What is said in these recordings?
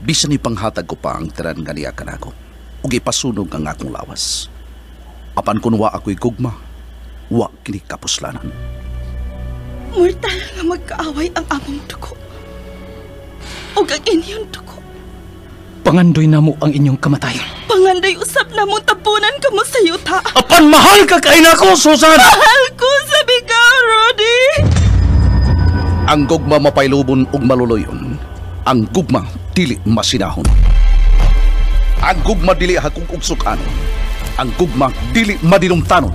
Bisan ipanghatag ko pa ang tanan nga niya kanako ug ipasunog ang akong lawas. Apan kun wa ako'y gugma, wa kini kapuslanan. Mortal nga magkaaway ang among dugo ug ang inyong dugo. Pangandoy namo ang inyong kamatayon. Pangandoy usab namong tabunan kamo sa yuta. Apan mahal ka kay nako, Susan! Mahal ko sa ikaw, Rudy! Ang gugma mapailubon ug maluloyon. Ang gugma dili masinahon. Ang gugma dili hakog og sukanon. Ang gugma dili madinumtanon.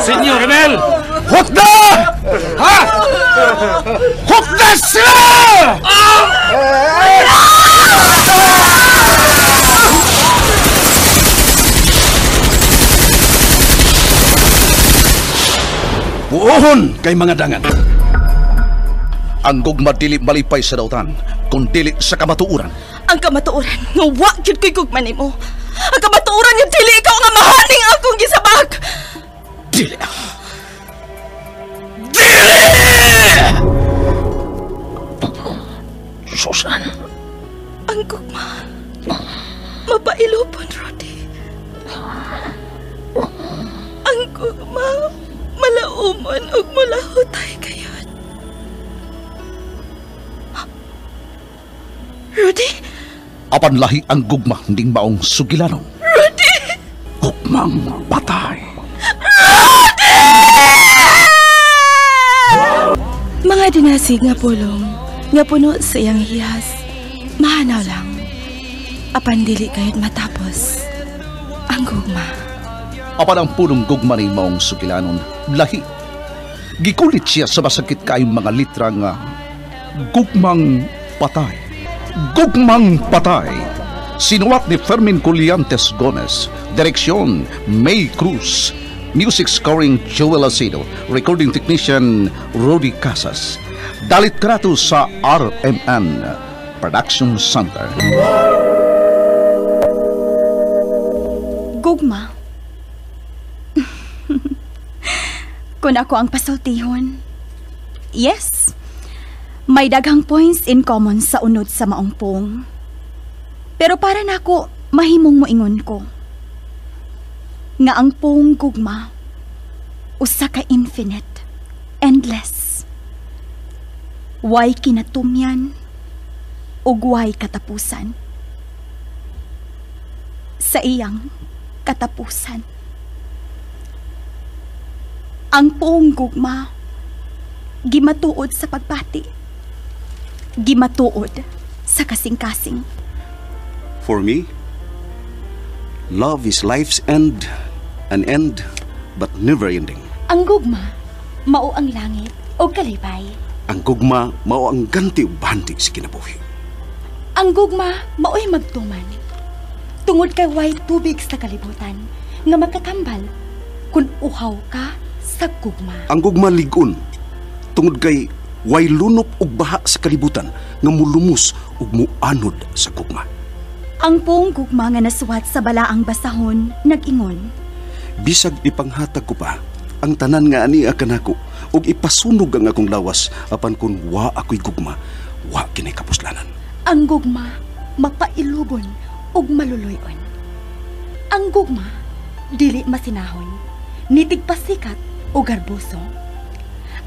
Senyor Emel! Hukda! Ha? Hukda sila! Buohon kay mga dangan. Ang gugma dili malipay sa dautan, kun dili sa kamatuoran. Ang kamatuoran nga wa gyud ko'y gugma nimo. Ang kamatuoran nga dili ikaw nga mahaning akong gisabak. Dili. Dili! Susan. Ang gugma mapailupon, Rudy. Ang gugma malaumon ug mulahutay kayon. Rudy? Apan lahi ang gugma ning maong sugilanon. Rudy! Gugmang patay. Rudy! Mga dinasig nga pulong, nga puno sa iyang hiyas, mahanaw lang. Apan dili kayod matapos ang gugma. Apan ang punong gugma ning maong sugilanon, lahi. Gikulit siya sa masakit kayong mga litra nga gugmang patay. Gugmang Patay. Sinuwat ni Fermin Colliantes Gomez. Direksyon, May Cruz. Music scoring, Joel Acedo. Recording technician, Rudy Casas. Dalit krato sa RMN Production Center. Gugma. Kung ako ang pasultihon, yes, may daghang points in common sa unod sa maong pong. Pero para nako, mahimong moingon ko nga ang pong gugma usa ka infinite, endless. Way kinatumyan ug way katapusan. Sa iyang katapusan. Ang pong gugma gimatuod sa pagbati. Gimatuod sa kasing-kasing. For me, love is life's end, an end but never ending. Ang gugma, mao ang langit o kalipay. Ang gugma, mao ang ganti o bandi sa kinabuhi. Ang gugma, mao'y magtuman. Tungod kay way tubig sa kalibutan, nga magkatambal kung uhaw ka sa gugma. Ang gugma ligon, tungod kay way lunop og baha sa kalibutan nga mulumos ug muanod sa gugma. Ang buong gugma nga nasuwat sa balaang basahon nag-ingon. Bisag ipanghatag ko pa ang tanan nga ania kanako ug ipasunog ang akong lawas apan kun wa ako'y gugma, wa kini kapuslanan. Ang gugma mapailubon ug maluloy-on. Ang gugma dili masinahon, nitig pasikat o garboso.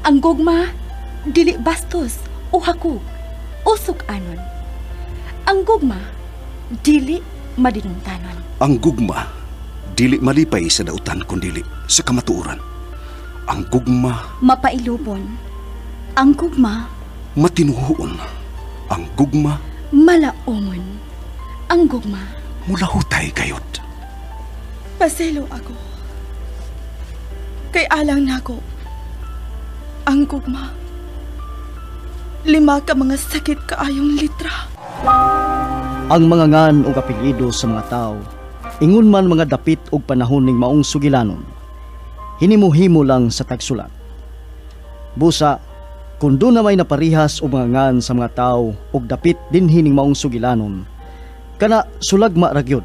Ang gugma dili bastos o hakog o sukanon. Ang gugma dili madinumtanon. Ang gugma dili malipay sa dautan kundili sa kamatuoran. Ang gugma mapailubon. Ang gugma matinuhuon. Ang gugma malaumon. Ang gugma mulahutay kayod. Paselo ako. Kay alang nako ang gugma. 5 ka mga sakit kaayong litra. Ang mga ngan og apelyido sa mga tao, ingon man mga dapit og panahon ning maong sugilanon, hinimuhimo lang sa tagsulat. Busa, kung doon na may naparihas o mga ngan sa mga tao og dapit dinhi ning maong sugilanon, kana sulagma ra gyud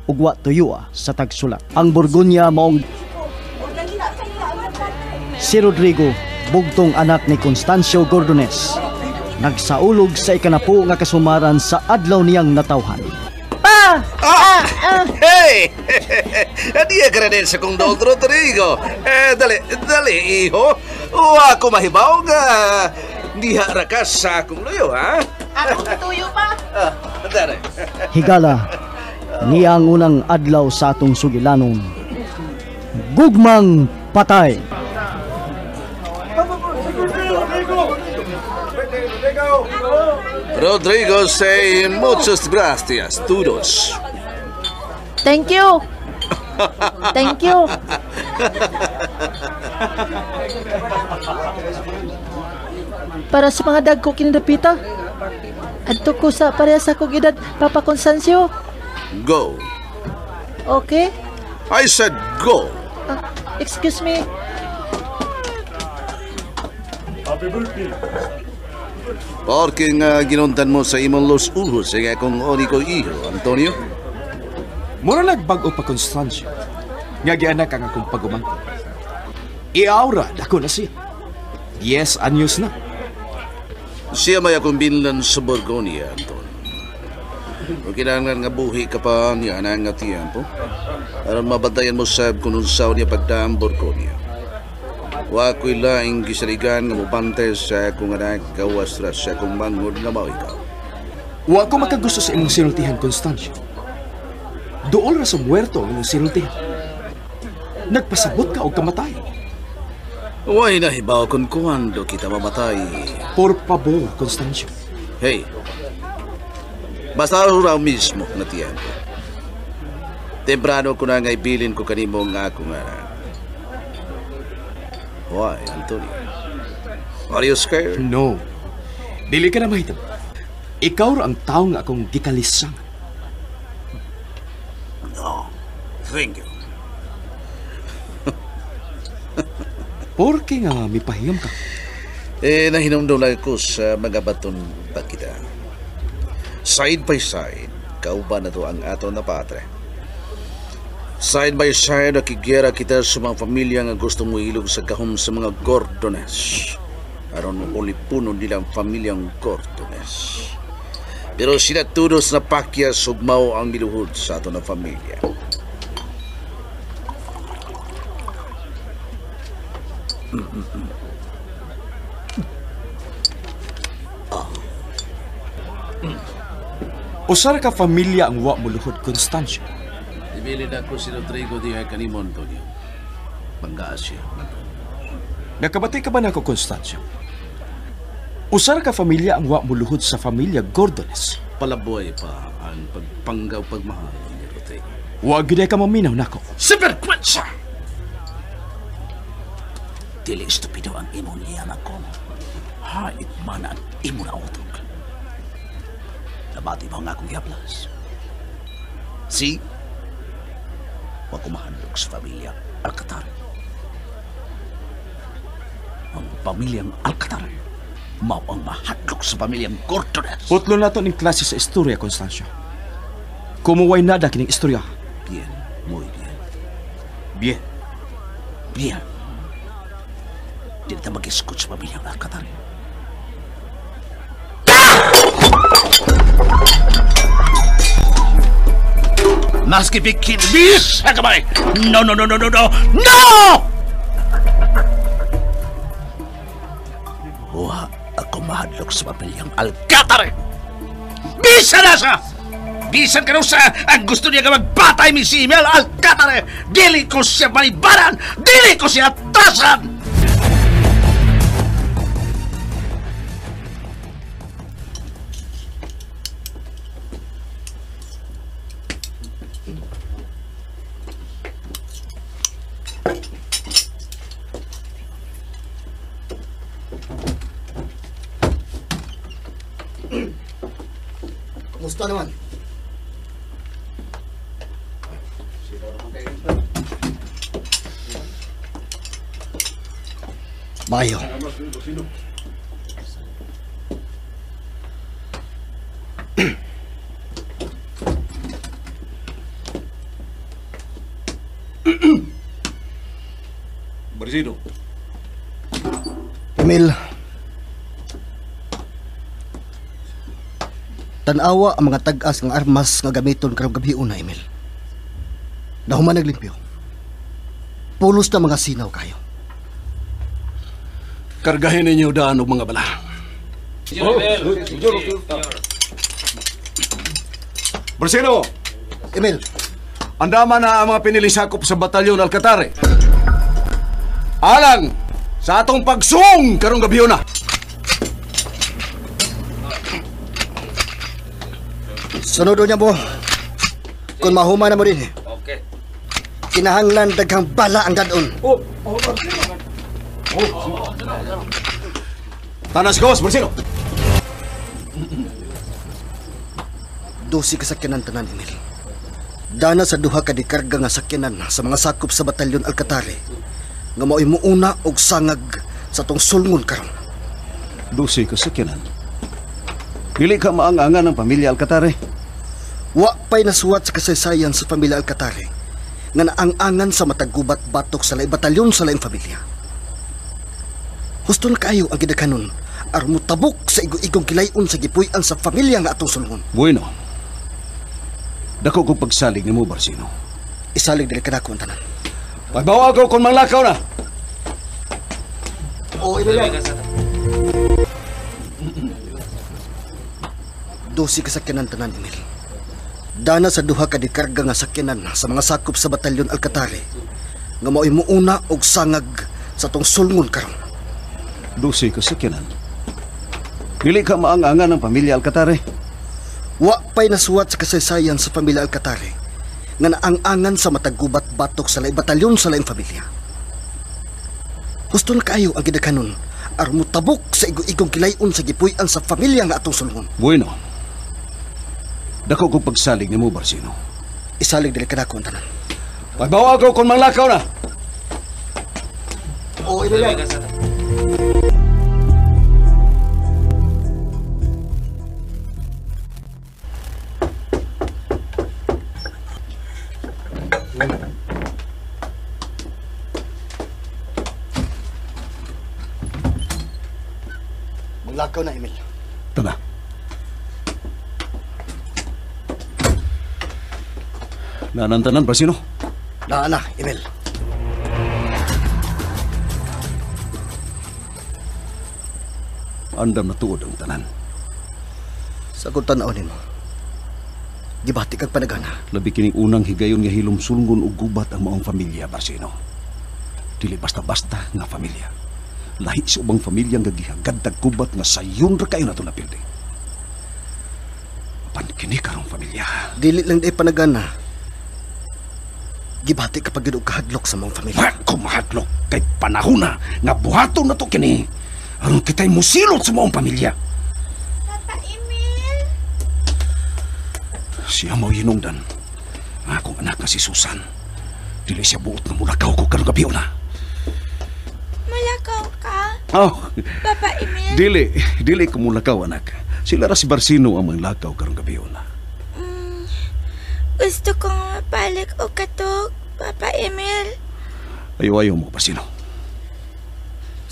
ug wa tuyua sa tagsulat. Ang Borgonya maong si Rodrigo Bugtong anak ni Constancio Gordones, nagsaulog sa ikanapu nga kasumaran sa adlaw niyang natawhan. Pa! Hey! Adiya ka rin sa kong Don Rodrigo. Eh, dali, dali, iho. O ako mahibaw nga diha ra ka sa akong luyo, ha? Ako tuyo pa. Dali. Higala, niya ang unang adlaw sa atong sugilanon. Gugmang Patay! Rodrigo say muchas gracias, todos. Thank you. Thank you. Para sa mga dagko kinadapita. Adto ko sa pareha sa akong edad, Papa Constancio. Go. Okay? I said go. Excuse me. Porque nga ginuntan mo sa imong los uhos sa akong uniko iho, Antonio. Mura nagbag-o pa, Constancio. Nga gianak ang akong pagumangkon. Iaura, dako na siya. Yes, anyos na. Siya may akong binlan sa Borgonia, Anton. O kinahanglan nga buhi ka pa niya na nga tiempo. Aron mabantayan mo sab kung unsaw niya pagdaang Borgonia. Wa ko'y laing gisaligan nga mubantay sa akong anak gawas ra sa akong manghod nga mao ikaw. Wa ko makagusto sa imong sinultihan, Constancio. Duol ra sa muerto ang imong sinultihan. Nagpasabot ka og kamatay. Way nahibaw kung kuwando kita mamatay. Por pabor, Constancio. Hey, basta raw mismo na tiempo. Temprano ko na nga ibilin ko kanimo nga akong anak. Why, Antonio? Are you scared? No. Dili ka na mahitabo. Ikaw ra ang tawo nga akong gikalisang. No. Thank you. Porke nga mipahiyam ka. Eh, nahinumdum lang ko sa mga baton pa kita. Side by side, kauban na to ang ato na patre. Side by side, nakigera kita sa mga pamilya nga gusto mo ilog sa gahom sa mga Gordones. Aron ulipuno nila ang pamilyang Gordones. Pero sila tudos na pakya sugmaw ang miluhod sa ato na pamilya. Usara ka pamilya ang wa muluhod, Constancio. Ibilin ako si Rodrigo diha kanimo, Antonio. Banggaa siya. Nakabati ka ba nako, Constancio? Usara ka pamilya ang wa muluhod sa pamilya Gordones. Palaboy pa ang pagpanggaw pagmahal ni Rodrigo. Wa gyud ka maminaw nako. Siberkwensa! Dili estupido ang imong liyan ako. Hait man ang imo na utog. Nabati mo ang akong giaplas. Si, wa ko mahandlok sa pamilya Alcatar. Ang pamilyang Alcatar mao ang mahadlok sa pamilyang Gordones. Putlo na to ning klase sa istorya, Constancio. Kumuway nada kining istorya. Bien, muy bien. Bien. Bien. Di na mag-iskot sa pamilyang Alcatar. Maski bikin bis sa kamay. No, no, no, no, no, no! No! Wa ako mahadlok sa pamilyang Alcatar. Bisa na siya! Bisan ka sa ang gusto niya ka magbatay mi si Mel Alcatar. Dili ko siya malibaran! Dili ko siya tasan! Kumusta naman? Mayo. Barsino. Emil, tan-awa ang mga tag-as ng armas nga gamiton karong gabi una, Emil. Nahuman naglimpyo. Pulos na mga sinaw kayo. Kargahin ninyo daan og mga bala. Barsino! Emil! Andama na ang mga pinilisakop sa batalyon Alcatare. Alang sa atong pagsuong karong gabi una. Sunod niya mo. Kung mahuma na mo rin. Okay. Kinahanglan daghang bala ang dadon. Tanas gawas, Barsino. 12 kasakyanan tanan, Emil. Dana sa duha ka dikarga nga sakyanan sa mga sakop sa batalyon Alcatare nga mao'y muuna og sangag sa tong sulngon karon. 12 kasakyanan. Dili ka maangangan ng pamilya Alcatare. Wa pa'y nasuwat sa kasaysayan sa pamilya Alcatare nga naang-angan sa matag gubat batok sa laing batalyon sa laing pamilya. Husto na kaayo ang gidaghanon aron motabok sa igo-igong gilayon sa gipuy-an sa pamilya nga atong sulngon. Bueno. Dako kong pagsalig nimo, Barsino. Isalig dili kanako ang tanan. Pagbawa ko kung manglakaw na. Oo, ilo. 12 kasakyanan tanan, Emil. Dana sa duha ka dikarga nga sakyanan sa mga sakop sa batalyon Alcatare nga mao'y muuna og sangag sa tong sulngon karon. 12 kasakyanan. Dili ka maangangan ng pamilya Alcatare. Wa pa'y nasuwat sa kasaysayan sa pamilya Alcatare nga naang-angan sa matag gubat batok sa laing batalyon sa laing pamilya. Husto na kaayo ang gidaghanon aron motabok sa igo-igong gilayon sa gipuy-an sa pamilya nga atong sulngon. Bueno. Dako kong pagsalig nimo, Barsino. Isalig dili kanako ang tanan. Pagbawa ko kung manglakaw na. Oo, ilo. Maglakaw na, Emil. Tama. Nanantanan, Barsino? Naa na, Emil. Andam na tuod ang tanan. Sa kung tanaw nimo, gibati kag panagana. Labi kining unang higayon nga hilom sulngon og gubat ang maong pamilya, Barsino. Dili basta-basta nga pamilya. Lahi sa ubang pamilya nga gihagad tag gubat nga sayon ra kayo nato napildi. Apan kini karong pamilya. Dili lang di panagana. Gibati ka pag og kahadlok sa maong pamilya. Wa ko mahadlok kay panahon na nga buhaton na to kini. Aron kita'y musilot sa maong pamilya. Papa Emil! Siya mao hinungdan. Ang akong anak nga si Susan. Dili siya buot nga mulakaw ko karong gabi una. Mulakaw ka? Oh, Papa Emil? Dili ko mulakaw, anak. Sila ra si Barsino ang manglakaw karong gabi una. Gusto kong mapalik og katok, Papa Emil. Ayo-ayo mo, Barsino.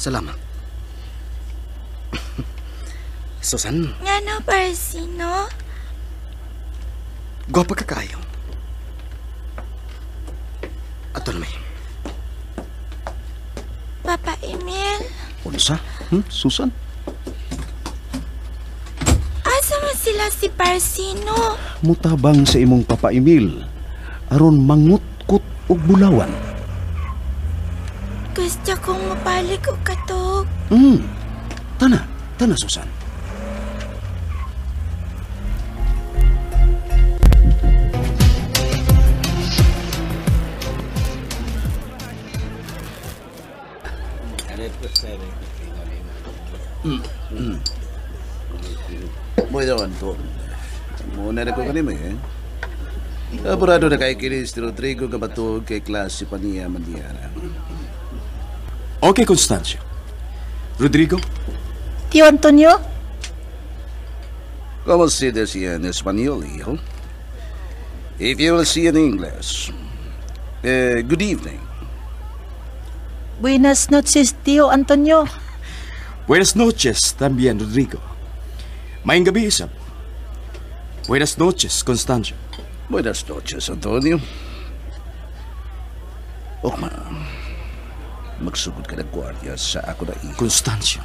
Salamat. Susan. Ngano, Barsino? Gwapa ka kaayo. Ato na may. Papa Emil? Unsa? Susan? Asa man sila si Barsino? Mutabang sa imong Papa Emil aron mangutkot og bulawan. Gusto kong mabalik og katok. Tana, Susan. Bueno, Anton. Muna na ko kanimo eh. Apurado na kay kinis si Rodrigo nga matuog kay klase pa niya maniyara. Okay, Constancio. Rodrigo? Tío Antonio? Como se decía en español, hijo? If you will see in English. Good evening. Buenas noches, Tío Antonio. Buenas noches también, Rodrigo. Maayong gabi, Isab. Buenas noches, Constancio. Buenas noches, Antonio. Ugma, magsugod ka ng gwardiya sa ako na iho. Constancio,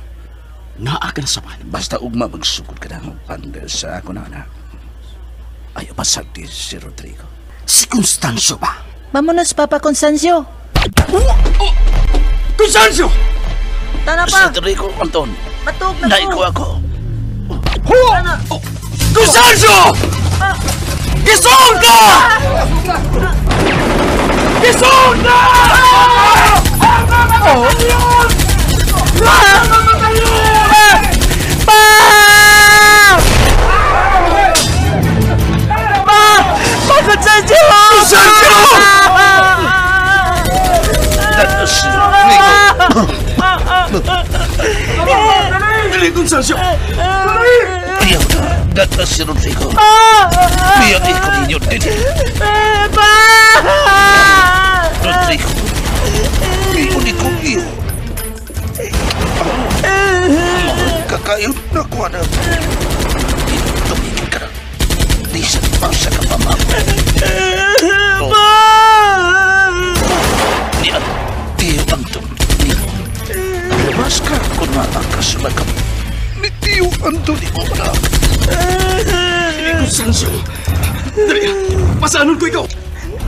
naa ka na sa pan. Basta ugma, magsugod ka ng banda sa ako na anak. Ayaw masagdi si Rodrigo. Si Constancio ba? Mamunos, Papa Constancio. Constancio! Tana pa! Si Rodrigo, Anton. Matug na ko. Naiko ako. Constancio! Gisong ka! Gisong ka! Pa! Pa! Pa, Constancio! Constancio! Si Rodrigo. Dali, Constancio! Ayaw na. Data si Rodrigo. Biya ko ninyo din. Pa! Rodrigo. Iyo ni ko iyo. Kakayo na ko na. Tumigil ka na. Di sa pasa ka pa, ma'am. Pa! Ni Tio Anton. Labas ka kung makakasumakap. Ni Tio Anton ko na. Constancio! Dali! Pasanon ko ikaw!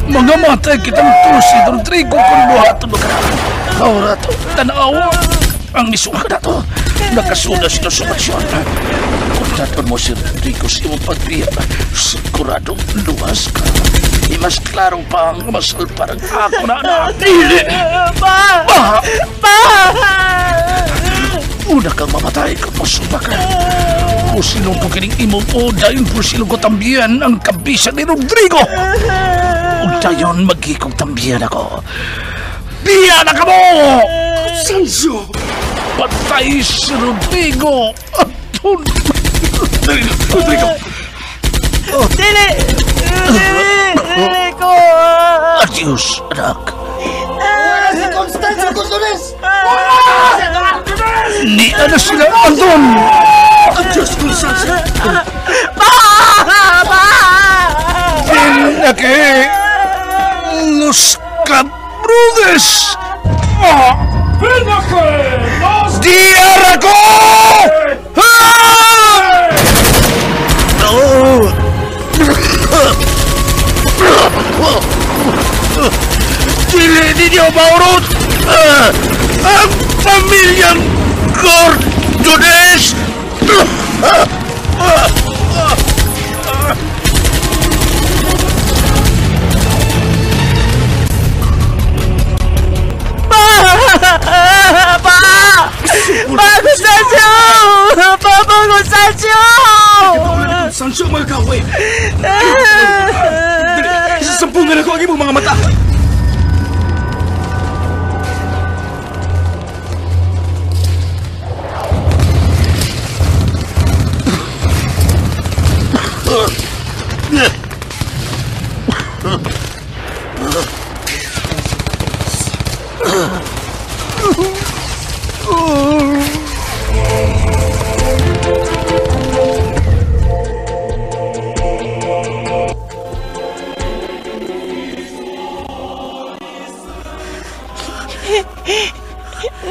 Mga matay kitang tusi, Rodrigo, kung buhaton mo ka na. Kaura to, tanaw! Ang misuka na to. Nakasuna sila sa mansyon. Kung naton mo si Rodrigo sa imong pagbiya, siguradong luwas ka. Mas klaro pa ang masal parang ako na anak. Dili! Pa! Pa! Pa! Una kang mamatay kung masuba ka. Pusilong ko kining imong o dahil pusilong ko tambiyan ang kabisa ni Rodrigo. Ug dayon magikong tambiyan ako. Biya na ka mo! Constancio! Patay si Rodrigo! Anton! Rodrigo! Dili! Dili! Dili ko! Adios, anak. Wala si Constancio Gordones! Ni ano sila, Anton! Adios, Constancio! Pa! Pa! Pinake! Los cabrudes! Pinake! Los... Diara ko! Ah! Dili ninyo maurot! Ang pamilyang Gordones! Pa! Pa! Pa, Constancio! Pa, Pa, Constancio! Constancio, mga kaaway! Dali! Sasampungan ako ang imong mga mata!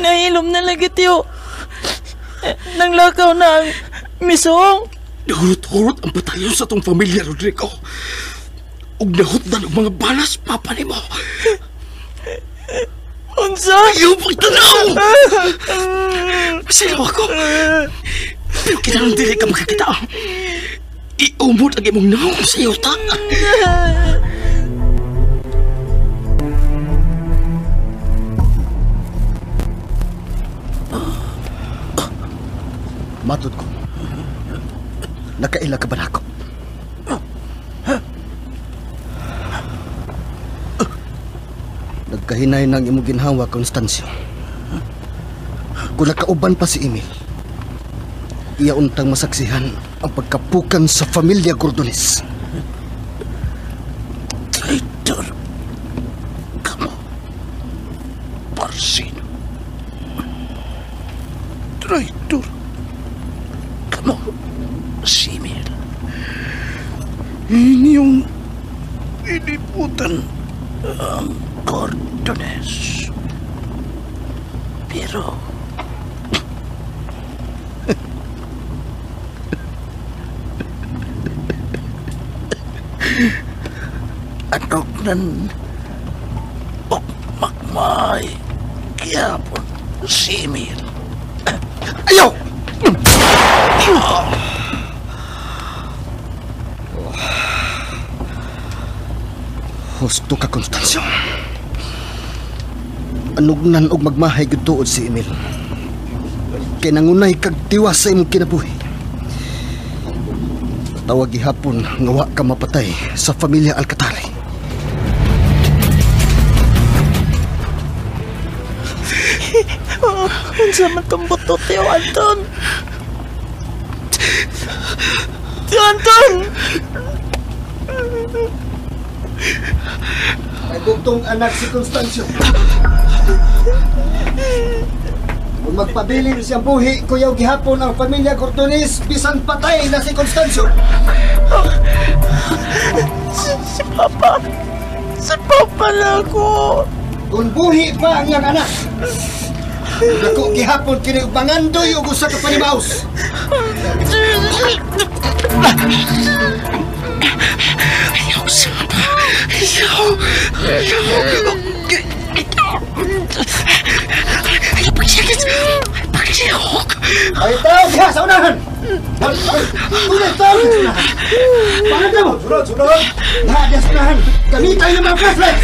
Nahilom na lagi, tiyo. Nanglakaw na ang misong. Nahurot-hurot ang batalyon sa tong pamilya, Rodrigo. Ug nahutdan og mga balas, papa nimo. Unsa? Ayaw pagtanaw! Pasilaw ako. Pero kinahanglan dili ka makakita. Iumot ang imong naong sa yuta. Matod ko. Nakaila ka ba nako? Nagkahinay ng imong ginhawa, Constancio. Kung nakauban pa si Emil, iya untang masaksihan ang pagkapukan sa pamilya Gordones. Traitor ka mo, Barsino. Traitor. mo si Emil. Inyong iniputan ang Cordones. Pero anognan og magmay gyapon si Emil. Ayaw! Husto ka, Constancio. Anugnan og magmahay gud tuod si Emil. Kay nangunay kag tiwas sa imong kinabuhi. Tawag gihapon nga wa ka mapatay sa pamilya Alcatari. Oh, unsa man tong buto, Tio Anton? Tio Anton! May bugtong anak si Constancio. Kung magpabilin siyang buhi, kuyaw gihapon ang pamilya Cordones, bisan patay na si Constancio. Si Papa. Si Papa na ako. Kung buhi pa ang iyang anak, dako gihapon kini og mangandoy og usa ka panimaus. Ayaw, Saba. Ayaw. Ayaw. Ayaw, pagsakit. Pagsakit. Ay, tao diha sa unahan. Tunay, tao diha sa unahan. Panganda mo. Sunod, sunod. Lahat diha sa unahan. Gamitan yung mga flashlight.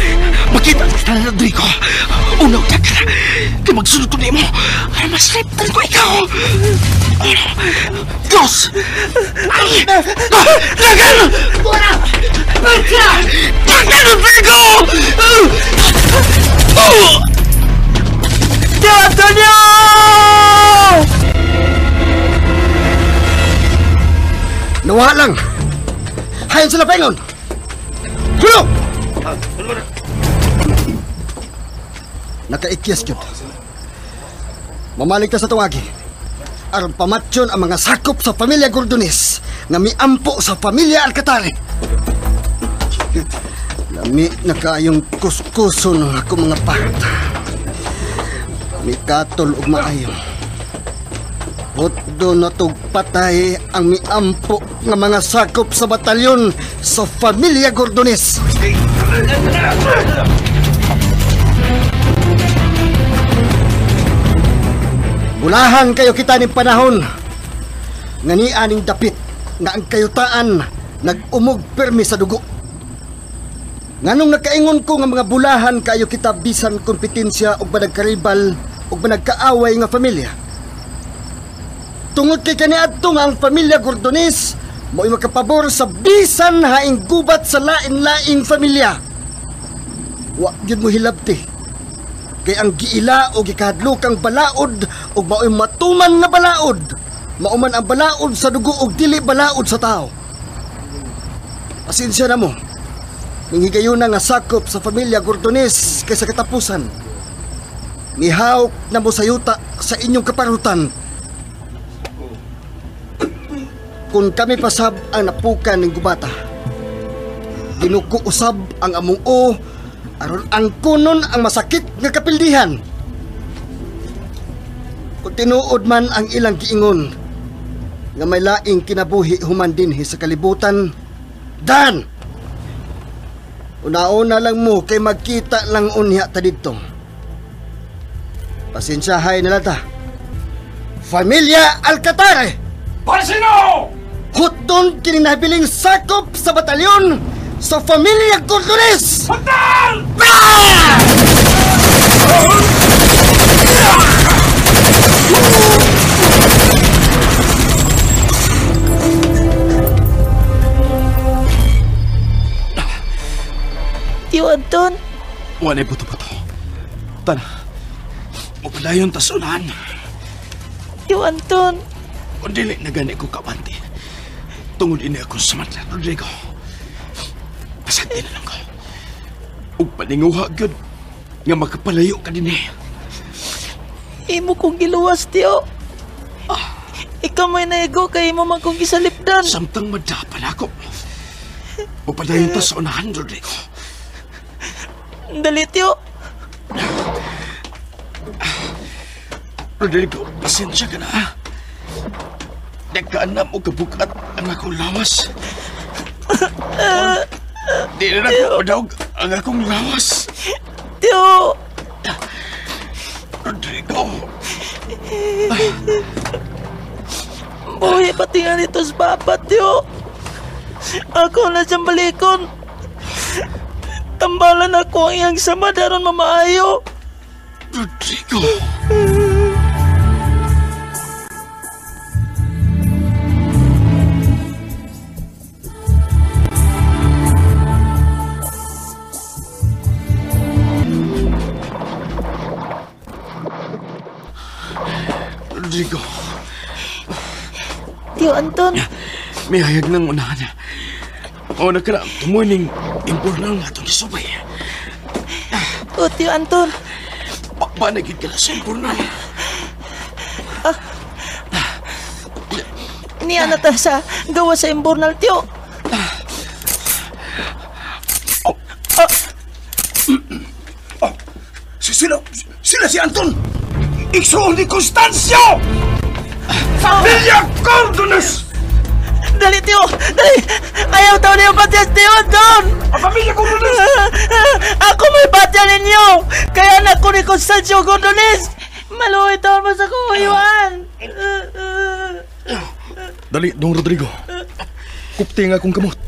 Makita kita na, Rodrigo. Unaw ka na. Kaya magsunod ko nimo. Para masliptan ko ikaw. Diyos! Ay! Dagan! Buwan! Dagan! Dagan, Rodrigo! Tio Antonio! Nawa lang! Hayon sila paingon! Tulong! Nakaikyas yun. Mamalig ta sa tawagi. Aron pamatyon ang mga sakop sa pamilya Gordones nga miampo sa pamilya Alcatari. Lami na kayong kuskuson ng ako mga part. Mikatol og maayo. Hotdo na tog patay ang miampo nga mga sakop sa batalyon sa pamilya Gordones. Bulahan kayo kita ning panahon nga nianing dapit nga ang kayutaan nag-umog permi sa dugo. Nganong nakaingon ko nga mga bulahan kayo kita bisan kompetensya ug managkaribal ug managkaaway nga pamilya. Tungod kay kaniadto nga ang pamilya Gordones mo'y makapabor sa bisan haing gubat sa lain-laing pamilya. Wa gyud mo hilabti. Kay ang giila o gikahadlokang balaod ug mao'y matuman nga balaod, mao man ang balaod sa dugo ug dili balaod sa tao. Pasensya na mo. Nanghigayon na nga sakop sa pamilya Gordones kaysa katapusan. Mihawk na mo sa yuta sa inyong kaparutan. Kung kami pasab ang napukan ng gubata, ginuko usab ang among o aron ang kunon ang masakit nga kapildihan. Kung tinuod man ang ilang giingon nga may laing kinabuhi human dinhi sa kalibutan, dan! Una-una lang mo kay magkita lang unya ta didto. Pasensyahay na lata. Familia Alcatare! Parsino! Hutdon kini nabiling sakop sa batalyon sa Familia Gordones! Hotel! Tio Anton! Wala'y buto-buto. Tana, mapalayon tasunan. Tio Anton! Kung dili na gani ko kabanti, tungod ini akong samantla, Rodrigo. Pasagdi na lang ko. Ug paninguha gyud nga makapalayo ka din eh. Imo kong giluwas, Tio. Ikaw may naigo kay mo man kong gisalipdan. Samtang madapan ako. Upadayon ta sa unahan, Rodrigo. Dali, Tiyo. Rodrigo, pasensya ka na, ha? Nagkaanam o kabukat ang akong lawas. Di na ako madawag ang akong lawas. Tiyo! Rodrigo! Buhi pati nga nito sa papa, Tiyo. Ako na siyang balikon. Tambalan ako ang iyang sama daron mamaayo. Rodrigo! Rodrigo. Tiyo Anton. May hayag ng unahan. O na ka na, tumuning impurnal nga itong isubay. O, Tiyo Anton. Panagid ka na sa impurnal. Niya na ta sa gawa sa impurnal, Tiyo. Sila si Anton! Igsoon ni Constancio! Familia Cordones! Dali, Tiyo! Dali! Ayaw daw niyo patias, Tiyo Anton! Ang pamilya Cordones! Ako may batya ninyo! Kaya anak ko ni Constancio Cordones! Maluwi taon mo sa kuhuyuan! Dali, Dong Rodrigo. Kupti nga akong kamot.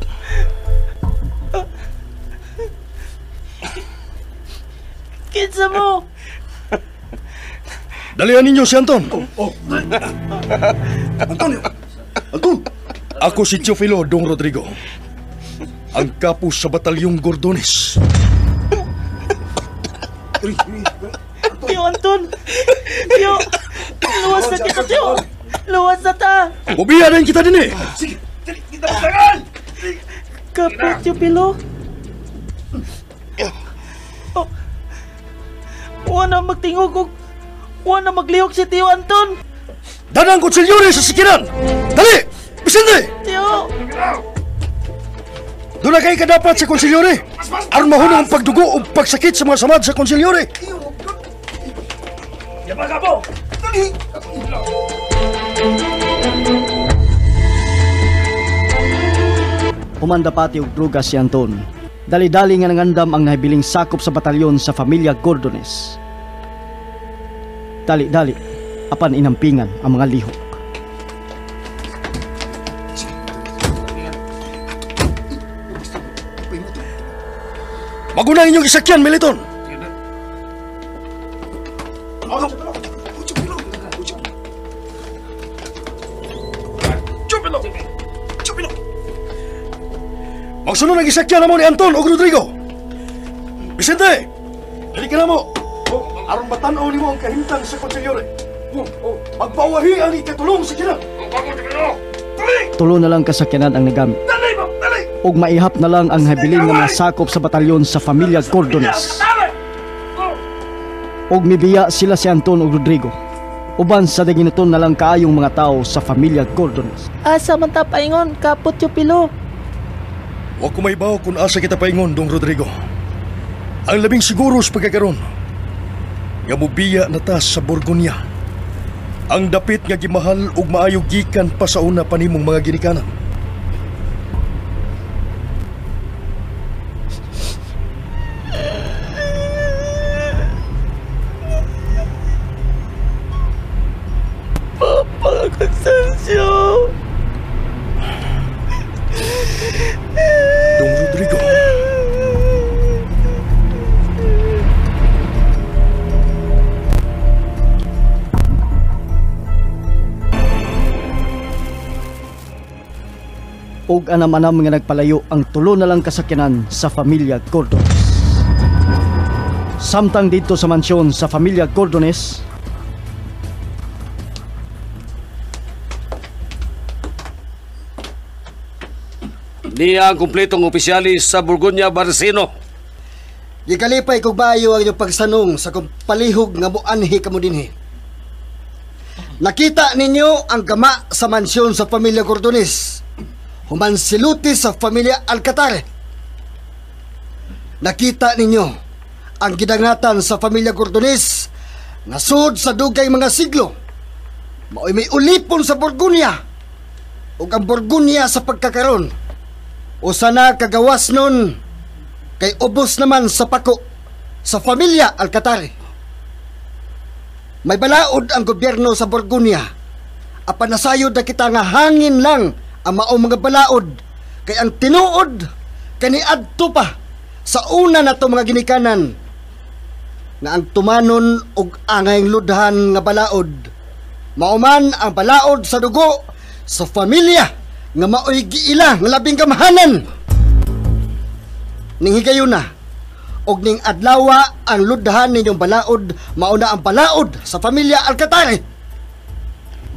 Kinsa mo! Dalihan ninyo si Anton. Oh. Anton! Anton! Ako si Teofilo, Dong Rodrigo. Ang kapo sa Batalyong Gordones. Tiyo Anton! Tiyo! Luwas na kita, Tiyo! Luwas na ta! Bubiya na kita din eh! Sige! Dali! Kita magtangan! Kapo, Teofilo! Oh. Wala magtingog og wala maglihok si Tiyo Anton! Danang konsilyore sa sikiran! Dali! Vicente! Tiyo! Doon na kayo kadapat sa konsilyore! Aron mahunong ang pagdugo o pagsakit sa mga samad sa konsilyore! Yabagabo! Dali! Humanda pati og droga si Anton. Dali-dali nga nangandam ang nahibiling sakop sa batalyon sa pamilya Gordones. Dali-dali, apan inampingan ang mga lihok. Maguna inyong isakyan, Militon! Magsunod ang isakyan na mo ni Anton o Rodrigo! Vicente! Dali ka na mo! Aron matan-aw nimo ang kahimtang sa konsilyore. Magpawahi ang ikatulong sa kinang. Tulo na lang kasakyanan ang nagamit. Og maihap na lang ang habilin nga mga sakop sa batalyon sa pamilya Gordones. Og mibiya sila si Anton ug Rodrigo. Uban sa daginuton na lang kaayong mga tao sa pamilya Gordones. Asa man ta paingon, kapot Teofilo. Wa ko mahibaw kung asa kita paingon, Dong Rodrigo. Ang labing siguro sa pagkakaron nga mubiya na ta sa Borgonya. Ang dapit nga gimahal ug maayo gikan pa sa una pa nimong mga ginikanan. Papa Constancio. Dong Rodrigo. Og anam-anam nga nagpalayo ang tulo na lang kasakyanan sa pamilya Gordones. Samtang dito sa mansyon sa pamilya Gordones, niya ang kumpletong opisyalis sa Borgonya Barcino. Gikalipay kog bayo ang inyong pagsanong sa kong palihog nga moanhi kamo dinhi. Nakita ninyo ang gama sa mansyon sa pamilya Gordones. Human siluti sa pamilya Alcatare. Nakita ninyo ang gidangatan sa pamilya Gordones nga sud sa dugay mga siglo. Maoy may ulipon sa Borgonya ug ang Borgonya sa pagkakaron. Usa na kagawas nun kay ubos naman sa pako sa pamilya Alcatare. May balaod ang gobyerno sa Borgonya. Apan nasayod na kita nga hangin lang ang maong mga balaod. Kay ang tinuod kaniadto pa sa una na to mga ginikanan nga ang tumanon og angayng ludhan nga balaod. Mauman ang balaod sa dugo sa pamilya nga maoy giila nga labing kamahanan. Ning higayuna og ning adlawa ang ludhan ninyong balaod, mauna ang balaod sa pamilya Alcatare.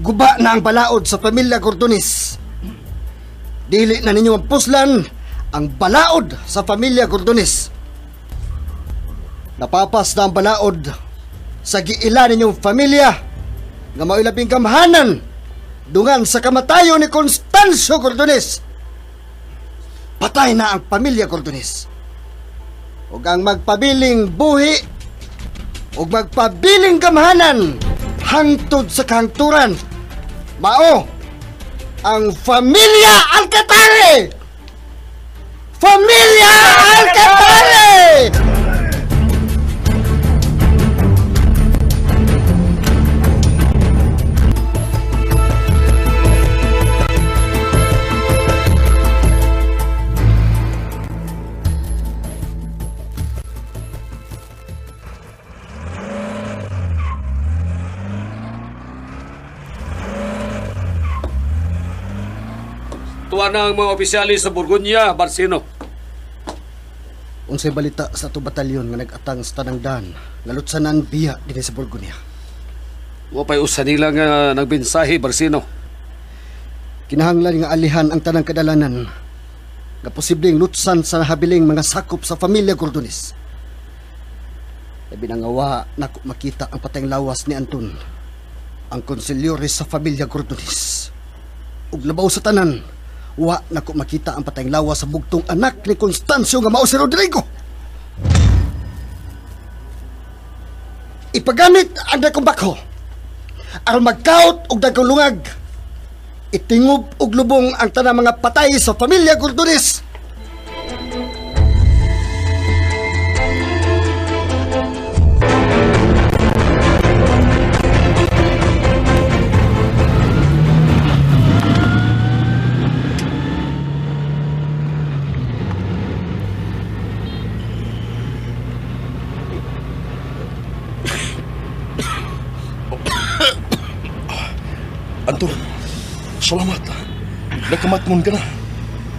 Guba na ang balaod sa pamilya Gordones. Dili na ninyo ang puslan ang balaod sa pamilya Gordones. Napapas na ang balaod sa giila ninyong pamilya nga mao'y labing gamhanan dungan sa kamatayon ni Constancio Gordones. Patay na ang pamilya Gordones. Ug ang magpabiling buhi ug magpabiling gamhanan hangtod sa kahangturan mao ang pamilya Alcatare! Pamilya Alcatare! Tuwa na ang mga opisyalis sa Borgonya, Barcino. Unsay balita sa ato batalyon nga nag-atang sa tanang daan, nga lutsanan biya dinhi sa Borgonya? Wa pay usa nila nga nagbensahe, Barcino. Kinahanglan nga alihan ang tanang kadalanan nga posibleng lutsan sa nahabiling mga sakop sa pamilya Gordones. Labi na nga wa nako makita ang patayng lawas ni Anton, ang konsilyore sa pamilya Gordones. Ug labaw sa tanan, wa nako makita ang patayng lawas sa bugtong anak ni Constancio nga mao si Rodrigo. Ipagamit ang dakong bakho aron magkaot og dakong lungag. Itingob og lubong ang tanang mga patay sa pamilya Gordones. Anton, salamat. Nakamatngon ka na.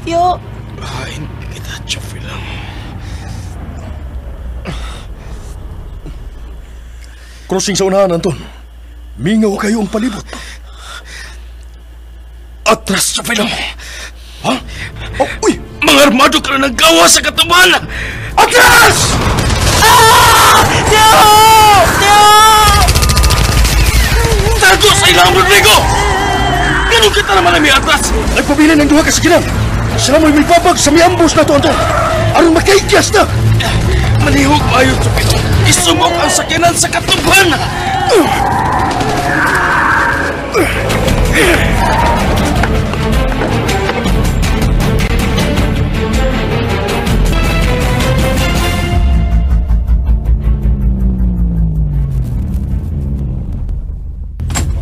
Yo. Ay, kita, Joffrey lang. Crossing sa unahan, Anton. Mingaw kayo ang palibot. Atras, Joffrey lang. Ha? Oh, uy! Mga armado ka na naggawa sa kataban! Atras! Ah! Tiyo! Tiyo! Tago sa ilang, Rodrigo! Ganun kita naman ang may atras! Nagpabilin ang duha ka sa kinang! Sila mo'y may babag sa miambos na to, Anton! Aron makaikyas na! Manihog maayo, Chupito! Isumok ang sakinan sa katuban!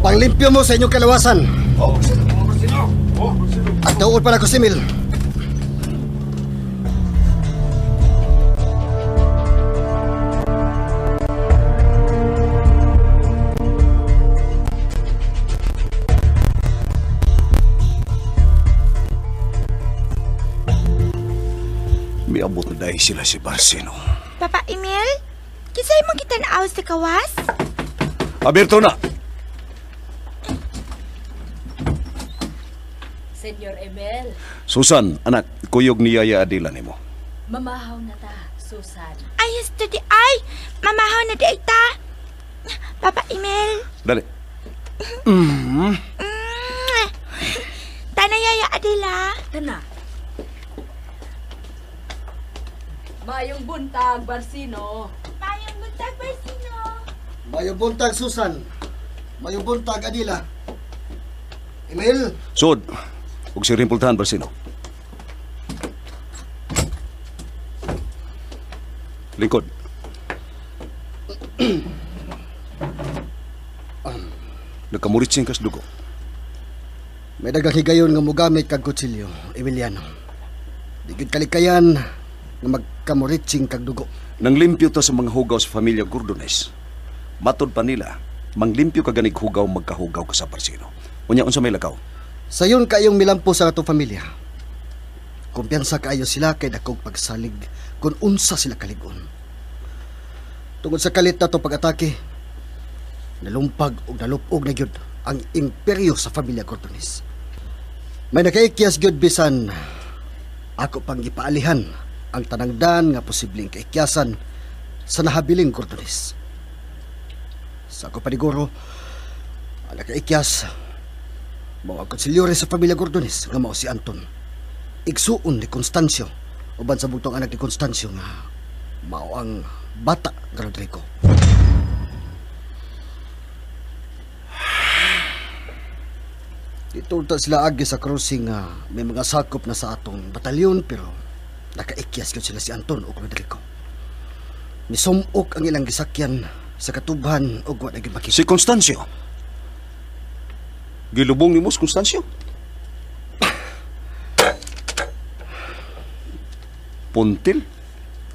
Panglimpyo mo sa inyong kalawasan. At dauod pa na ko si Mil. Miabot na dahil sila si Barcino. Papa Emil, kisay mo kita naaw sa kawas? Aberto na! Senyor Emil. Susan, anak, kuyog ni Yaya Adila nimo. Mamahaw na ta, Susan. Ay, husto di ay. Mamahaw na di ay ta. Papa Emil. Dali. Tana, Yaya Adela. Tana. Mayong buntag, Barsino. Mayong buntag, Barsino. Mayong buntag, Susan. Mayong buntag, Adela. Emil. Sod, ug si Rimpultahan, Barsino. Lingkod. Nagkamuritsing kas dugo. May daghang higayon nga mogamit kag kutsilyo, Emiliano. Di gyud kalikayan nga magkamuritsing kag dugo. Nanglimpyo ta sa mga hugaw sa pamilya Gordones. Matod pa nila, manglimpyo ka ganig hugaw magkahugaw ka sa Barsino. Unya unsa may lakaw? Sayon kayong milampo sa atong pamilya. Kumpiyansa kaayo sila kay dakog pagsalig kung unsa sila kaligon. Tungod sa kalit nato pag-atake, nalumpag og nalupog na gyud ang imperyo sa pamilya Gordones. May nakaikyas gyud bisan ako pang gipaalihan ang tanangdan nga posibleng kaikyasan sa nahabiling Gordones. Sa ako paniguro, ang nakaikyas mao ang konsilyore sa pamilya Gordones nga mao si Anton. Igsuon ni Constancio uban sa bugtong anak ni Constancio nga mao ang bata nga Rodrigo. Dito ta sila agi sa crossing nga may mga sakop na sa atong batalyon pero nakaikyas gyud sila si Anton ug Rodrigo. Misumok ang ilang gisakyan sa katubhan ug wa na gyud makita. Si Constancio. Gilubong nimo si Constancio? Puntil?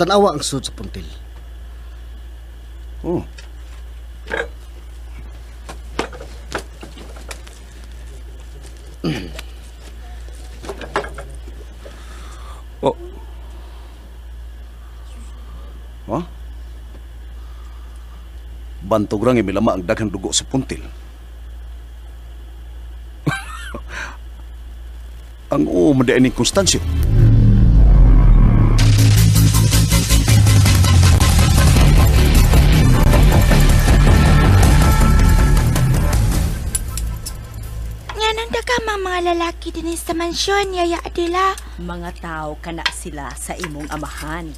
Tanawa ang sud sa puntil. Oh. Oh. Huh? Bantog ra nga milama ang daghang dugo sa puntil. Ang oo man ni Constancio. Mga lalaki din sa mansyon, Yaya Adela. Mga tao kana sila sa imong amahan.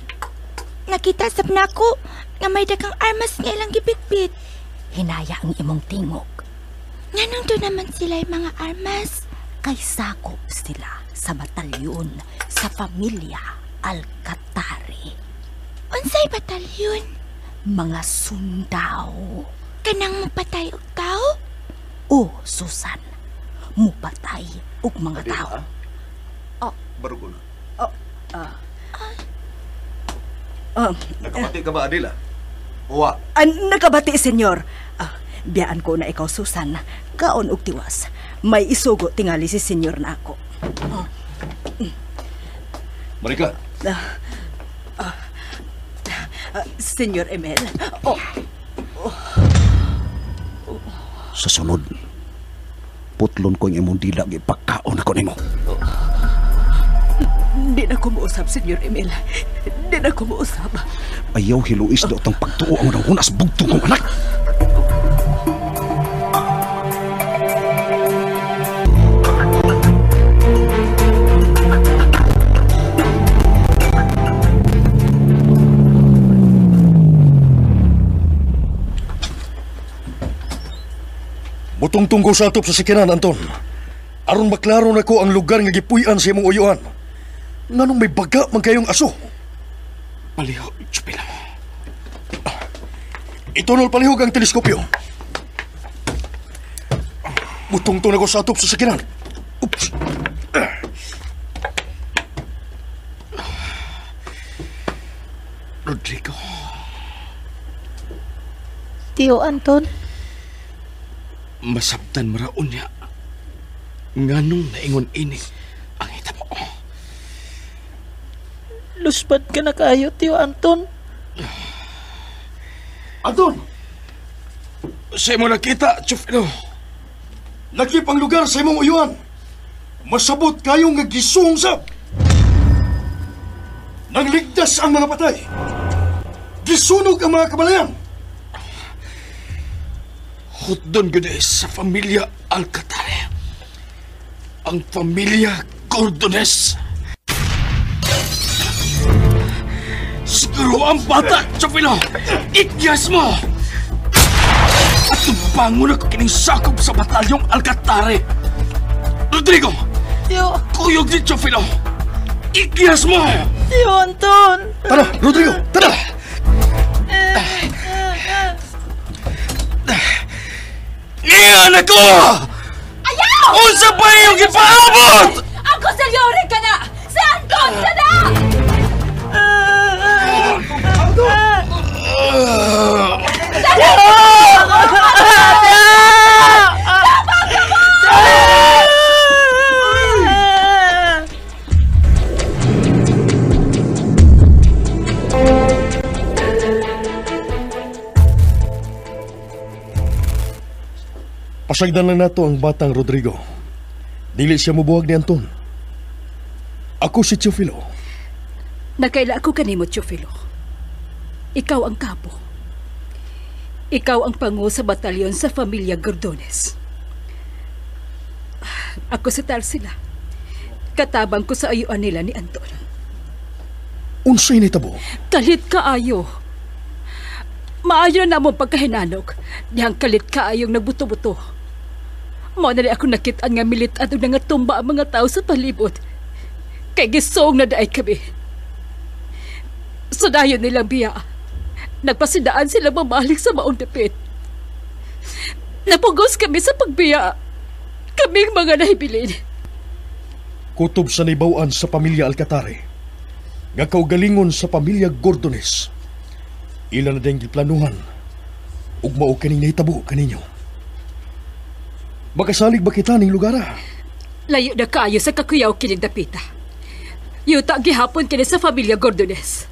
Nakita sab nako nga may daghang armas nga ilang gibitbit. Hinaya ang imong tingog. Nganong do naman sila mga armas? Kay sakop sila sa batalyon sa pamilya Alcatari. Unsay batalyon? Mga sundao. Kanang mapatay og tao? O, Susan. Mupatay og mga tao. Oh. Barugo na. Nakabati ka ba, Adela? Uwa. Nakabati, senyor. Biyaan ko na ikaw, Susan. Kaon og tiwas. May isugo tingali si senyor na ako. Marika. Senyor Emel. Oh. Oh. Sa sunod, putlon ko ang imong dila nga ipagkaon ako nimo. Di na ko muusab, Senyor Emil. Di na ko muusab. Ayaw hiluis daw itong pagtuo ang nahunas bugtong kong anak. Mutungtong ko sa atop sa sikinan, Anton. Aron maklaro na ko ang lugar nga gipuy-an sa imong uyuan. Nganong may baga man kayong aso? Palihog, Chupila. Itunol palihog ang teleskopyo. Mutungtong na ko sa atop sa sikinan. Oops. Rodrigo. Tio Anton. Masabtan maraon niya. Nganong naingon ini ang hitabo. Lusbad ka na kayo, Tio Anton. Anton! Sa imo nakita, Chufino. Lakip ang lugar sa imong uyuan. Masabot kayong nga gisuong sab. Nangligtas ang mga patay. Gisunog ang mga kabalayan. Hutdon gyud sa pamilya Alcatare. Ang pamilya Gordones. Siguro ang bata, Chofilo! Ikyas mo! At tumbangon ako kining sakop sa batalyong Alcatare. Rodrigo! Tiyo! Kuyog ni Chofilo! Ikyas mo! Tiyo, Anton! Tara, Rodrigo! Tara! Niyan ako! Ayaw! Unsa pa iyong gipaabot? Ang konsenyore ka na! Si Anton ka na! Pasagdan lang nato ang batang Rodrigo. Dili siya mubuhag ni Anton. Ako si Teofilo. Nakaila ako kanimo, Teofilo. Ikaw ang kapo. Ikaw ang pangu sa batalyon sa pamilya Gordones. Ako si Tarsila. Katabang ko sa ayuan nila ni Anton. Unsay nitabo? Kalit kaayo. Maayo na mo pagkahinanok. Dihang kalit kaayong nagbuto-buto. Mao na ako nakit-an nga milit-an ug nangatumba ang mga tao sa palibot. Kay gisong na daay kami. So dayon nilang biya. Nagpasidaan sila mamalik sa maong dapit. Napugos kami sa pagbiya. Kaming mga nahibilin. Kutob sa nibawaan sa pamilya Alcatare. Nga kaugalingon sa pamilya Gordones. Ila na ding giplanuhan. Ug mao kining nahitabo kaninyo. Makasalig ba kita ning lugar? Layo na kaayo sa kakuyaw kining dapita. Yuta gihapon kini sa pamilya Gordones.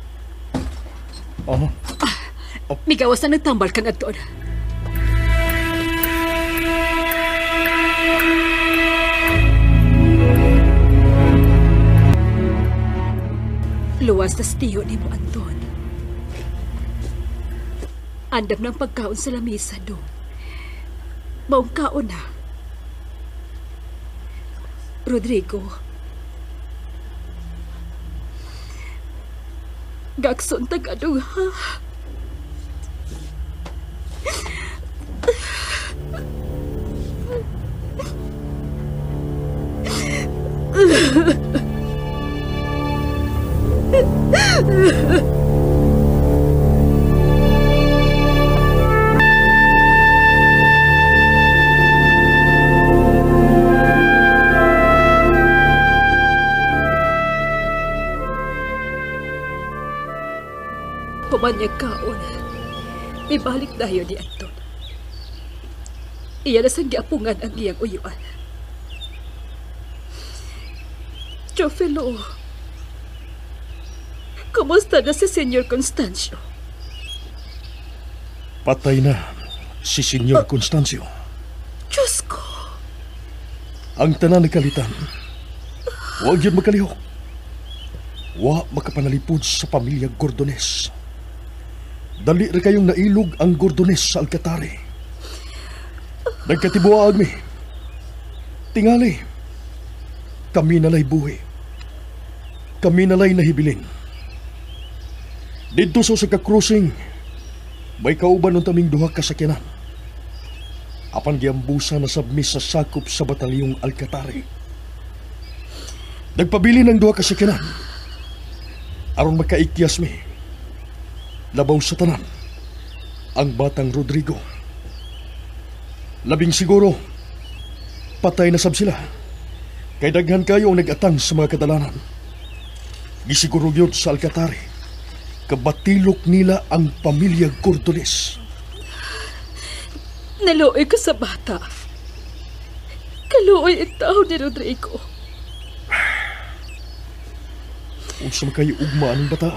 Oh. Migawas na nagtambal kang Anton. Luwas na tiyo ni mo, Anton. Andam ng pagkaon sa lamisa, do. Maong kaon na. Rodrigo. Gakson tagadong ha. Pumanyag kaon. Ibalik tayo ni Anton. Iya na sang giapungan ang iyang uyuan. Teofilo, kumusta na si Senyor Constancio? Patay na si Senyor Constancio. Diyos ko! Ang tanan nagkalitan. Huwag yun makalihok. Wa makapanalipod sa pamilya Gordones. Dali ra kayong nailog ang Gordones sa Alcatare. Nagkatibuaag mi. Tingali, kami nalay buhi. Kami nalay nahibilin. Dito sa ka-crossing, may kauban ng taming duha ka sakyanan. Apan giambusa na sabmi sa sakop sa batalyong Alcatare. Nagpabili ng duha ka sakyanan. Aron makaikyas mi. Labaw sa tanan, ang batang Rodrigo. Labing siguro, patay na sab sila. Kay daghan kayo ang nag-atang sa mga kadalanan. Gisiguro gyud sa Alcatare, kabatilok nila ang pamilya Gordones. Naluoy ko sa bata. Kaluoy ang tao ni Rodrigo. Unsa man kayo ugma aning bata?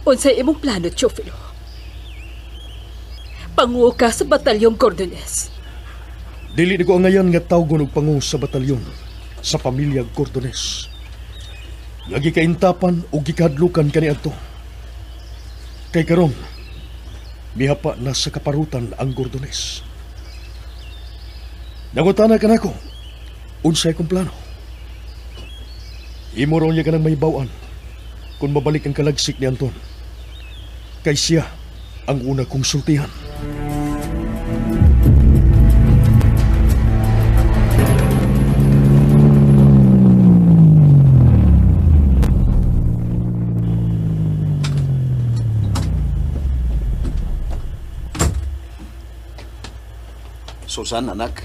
Unsay imong plano, Teofilo? Panguo ka sa batalyong Gordones. Dili ni ko angayan nga tawgon og pangu sa batalyon sa pamilya Gordones. Nga gikaintapan o gikadlukan kaniadto. Kay karon, Mihapa na sa kaparutan ang Gordones. Nangutana ka nako, unsay akong plano. Imo raw niya ka nang mahibaw-an kung mabalik ang kalagsik ni Anton. Kay siya ang una kong sultihan. Susan, anak.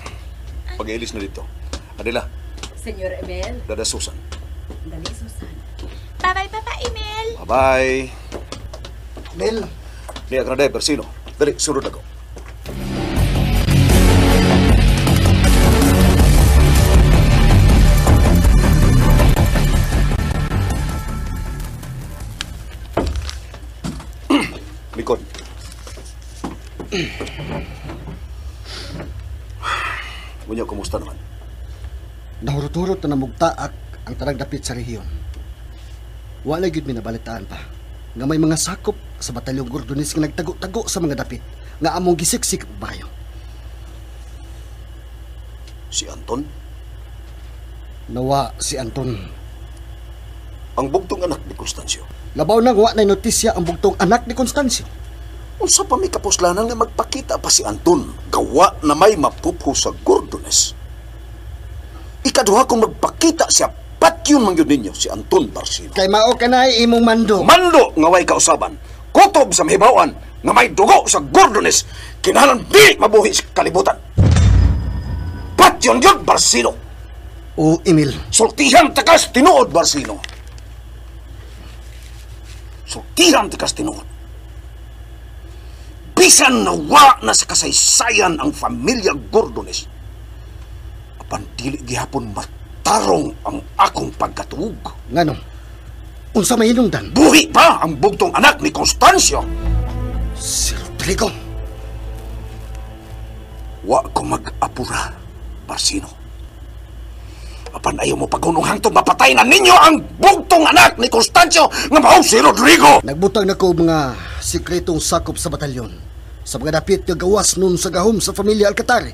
Pag-ilis na dito. Adela. Senyor Emel. Dada Susan. Dali, Susan. Bye-bye, Papa Emel. Bye-bye. Mel. Niya ka na, Persino. Dali, sunod ako. Likod. Munya, kumusta naman? Nahurot-hurot na namugtaak ang tanang dapit sa rehiyon. Wala gyud mi nabalitaan pa nga may mga sakop sa batalyong Gordones nga nagtago-tago sa mga dapit nga among gisiksik og bayo. Si Anton? Nawa si Anton. Ang bugtong anak ni Constancio. Labaw nang wa na notisya ang bugtong anak ni Constancio. Unsa pa may kapuslanan nga magpakita pa si Anton gawa na may mapupho sa Gordones. Ikaduha kung magpakita siya, patyon man yun ninyo si Anton Barcino. Kay mao kanay imong mando. Mando nga way kausaban, kutob sa mahibawan nga may dugo sa Gordones, kinahanglan di mabuhi sa kalibutan. Patyon yun, Barcino. O Emil. Sultihan takas tinuod, Barcino. Sultihan takas tinuod. Bisan nawa na sa kasaysayan ang pamilya Gordones, apan dili gihapon matarong ang akong pagkatuog. Ngano? Unsa may hinungdan? Buhi pa ang bugtong anak ni Constancio. Si Rodrigo. Wa ko mag-apura, Barcino. Apan ayaw mo pagunong hangtod mapatay na ninyo ang bugtong anak ni Constancio nga mao si Rodrigo. Nagbutang na ko mga sikretong sakop sa batalyon sa mga dapit nga gawas nun sa gahom sa pamilya Alcatare.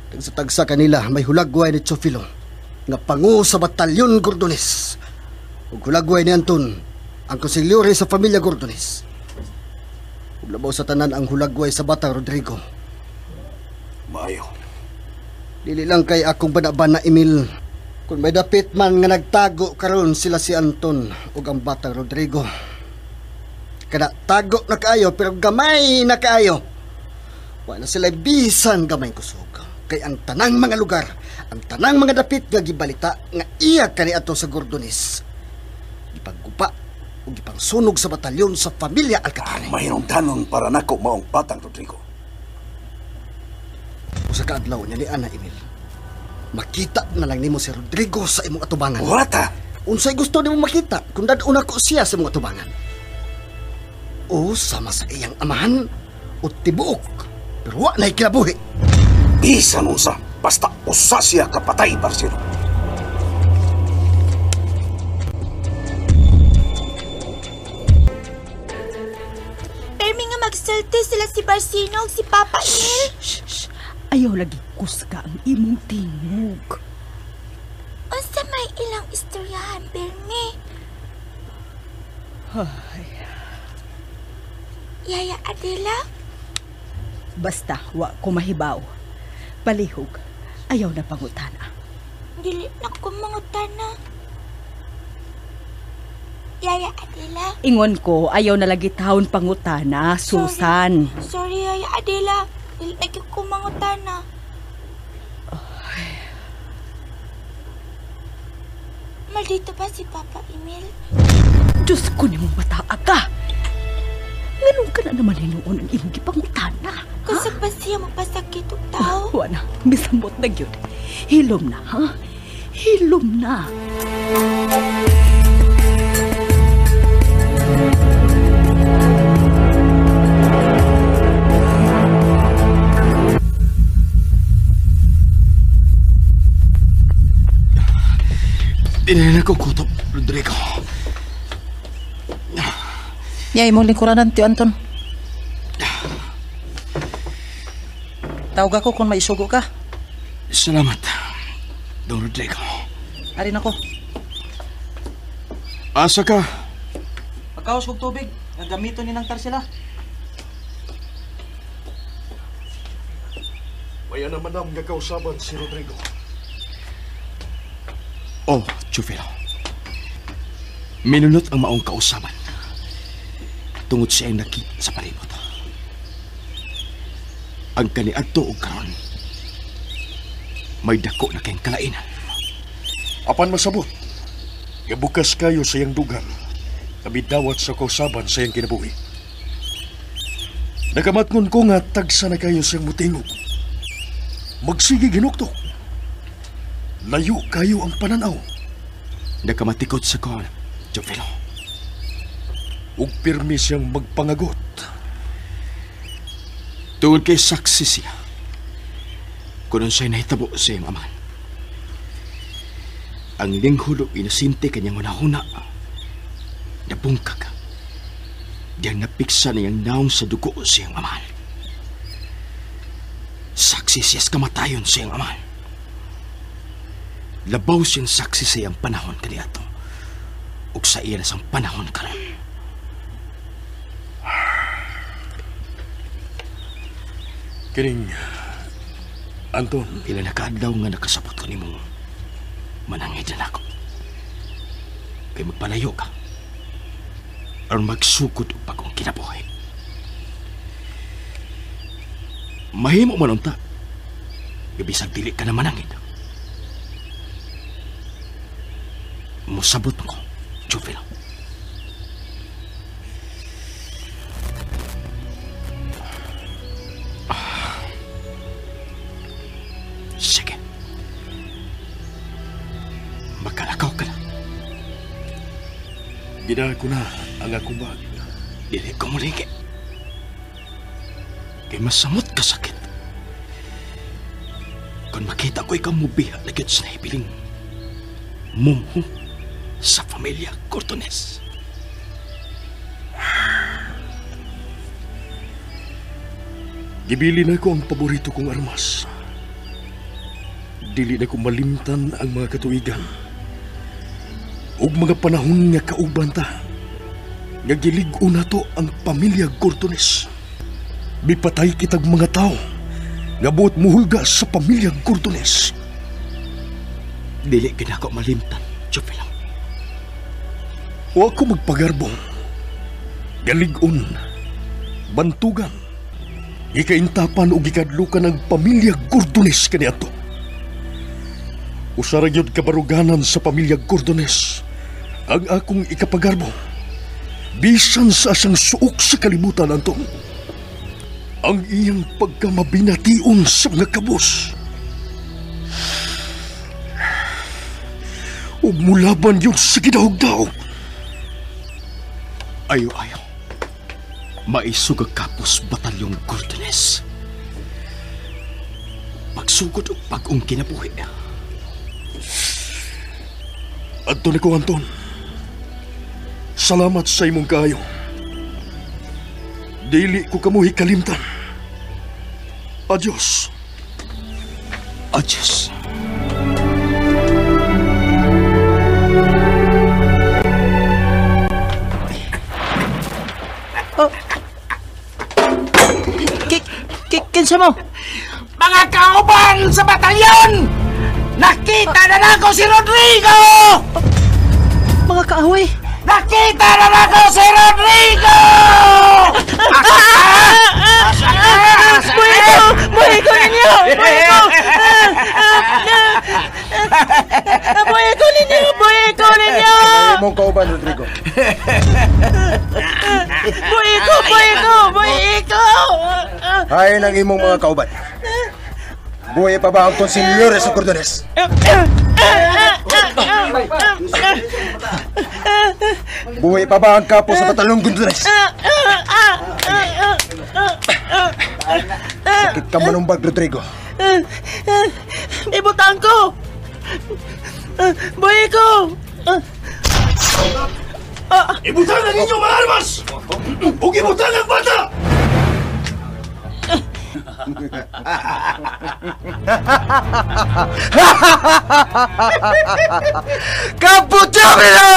Tagsa-tagsa kanila may hulagway ni Chofilo nga pangu sa batalyon Gordones ug hulagway ni Anton ang konsilyore sa pamilya Gordones. Ug labaw sa tanan ang hulagway sa batang Rodrigo. Maayo. Dili lang kay akong bana-bana, Emil. Kung may dapit man nga nagtago karon sila si Anton ug ang batang Rodrigo. Kada tago na kaayo pero gamay na kaayo. Wa na sila bisan gamay kusog. Kay ang tanang mga lugar, ang tanang mga dapit nga gibalita nga iya kaniadto sa Gordones. Gipaggupa ug gipangsunog sa batalyon sa pamilya Alcatare. Mahinungdanon para nako maong batang Rodrigo. Usa ka adlaw niya ni Ana, Emil. Makita na lang nimo si Rodrigo sa imong atubangan. Wata! Unsay gusto nimo makita kung dad-on ako siya sa imong atubangan? O sama sa iyang amahan o tibuok, pero wa na'y kinabuhi. Bisan unsa, basta usa siya kapatay, Barcino. Permi nga magsulti sila si Barcino ug si Papa Emil. Shh, shh. Ayaw lagi kusga ang imong tingog. Unsa may ilang istoryahan, Permi? Ay. Yaya Adela? Basta wa ko mahibaw. Palihog, ayaw na pangutana. Dili na ko mangutana. Yaya Adela? Ingon ko, ayaw na lagi taon pangutana, Susan. Sorry, Yaya Adela. Dili na gyud ko mangutana. Maldito ba si Papa Emil? Diyos ko nimong bataa ka! Nganong ka na naman hinuon ang imong gipangutana? Kusog ba siya magpasakit og tao? Wa na, misambot na gyud. Hilom na, ha? Hilom na. Dili na ko kutob, Rodrigo. Nya imong lingkuranan, Tio Anton. Tawag ako kung maisugo ka. Salamat, Don Rodrigo. Ari na ko. Asa ka? Pagkaos kog tubig, gamiton ni nang tarsila. Maya naman ang gagawsaban si Rodrigo. Oh, Chufilo. Minunot ang maong kausaban. Tungod siyang nakita sa palibot. Ang kaniadto og karon, may dako na kayong kalainan. Apan masabot, gabukas kayo sa iyang dugan, kabidawat sa kausaban sa iyang kinabuhi. Nakamatngon ko nga tagsa na kayo siyang mutingog. Magsige ginuktok. Layo kayo ang pananaw. Nakamatikod sa kon, Jovelo. Ug pirmi siyang magpangagot. Tungod kay saksi siya. Kung siya'y nahitabo sa iyang amahan. Ang linghod og inosente kanyang hunahuna. Nabungkag. Diyang napiksa niyang naong sa dugo sa iyang amahan. Saksi siya sa kamatayon sa iyang amahan. Labaw siyang saksi sa iyang panahon kaniadto ug sa iya sang panahon karon. Kining Anton, ila nakaadlaw nga nakasabot ko nimo. Manangid na nako. Kay magpalayo ka. Aron magsugod og bagong kinabuhi. Mahimo man unta. Bisag dili ka na manangid. Musabot ko, Jovelo. Sige. Magkalakaw ka na. Ginawa ko na ang akong bag. Dili ko muligi. Kay masamot ka sakit. Kung makita ko ikaw mubiha na gyud sa nahibiling mumho sa pamilya Cortones. Gibili na ko ang paborito kong armas. Dili na ko malimtan ang mga katuigan ug mga panahon nga kauban ta. Nga gilig-on nato ang pamilya Gordones. Mipatay kitag mga tao nga buot muhulga sa pamilya Gordones. Dili gid ako malimtan, Jovelo. Wa ko magpagarbong. Galig-on, bantugan, gikaintapan o gikadlukan ang pamilya Gordones kaniadto. Usa ra gyud kabaruganan sa pamilya Gordones ang akong ikapagarbo. Bisan sa asang suok sa kalibutan, Anton, ang iyang pagkamabination sa mga kabos. Ug mulaban yun sa gidahog-dahog. Ayo-ayo. Maisug ang kapos batalyong Gordones. Pagsugod og bag-ong kinabuhi. Adto ni ko, Anton. Salamat sa imong kaayo. Dili ko kamo hikalimtan. Adios. Adios. Oh. Kinsa mo? Mga kauban sa batalyon! Nakita na nako si Rodrigo! Mga kaaway! Nakita na nako si Rodrigo! Asa ka! Asa ka! Buhay ko! Buhay ko ninyo! Buhay ko! Buhay ko ninyo! Buhay ko ninyo! Ay mong kauban, Rodrigo. Buhay ko! Buhay ko! Buhay ko! Hain ang imong mga kauban. Buhay pa ba ang konsilyore sa Cordones? Buhay pa ba ang kapo sa Batalong Gondones? Sakit ka manumbag, Rodrigo. Ibutang ko! Buhay ko! Ibutang ang inyong mga armas! Ug ibutang ang bata! Kapo Teofilo!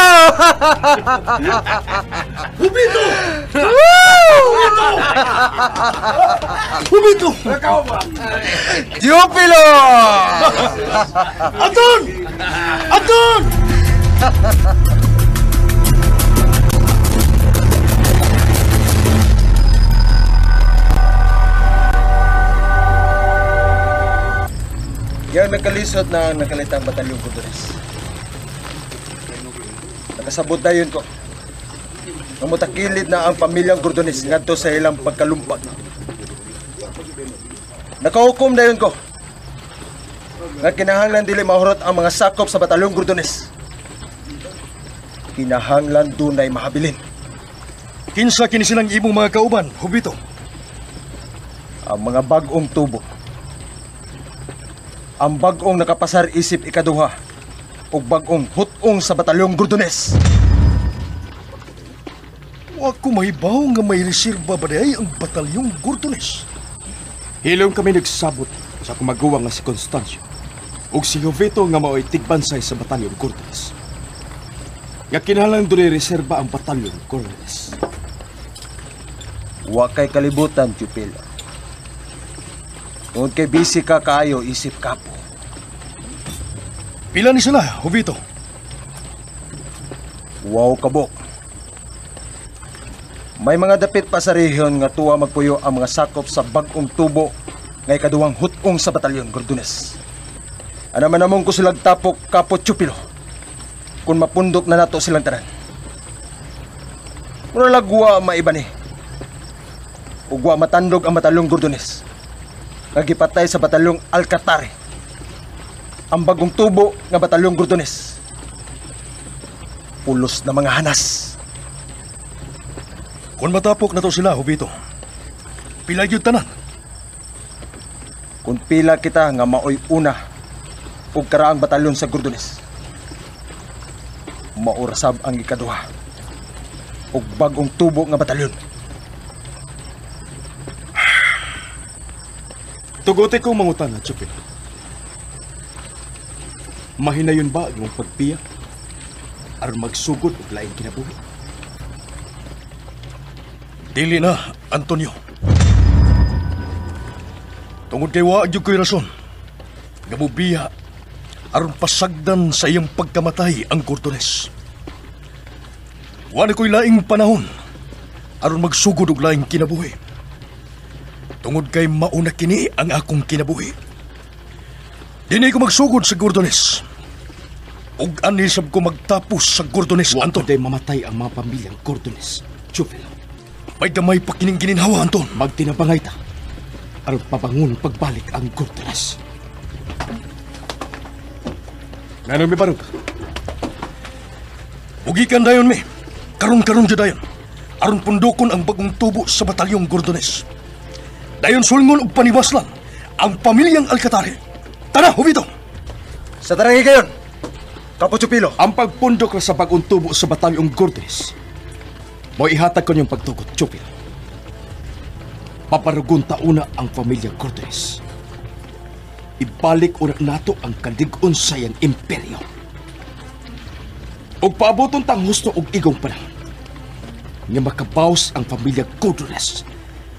Jovito! Jovito! Jovito! Teofilo! Anton! Anton! Yang nakalisod na ang nakalitang batalyong Gordones. Nakasabot dayon ko. Namutakilid na ang pamilyang Gordones ngadto sa ilang pagkalumpag. Nakahukom dayon ko. Nga kinahanglan dili mahurot ang mga sakop sa batalyong Gordones. Kinahanglan dunay mahabilin. Kinsa kini silang imong mga kauban, Jovito? Ang mga bag-ong tubo. Ang bag-ong nakapasar isip ikaduha ug bag-ong hut-ong sa batalyong Gordones. Wa ko mahibaw nga may reserba ba diay ang batalyong Gordones. Hilom kami nagsabot sa kumaguwang nga si Constancio ug si Jovito nga mao'y tigbansay sa batalyong Gordones. Nga kinahanglan dunay reserba ang batalyong Gordones. Wa kay kalibutan, Teofilo. Tungod kay busy ka kaayo isip kapo. Pila ni sila, Jovito? Wow kabok. May mga dapit pa sa rehiyon nga tuwa magpuyo ang mga sakop sa bag-ong tubo nga ikaduhang hut-ong sa batalyon Gordones. Ana man namong ko silang tapok kapo Teofilo kung mapundok na nato silang tanan. Mura lagwa maiba ni. Ug wa matandog ang batalyong Gordones. Nga gipatay sa batalyong Alcatare. Ang bagong tubo nga batalyong Gordones. Pulos na mga hanas. Kung matapok na to sila, Jovito, pila gyud tanan? Kung pila kita nga maoy una ug karaang batalyon sa Gordones, maurasab ang ikaduha ug bagong tubo nga batalyon. Tugote kong mangutana, Teofilo. Mahinayon ba ang imong pagpiya aron magsugod og laing kinabuhi? Dili na, Antonio. Tungod kay wa gyud ko'y rason nga mobiya aron pasagdan sa iyang pagkamatay ang Gordones. Wa na ko'y laing panahon aron magsugod og laing kinabuhi. Tungod kay mauna kini ang akong kinabuhi. Dili ko magsugod sa Gordones. Ug ani sab ko magtapos sa Gordones, Anton. Wa mamatay ang mga pamilyang Gordones, Teofilo. May gamay pa kining gininhawa, Anton. Magtinabangay ta aron pabangon pagbalik ang Gordones. Nganong mi barog? Ugikan dayon mi. Karon-karon jud dayon. Aron pundokon ang bagong tubo sa batalyong Gordones. Dayon sulngon og panibaslan ang pamilyang Alcatare. Tara, Jovito! Sa tarangi kayon, Kapo Teofilo. Ang pagpundok ra sa bagong tubo sa batalyong Gordones, mo ihatag ko niyong pagtugot, Teofilo. Paparugon ta una ang pamilya Gordones. Ibalik una nato ang kalig-on sa iyang imperyo. Ug paaboton tang husto og igong panahon nga makabaws ang pamilya Gordones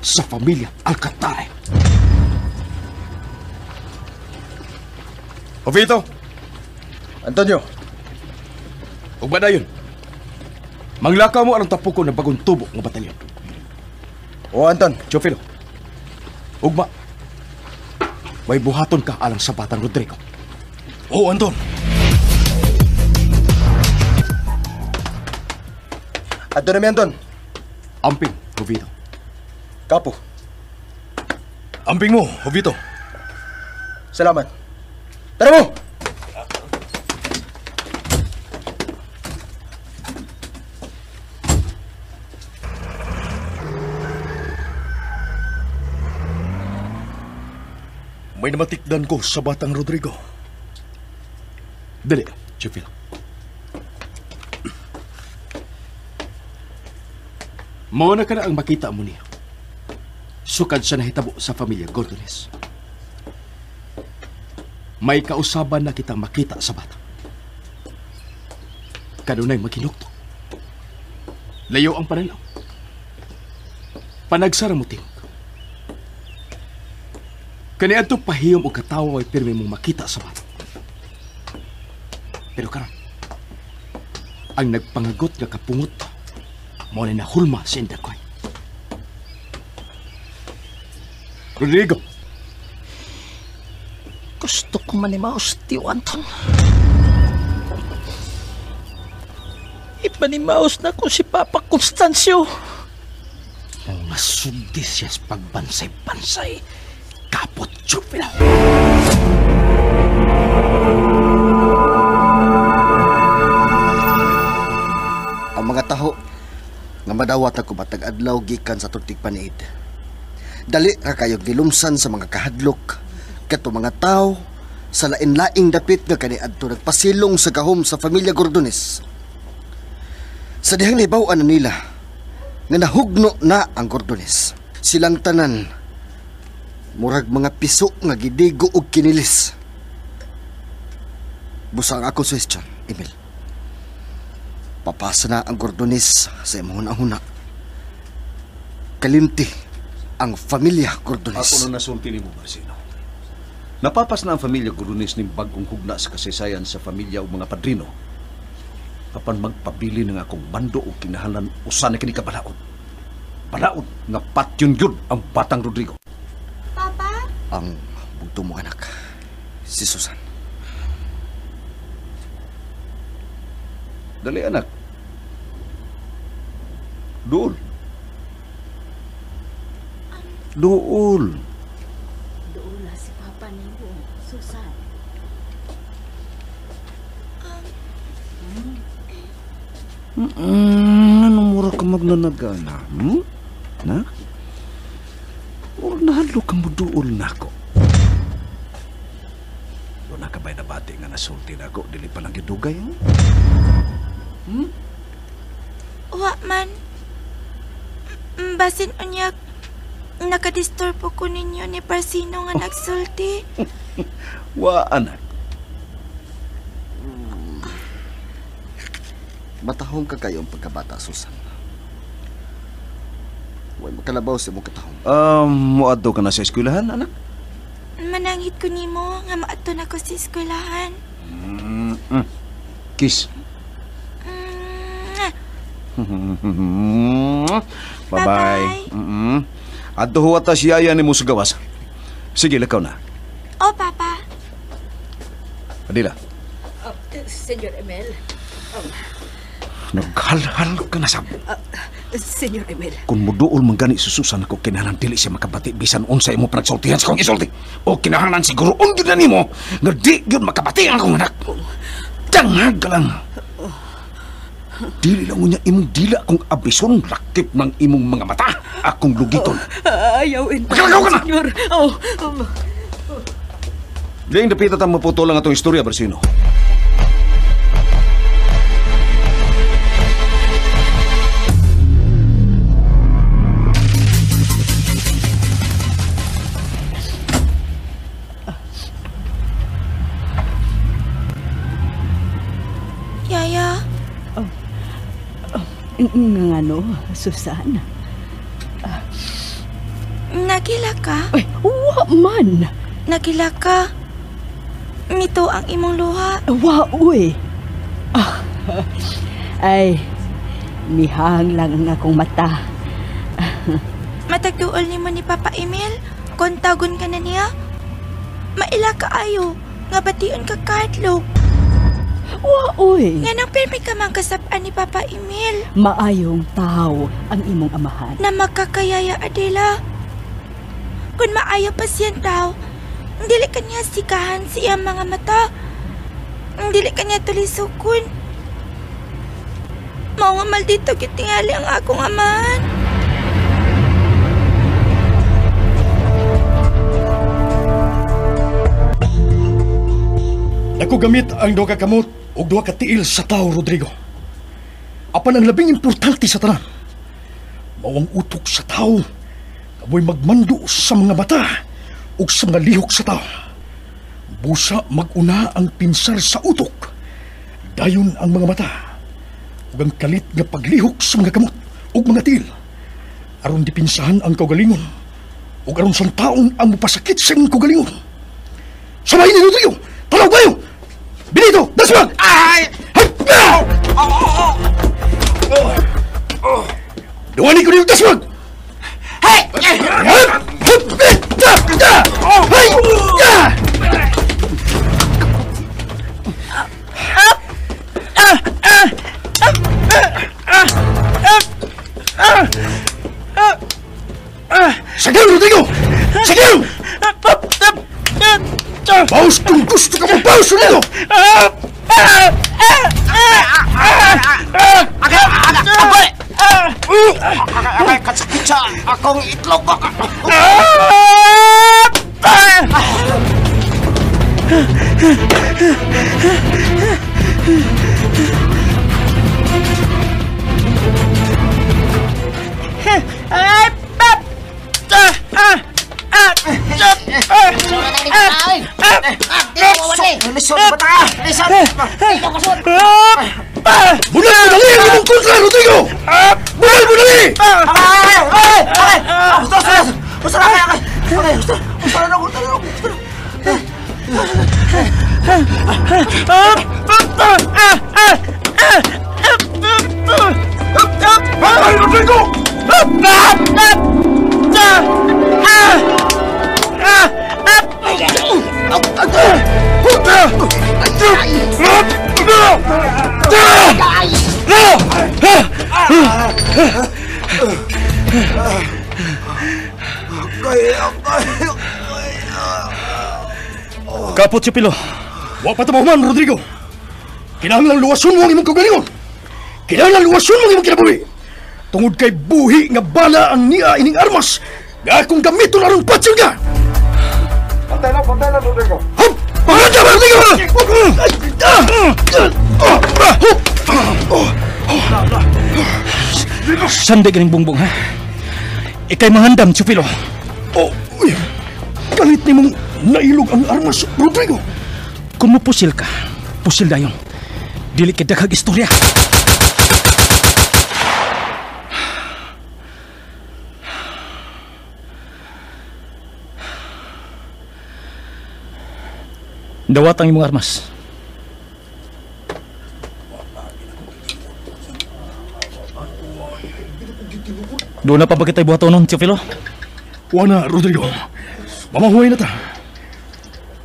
sa pamilya Alcatare. Jovito! Antonio! Ug ba dayon? Manglakaw mo aron tapukon ang bagong tubo nga batalyon. O Anton. Teofilo. Ugma. May buhaton ka alang sa batang Rodrigo. O Anton. Adto na mi, Anton. Amping, Jovito. Kapo. Amping mo, Jovito. Salamat. Tara mo! May namatikdan ko sa batang Rodrigo. Dili, Teofilo. Mao na ka na ang makita mo niya. Sukad sa nahitabo sa pamilya Gordones. May kausaban na kitang makita sa bata. Kanunay maginuktok. Layo ang pananaw. Panagsara mo tingog. Kaniadto pahiyom o katawa ay pirmi mong makita sa bata. Pero karon, ang nagpangagot nga kapungot mao na nahulma sa Indakoy. Rodrigo! Gusto ko manimaos, Tio Anton. Ipanimaos na ko si Papa Constancio. Ang masugdi siya sa pagbansay-bansay. Kapot Chupila. Ang mga taho nga madawat ako matag adlaw gikan sa tuntig paniid. Dali ra kayog gilumsan sa mga kahadlok kato mga tawo sa lain-laing dapit nga kaniadto nagpasilong sa gahom sa pamilya Gordones. Sa dihang nahibaw-an na nila nga nahugno na ang Gordones. Silang tanan murag mga piso nga gidigo og kinilis. Busa ang akong suggestion, Emil. Papasa na ang Gordones sa imong hunahuna. Kalimti ang pamilya Gordones. Ako na nasulti nimo, Barcino. Napapas na ang pamilya Gordones ning bag-ong hugna sa kasaysayan sa pamilya ug mga padrino. Apan magpabili ng akong bando o kinahalan usa na kini ka balaod. Balaod nga patyon gyud ang batang Rodrigo. Papa? Ang bugto mo anak, si Susan. Dali anak. Duol. Duol. Duol na si Papa nimo, Susan. Ano mura ka magnanagana? Na? Mura nahalo ka mo duol na ako. Wala ka ba'y nabati nga nasulti na ako? Dili pa lang gidugay, Wa man. Basin unyag, nakadisturbo ko ninyo ni Barcino nga nagsulti. Wa, anak. Matahong ka kayo ang pagkabata, Susan. Huwag makalabaw sa imong katahong. Muadto ka na sa eskwelahan, anak? Mananghit ko nimo nga maadto na ko sa eskwelahan. Kiss. Bye-bye. Adto huwat ta siya ni mo sa gawas. Sige, lakaw na. Oh, Papa. Adila. Senyor Emel. Naghalhal ka na sa... Senyor Emel. Kung muduol man gani sususan ako, kinahanglan dili siya makabati bisan unsa imo panagsultihan sa kong isulti. O kinahanglan siguro ungyud na nimo nga di gyud makabati ang akong anak. Dangag ka lang. Dili lang unya imong dila kung abison lakip ng imong mga mata akong lugiton. Ayaw in. Pakalagaw ka na! Senyor. Oh. Ding dapita ta maputo lang atong istorya, Barcino. Yaya. Ngano, Susan? Nagila ka? Ay, wa man. Nagila ka? Mito ang imong luha. Wa, uy. Ay, mihang lang ang akong mata. Matagduol nimo ni Papa Emil? Kontagon ka na niya? Maila ka ayo, nga bation ka kahadlok. Wa, uy. Nga nang pirmi ka man kasab-an ni Papa Emil. Maayong tao ang imong amahan. Na makakayaya, Adela. Kung maayo pa siyang tao, dili ka niya sikahan sa iyang mga mata. Dili ka niya tulisukon. Mao nga maldito gitingali ang akong amahan. Nakugamit ang duha ka kamot ug duha ka tiil sa tao, Rodrigo. Apan ang labing importante sa tanan, mao ang utok sa tao Amoy magmando sa mga mata ug sa mga lihok sa tao. Busa maguna ang pinsar sa utok. Dayon ang mga mata ug ang kalit nga paglihok sa mga kamot ug mga tiil. Aron dipinsahan ang kaugalingon ug aron sang taon ang mupasakit sa imong kaugalingon. Samahin ni Rodrigo! Tanaw kayo! Benito! Dasmag! Ay! Duwani ko niyo dasmag! Hey! Sige, Rodrigo! Sige! Paus kung gusto ka mo! Paus, Rodrigo! Agay, kasakit sa akong itlog. Bunal mo dali ang imong kontra, Rodrigo! Bunal mo dali! Ay, Rodrigo! Kapot si Pilo. Wa pa man, Rodrigo. Kinahanglan luwason mo ang imong kaugalingon. Kinahanglan luwason mo ang imong kinabuhi. Tungod kay buhi nga bala ang niya ining armas nga akong gamiton aron patyon ka. Pantay lang, Rodrigo. Hup! Paganda, Rodrigo! Sanday ganing bungbong, ha? Ika'y mahandam, Chupilo. Oh, uy. Galit ni mong nailog ang armas, Rodrigo. Kung mupusil ka, pusil dayon. Dili kay daghag istorya. Dawat ang imong armas. Doon na pa ba kita'y buhatonon, Teofilo? Wala, Rodrigo. Mamahuay na ta.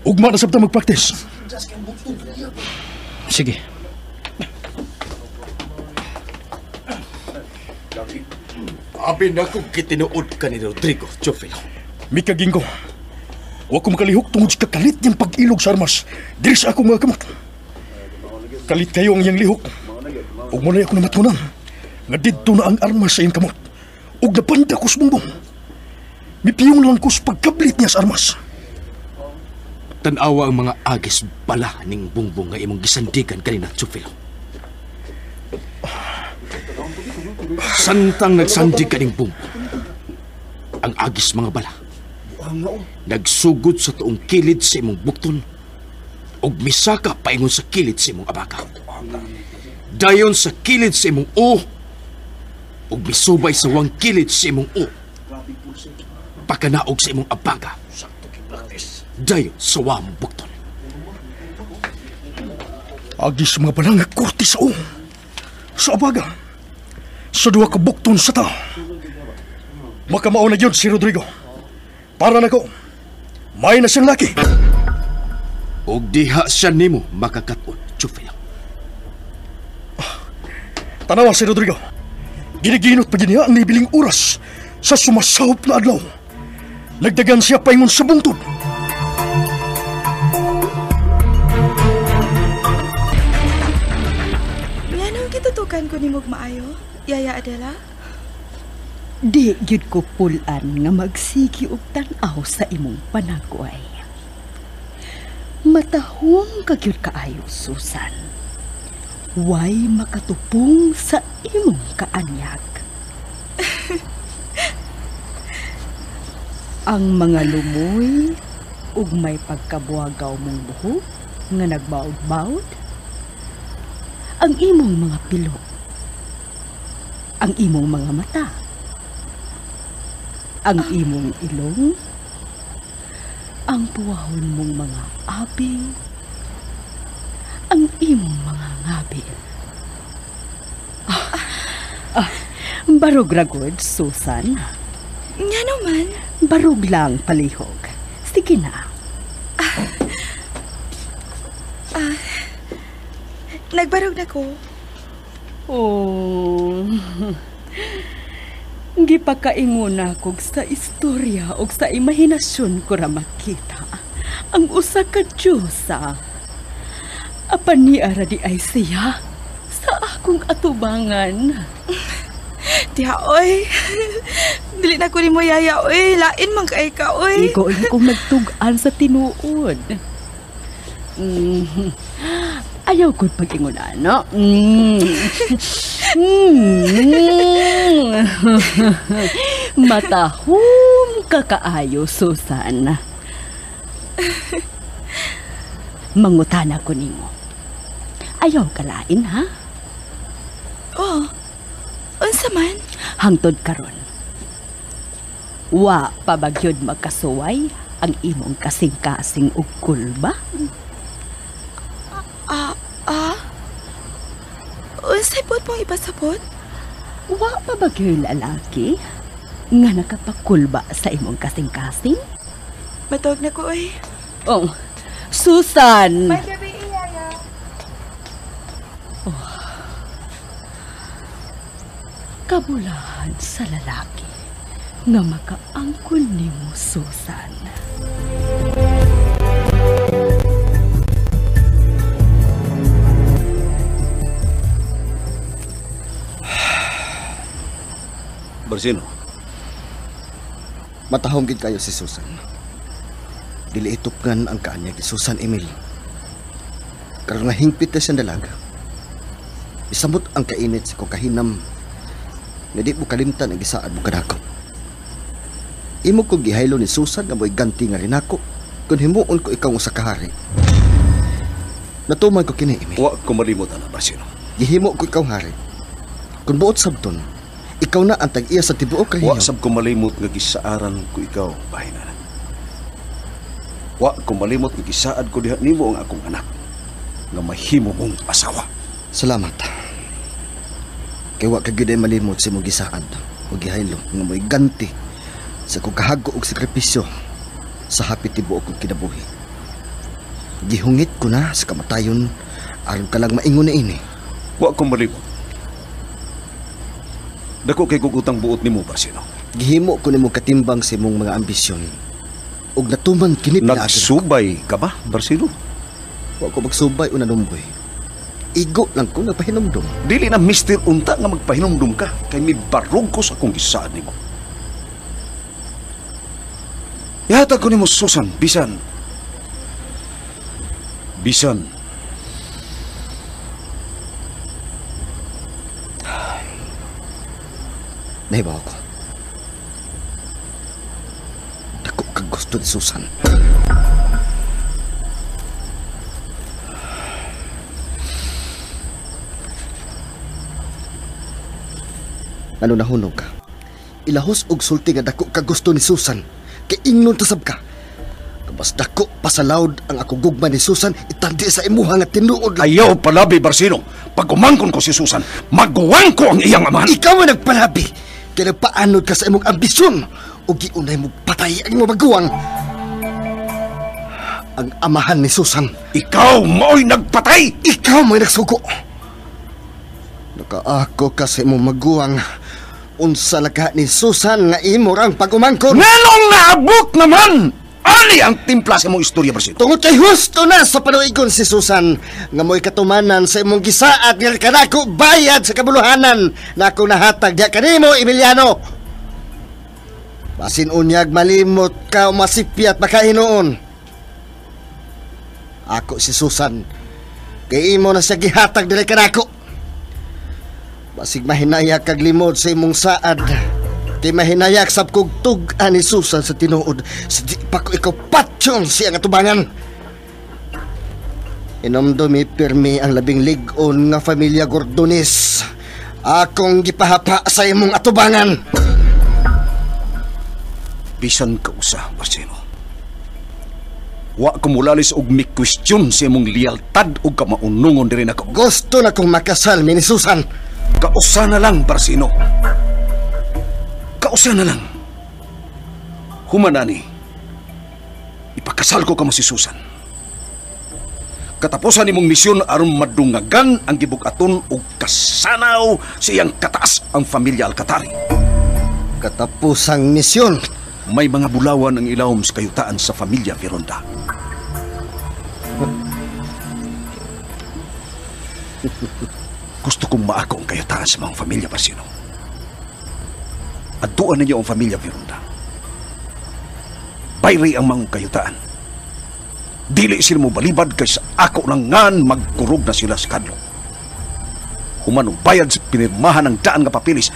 Ugma na sabta magpraktis. Sige. Abi na kong kitinuod ka ni Rodrigo, Teofilo. Mikaginggo. Wa ko makalihok tungod sa kakalit niyang pag-ilog sa armas. Diri sa akong mga kamot. Kalit kayo ang iyang lihok. Ug mo na ako namatunan nga didto na ang armas sa iyang kamot. Ug napanda ko sa bumbong. Mipiyong lang ko sa pagkablit niya sa armas. Tanawa ang mga agis bala ning bungbong nga imong gisandigan kanina, Teofilo. Santang nagsandig kaning bungbong, ang agis mga bala nagsugod sa tuong kilid sa imong bukton ug misaka paingon sa kilid sa imong abaka. Dayon sa kilid sa imong o ug misubay sa wang kilid sa imong o. Pakanaog sa imong abaga. Dayon sa wang bukton. Agis mga bala nga korte sa o. Sa abaga. Sa duha ka bukton sa tao. Makamao na gyud si Rodrigo. Para nako, may na siyang laki. Og diha siya nimo makakaton, Chufelo. Tanawa si Rodrigo. Giniginot pa niya ang nibiling oras sa sumasahop na adlaw. Nagdagan siya paingon sa bungtod. Nganong kitutukan ko ni maayo, Yaya Adela? Di gyud ko pulan nga magsigi og tan-aw sa imong panagway. Matahong ka gyud kaayo, Susan. Way makatupong sa imong kaanyag. Ang mga lumoy ug may pagkabuhagaw mong buhok nga nagbaud-baud. Ang imong mga pilo. Ang imong mga mata. Ang imong ilong. Ang puwahon mong mga abi. Ang imong mga ngabil. Barog ragod, Susan. Nga naman. Barog lang, palihog. Sige na. Nagbarog na ko. Oh. Gipakaingona kog sa istorya og sa imahinasyon ko ra makita ang usa ka diyosa. Apan niara di ay siya sa akong atubangan. Diha, oy. Dili na ko ni mo yaya, oy. Lain man kay ka, oy. Igo kong nagtug-an sa tinuod. Ayaw ko pag-ingon, ano? Matahom ka kaayo, Susan. Mangutana ko nimo. Ayaw kalain, ha? Oh, unsa man? Hangtod karon. Wa pa bagyod magkasuway ang imong kasing-kasing og kulba? Unsay buot mong ipasabot? Wa pa bagyoy lalaki nga nakapakulba sa imong kasing-kasing? Matawag na ko, oy. Oh, Susan! May gabi, Yaya. Oh. Kabulahan sa lalaki nga makaangkon nimo, Susan. Barsino. Matahom gid kayo si Susan. Dili itupngan ang kaanyag ni Susan, Emil. Karon nga hingpit na siyang dalaga. Isamot ang kainit sa kong kahinam nga di mo kalimtan ang gisaad mo kanako. Imo kong gihaylo ni Susan nga mo'y ganti nga rinako kung himuon ko ikaw usa ka hari. Natuman ko kini, Emil. Wa ko malimot ana, Barsino. Gihimo ko ikaw hari. Kung buot sabton, ikaw na ang tag-iya sa tibuok rehiyon. Wa sab ko malimot nga gisaaran ko ikaw, bahinan. Wa ko malimot nga gisaad ko diha nimo ang akong anak nga mahimo mong asawa. Salamat. Kay wa ka gyud ay malimot sa imong gisaad o gihaylo nga mo'y ganti sa kong kahago og sakripisyo sa hapit tibuok kong kinabuhi. Gihungit ko na sa kamatayon aron ka lang maingon na ini. Wa ko malimot. Dako kay kugutang buot nimo, Barsino. Gihimo ko nimo katimbang sa imong mga ambisyon. Ug natuman kini pinaagi. Nagsubay ka ba, Barsino? Wa ko magsubay o nanumboy. Igo lang ko nagpahinumdum. Dili na mister unta nga magpahinumdum ka kay mibarog ko sa akong gisaad nimo. Ihatag ko nimo, Susan, bisan. Bisan. Nahibaw ko. Dako kag gusto ni Susan. Ano nahunog ka? Ilahos og sulti nga dako kag gusto ni Susan. Kay ingnon tasab ka. Mas dako pa sa loud ang ako gugma ni Susan itandi sa imuha nga tinuod. Ayaw palabi, Barsino. Pag umangkon ko si Susan, maguwang ko ang iyang amahan. Ikaw ang nagpalabi. Kaya nagpaanod ka sa imong ambisyon o giunay mo patay ang imong maguwang. Ang amahan ni Susan. Ikaw mo'y nagpatay! Ikaw mo'y nagsugo. Nakaako ka sa imong maguwang. Unsa laka ni Susan nga imo rang pag-umangkon. Nganong naabot naman! Ali ang timpla sa imong istorya, Barsino. Tungod kay husto na sa panuigon si Susan nga mo'y katumanan sa imong gisaad nga kanako bayad sa kabuluhanan na akong nahatag diha kanimo, Emiliano. Basin unyag malimot ka o masipyat makahinuon. Ako si Susan kay imo na siya gihatag dili kanako. Basig mahinaya kag limod sa imong saad Kay mahinayak sab kog tug-an ni Susan sa tinuod sa di pa ko ikaw patyon siya nga tubangan. Inomdumi pirmi ang labing lig-on nga pamilya Gordones. Akong gipahapa sa imong atubangan. Bisan kausa, Barcino. Wa ko mulalis og mi-question sa imong lealtad og kamaunungon diri nako. Gusto na kong makasal mi ni Susan. Kausa na lang, Barcino. Kausa na lang. Humanani, ipakasal ko kamo si Susan. Katapusan nimong misyon aron madungagan ang gibug-aton og kasanaw sa iyang kataas ang pamilya Alcatari. Katapusang misyon? May mga bulawan ang ilawom sa kayutaan sa pamilya Veronda. Gusto kong maako ang kayutaan sa mga pamilya, Barcino. Adtuan ninyo ang pamilya Veronda. Bayri ang mga kayutaan. Dili sila mo balibad kaysa ako lang ngan magkurog na sila sa kadlok. Human og bayad sa pinirmahan ng daan nga papilis,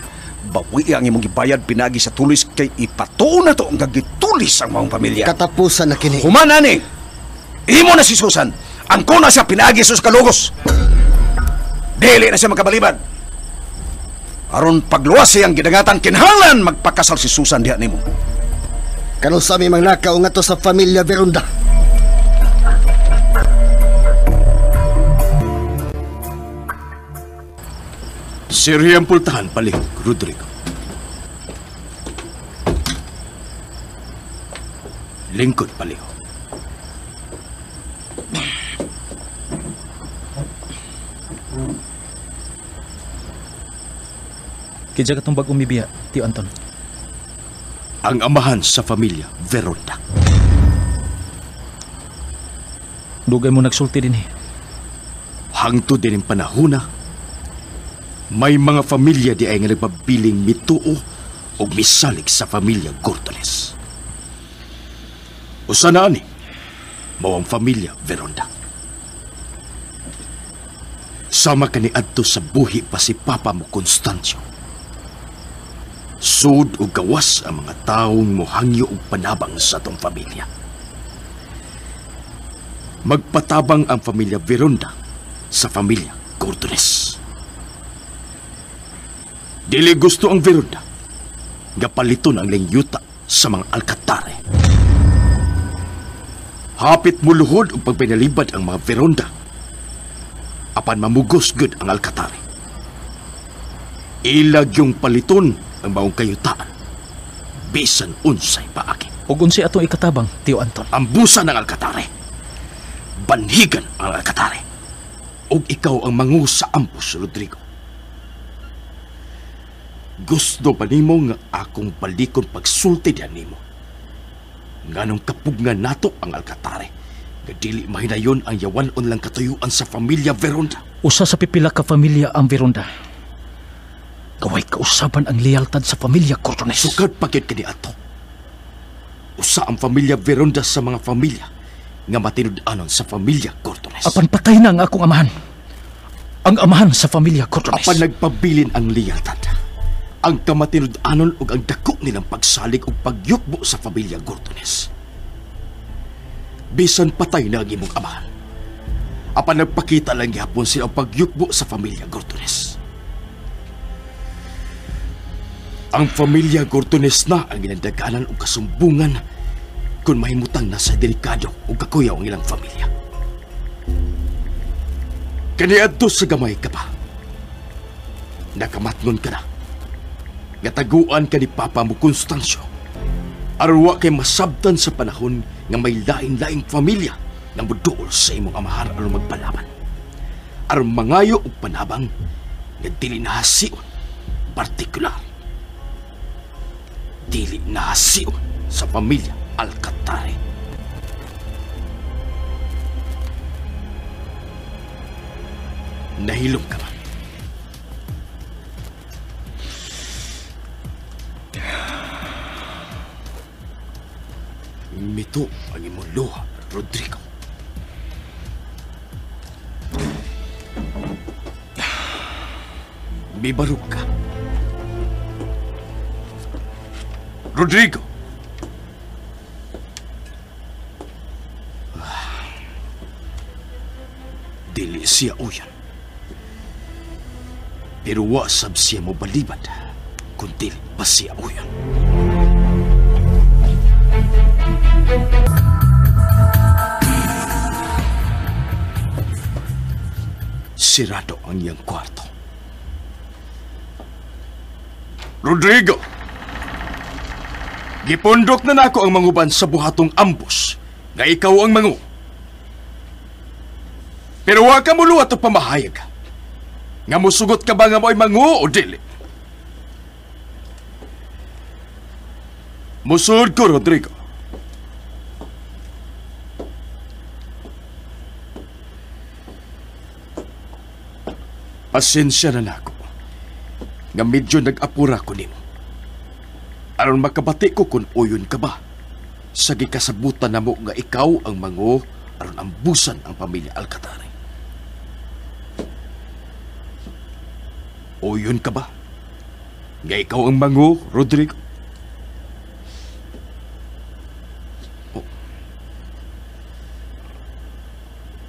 bawi ang imong gibayad pinagi sa tulis kay ipatuon na to ang gagitulis ang mga pamilya. Katapusan na kini. Human ani, imo na si Susan. Ang kuna siya pinagi sa kalugos. Dili na siya magkabalibad. Aron pagluwas siyang gidangatan kinahanglan magpakasal si Susan diha nimo. Kanusa mi mangnakaw ngadto sa pamilya Veronda. Seryo ang pultahan palihog, Rodrigo. Lingkod palihog. Kidya katong bag umibiya, Tio Anton. Ang amahan sa pamilya Veronda. Dugay mo nagsulti din eh. Hangtod din ang panahona, may mga pamilya di ay nga nagpabiling mituo o misalig sa pamilya Gordones. Usa na ani, mao ang pamilya Veronda. Sama kaniadto sa buhi pa si Papa mo Constancio. Sud o gawas ang mga taong mohangyo og panabang sa atong pamilya. Magpatabang ang pamilya Veronda sa pamilya Gordones. Dili gusto ang Veronda nga paliton ang yuta sa mga Alcatare. Hapit muluhod og pagpinalibad ang mga Veronda. Apan mamugos gud ang Alcatare. Ilag yung paliton ang maong kayutaan. Bisan unsay paagi. Og unsay atong ikatabang, Tio Anton? Ang busa ng Alcatare. Banhigan ang Alcatare. Og ikaw ang mangu sa ampos, Rodrigo. Gusto ba nimo nga akong balikon pagsulti diyan nimo? Nganong kapugngan nato ang Alcatare, nga dili mahinayon ang yawan-on lang katuyuan sa pamilya Veronda. Usa sa pipila ka pamilya ang Veronda. Gaway kausaban ang lealtad sa pamilya Cordones. Sukad pagid kani ato. Usa ang pamilya Veronda sa mga pamilya nga matinud-anon sa pamilya Cordones. Apan patay na ang akong amahan. Ang amahan sa pamilya Cordones. Apan nagpabilin ang lealtad. Ang kamatinud-anon ug ang dako nilang pagsalig ug pagyukbo sa pamilya Gordones. Bisan patay na ang imong amahan. Apan nagpakita lang gihapon sila ang pagyukbo sa pamilya Gordones. Ang pamilya Gordones na ang ilang daganan og kasumbungan kung mahimutang nasa delikado ug kakuyaw ang ilang pamilya. Kaniadto sa gamay ka pa. Nakamatngon ka na. Gataguan ka ni Papa mo Constancio. Aron wa kay masabtan sa panahon nga may lain-laing pamilya nga moduol sa imong amahan aron magpalaban. Aron mangayo og panabang nga dili nahasion partikular. Dili nahasion sa pamilya Alcatare. Nahilom ka ba? Mito ang imong luha, Rodrigo. Mibarog ka. Rodrigo. Dili siya uyan. Pero wa sab siya mobalibad kung dili pa siya uyan. Sirado ang iyang kwarto. Rodrigo! Gipundok na nako ang manguban sa buhatong ambus nga ikaw ang mangu. Pero wa ka muluwat o pamahayag. Nga musugot ka ba nga mo'y mangu o dili? Musud ko, Rodrigo. Pasensya na nako. Nga medyo nag-apura ko nimo. Aron makabati ko kung uyon ka ba. Sa gikasabutan na mo nga ikaw ang mangu aron ambusan ang pamilya Alcatari. Uyon ka ba? Nga ikaw ang mangu, Rodrigo? Oh.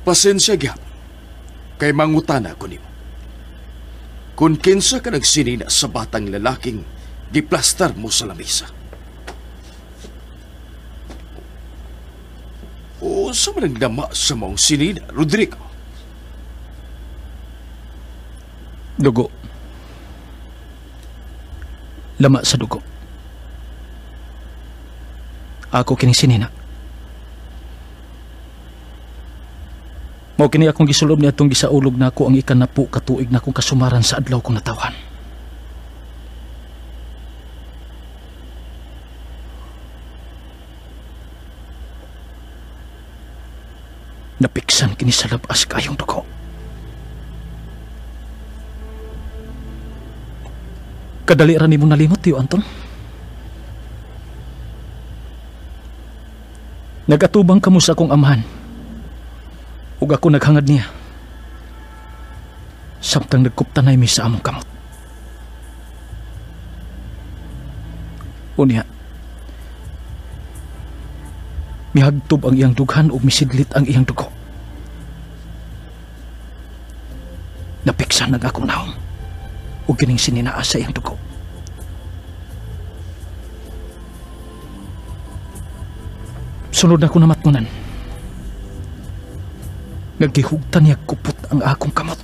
Pasensya gyapon. Kay mangutana ko nimo. Kung kinsa ka nagsinina sa batang lalaking giplastar mo sa lamisa. O sa man ang dama sa maong sinina, Rodrigo? Dugo. Lama sa dugo. Ako kining sinina. Mao kini akong gisulob ni atong gisaulog nako ang ikanapu katuig na akong kasumaran sa adlaw kong natawan. Napiksan kini sa labas kayong dugo. Kadali ra nimo nalimot, Tiyo Anton. Nagatubang kamo sa akong amahan. Ug ako naghangad niya. Samtang nagkuptanay mi sa among kamot. Unya, mihagtob ang iyang dughan ug misidlit ang iyang dugo. Napiksan ang akong naong ug kining sininaa sa iyang dugo. Sunod na ko namatngunan. Nagihugtan niya kupot ang akong kamot.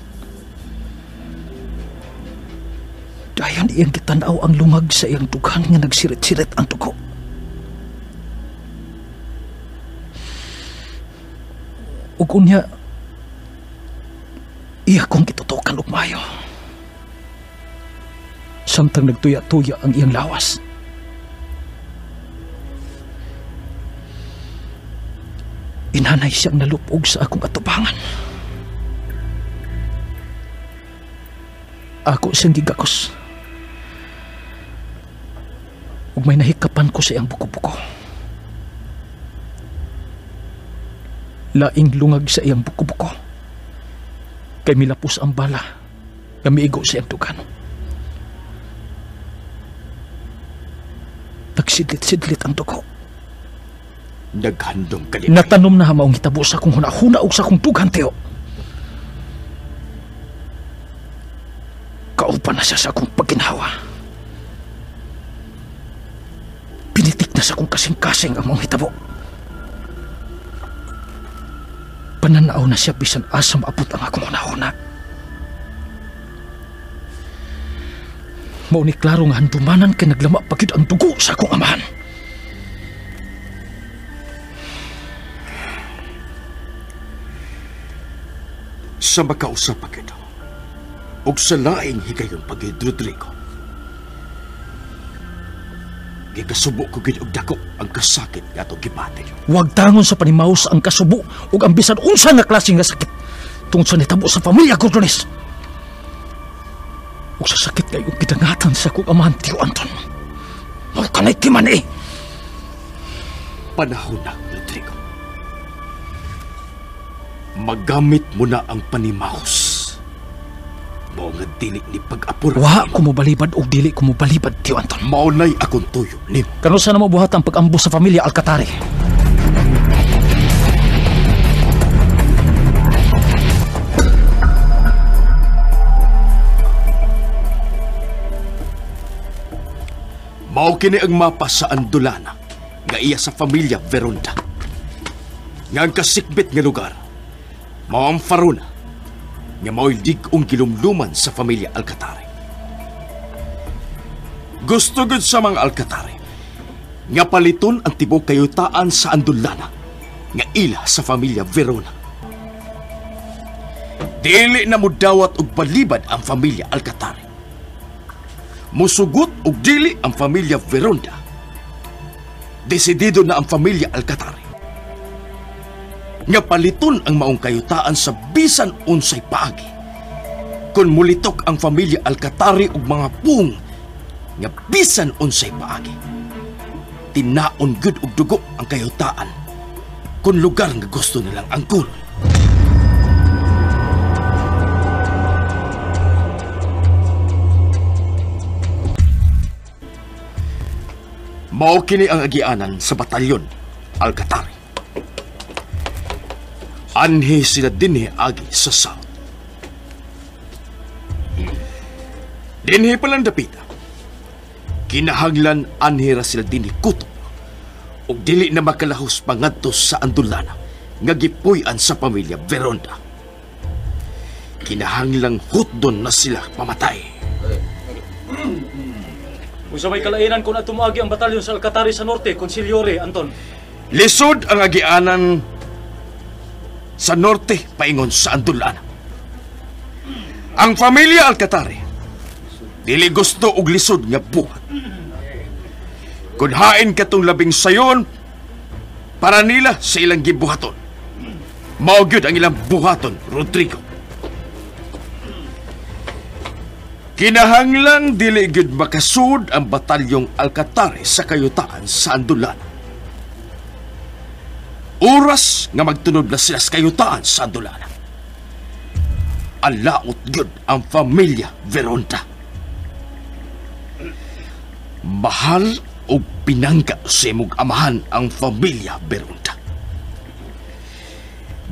Dayon iyang gitanaw ang lungag sa iyang dughan nga nagsirit-sirit ang dugo. Ug unya, iya kong gitutukan og maayo. Samtang nagtuya-tuya ang iyang lawas. Inanay siyang nalupog sa akong atubangan. Ako siyang gigakos. Ug may nahikapan ko sa iyang buko-buko. Laing lungag sa iyang buko-buko. Kay milapos ang bala nga miigo sa iyang dugan. Nagsidlit-sidlit ang dugo. Naghandom ka din. Natanom na maong hitabo sa akong hunahuna ug sa akong dughan, Teo. Kauban na siya sa akong pagginhawa. Pinitik na sa akong kasing-kasing ang maong hitabo. Pananaw na siya bisan asa maabot ang akong hunahuna. Mao ni klaro nga handumanan kay naglama pa gyud ang dugo sa akong amahan. Sa makausap pa kita, og sa laing higayon pagid, Rodrigo. Gikasubo ko gid og dako ang kasakit nga atong gibati. Huwag tangon sa panimaos ang kasubo ug ang bisan unsa nga klase nga sakit tungod sa nitabo sa pamilya Gordones. Ug sa sakit kay ug gidangatan sa akong amahan, Tio Anton. Mao kanay timan eh. Panahon na, Rodrigo. Magamit mo na ang panimaos. Mao nga dili ni pag-apura. Wa ko mobalibad og dili ko mobalibad, Tio Anton. Maunay akong tuyo nimo. Kanusa na mo buhat ang pag-ambos sa pamilya Alcatari? Mao kini ang mapa sa Andolana nga iya sa pamilya Veronda. Nga ang kasikbit nga lugar mao ang Farona nga mao'y lig-ong gilumluman sa pamilya Alcatari. Gusto gud sa mga Alcatari nga paliton ang tibuok kayutaan sa Andolana nga ila sa pamilya Verona. Dili na mudawat og balibad ang pamilya Alcatari. Musugot og dili ang pamilya Veronda. Desidido na ang pamilya Alcatari nga paliton ang maong kayutaan sa bisan unsay paagi. Kung mulitok ang pamilya Alcatari og mga pung nga bisan unsay paagi, tinaon gud og dugo ang kayutaan kung lugar nga gusto nilang angkon. Mao kini ang agianan sa batalyon Alcatari. Anhi sila dinhi agi sa south. Dinhi palang dapita. Kinahanglan anhi ra sila dinhi kutob ug dili na makalahos pangadto sa Andolana nga gipuy-an sa pamilya Veronda. Kinahanglang hutdon na sila pamatay. Unsa may kalainan kung atumaagi ang batalyon sa Alcatari sa norte, Konsilyore, Anton? Lisod ang agianan sa norte paingon sa Andolana. Ang pamilya Alcatari dili gusto og lisod nga buhat. Kun hain katong labing sayon para nila sa ilang gibuhaton. Mao gyud ang ilang buhaton, Rodrigo. Kinahanglang dili gyud makasud ang batalyong Alcatari sa kayutaan sa Andolana. Oras nga magtunob na sila sa kayutaan sa Andolana. Alaot gyud ang pamilya Veronda. Mahal og pinangga sa imong amahan ang pamilya Veronda.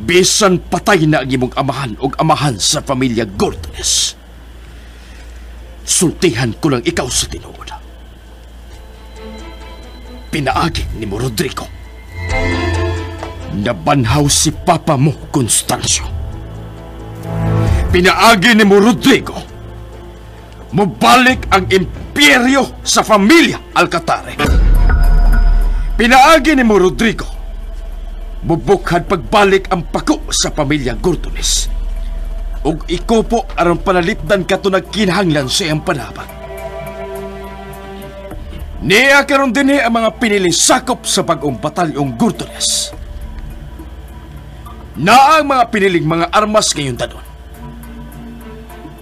Bisan patay na ang imong amahan og amahan sa pamilya Gordones, sultihan ko lang ikaw sa tinuod. Pinaagi ni mo, Rodrigo. Nabanhaw si papa mo, Constancio. Pinaagi ni mo, Rodrigo. Mubalik ang imperyo sa pamilya Alcatari. Pinaagi ni mo, Rodrigo. Mubukhad pagbalik ang pako sa pamilya Gordones. Ug ikupo aron panalipdan kato nagkinahanglan sa iyang panabang. Niya karon dinhi ang mga piniling sakop sa bag-ong batalyong Gordones. Naa ang mga piniling mga armas ngayon tanon.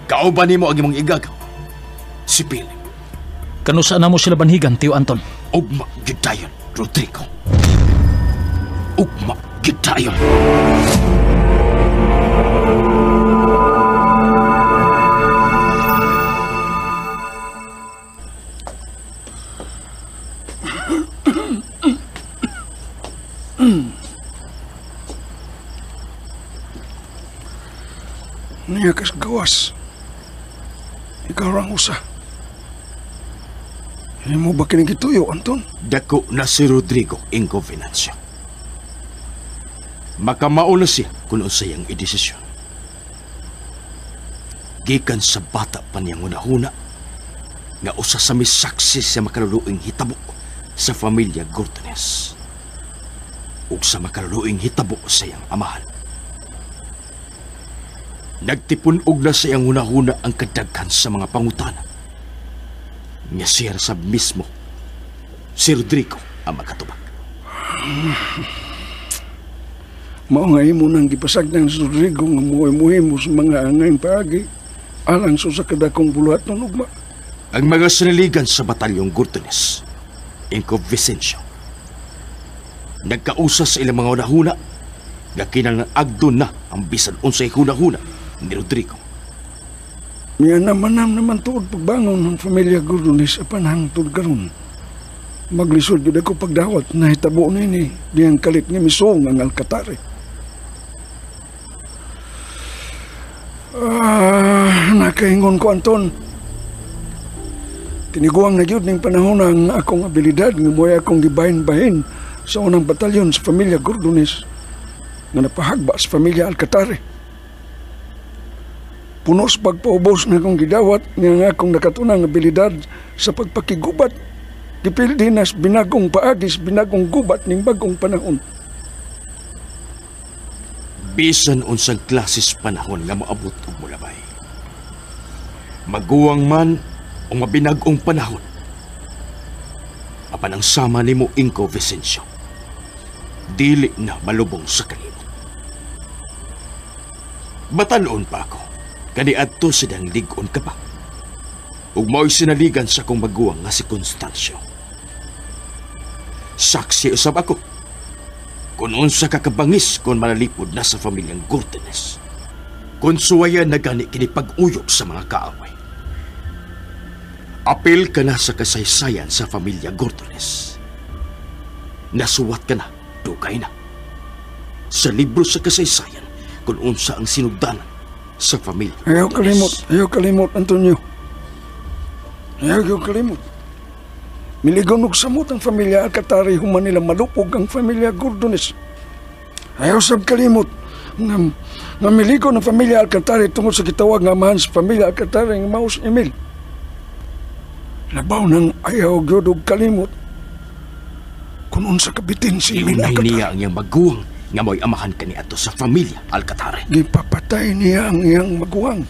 Kauban nimo ang imong igagaw, si Philip. Kanusa na mo sila banhigan, Tio Anton? Ugma gyud dayon, Rodrigo. Ugma gyud dayon. Niya kas gawas. Ikaw rang usa. Hindi mo ba kinigituyo, Anton? Dako na si Rodrigo Ingo Venancio. Makamao na siya kung unsay ang idesisyon. Gikan sa bata pa niyang hunahuna nga usa sa misaksi sa makaluluing hitabo sa pamilya Gordones ug sa makaluluing hitabo sa iyang amahan. Nagtipun-og na sa iyang hunahuna ang kadaghan sa mga pangutana nga siya sa mismo si Rodrigo ang makatubag. Mao nga imo nang gipasagdan si Rodrigo nga muhay-muhimo sa mga angayng paagi alang sa kadakong buluhaton ugma. Ang mga sinaligan sa batalyong Gordones, Inco Vicencio, nagkausa sa ilang mga hunahuna nga kinahanglan agdon na ang bisan unsay hunahuna ni Rodrigo. Miya naman tuod pagbangon ng pamilya Gordones apan hangtod karon. Maglisod gyud ako pagdawat na hitabo nini diyang kalit nga misong ang Alcatare. Nakaingon ko, Anton. Tiniguang na gyud ning panahon ang akong abilidad nga mo'y akong gibahin-bahin sa unang batalyon sa pamilya Gordones nga napahagba sa pamilya Alcatare. Puno sa pagpaubos na akong gidawat nga ang akong nakatunang abilidad sa pagpakigubat gipildi na sa binagong paagis, binagong gubat ning bagong panahon. Bisan unsang klases panahon nga moabot og molabay. Maguwang man o mabinag-ong panahon. Apan ang sama nimo Ingko Vicencio, dili na malubong sa kalimot. Batan-on pa ako, kaniadto sa dang lig-on ka pa. Ug mao'y sinaligan sa akong maguwang nga si Constancio. Saksi usab ako kung unsa ka kabangis kung malalipod na sa pamilyang Gordones. Kung suwayan na gani kini pag-uyok sa mga kaaway. Apil ka na sa kasaysayan sa pamilya Gordones. Nasuwat ka na, dugay na. Sa libro sa kasaysayan kung unsa ang sinugdanan sa pamilya Gordones. Ayaw kalimot, Antonio. Ayaw kalimot. Miligon og samot ang pamilya Alcatare human nila malupog ang pamilya Gordones. Ayaw sab kalimot nga miligon ang pamilya Alcatare tungod sa gitawag nga amahan sa pamilya Alcatare nga mao si Emil. Labaw nang ayaw gyud og kalimot kung unsa kabitin si Emil Alcatare. Niya ang iyang maguwang nga mo'y amahan kaniadto sa pamilya Alcatare. Gipapatay niya ang iyang maguwang.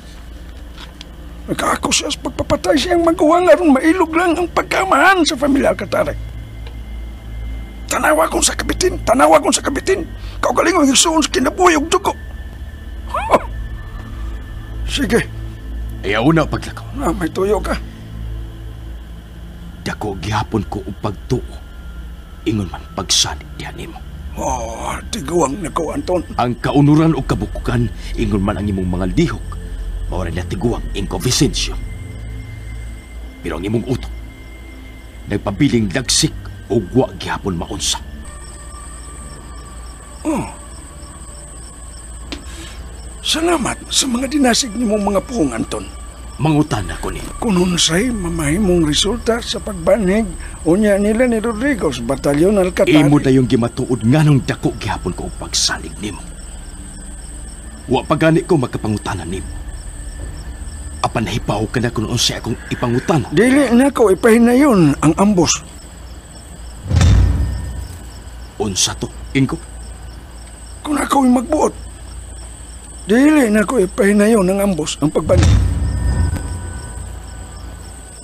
Nakaako siya sa pagpapatay siyang maguwang aron mailog lang ang pagkamahan sa pamilya Alcatare. Tanawa kong sa kabitin, Kaugalingon igsuon sa kinabuhi og dugo. Sige. Ayaw na paglakaw. May tuyo ka. Dako gihapon ko og pagtuo. Ingon man pagsalig diha nimo. Oh, tiguang nako, Anton. Ang kaunuran og kabukukan ingon man ang imong mga lihok. Mao rin na tiguang Ingko Vicencio. Pero ang imong utok nagpabiling lagsik o wa gihapon maunsa. Oh. Salamat sa mga dinasig nimong mga puong, Anton. Mangutan ako ni. Kung unsay mamahimong resulta sa pagbanhig unya nila ni Rodrigo sa batalyon Alcatare. Imo na yung gimatuod nganong dako gihapon ko og pagsalig nimo. Wa pa gani ko magkapangutanan nimo. Apan nahibaw ka na kung unsay akong ipangutana. Dili na ko ipahinayon ang ambos. Unsa to, Ingko? Kung ako'y magbuot, dili na ko ipahinayon ang ambos ang pagbanhig.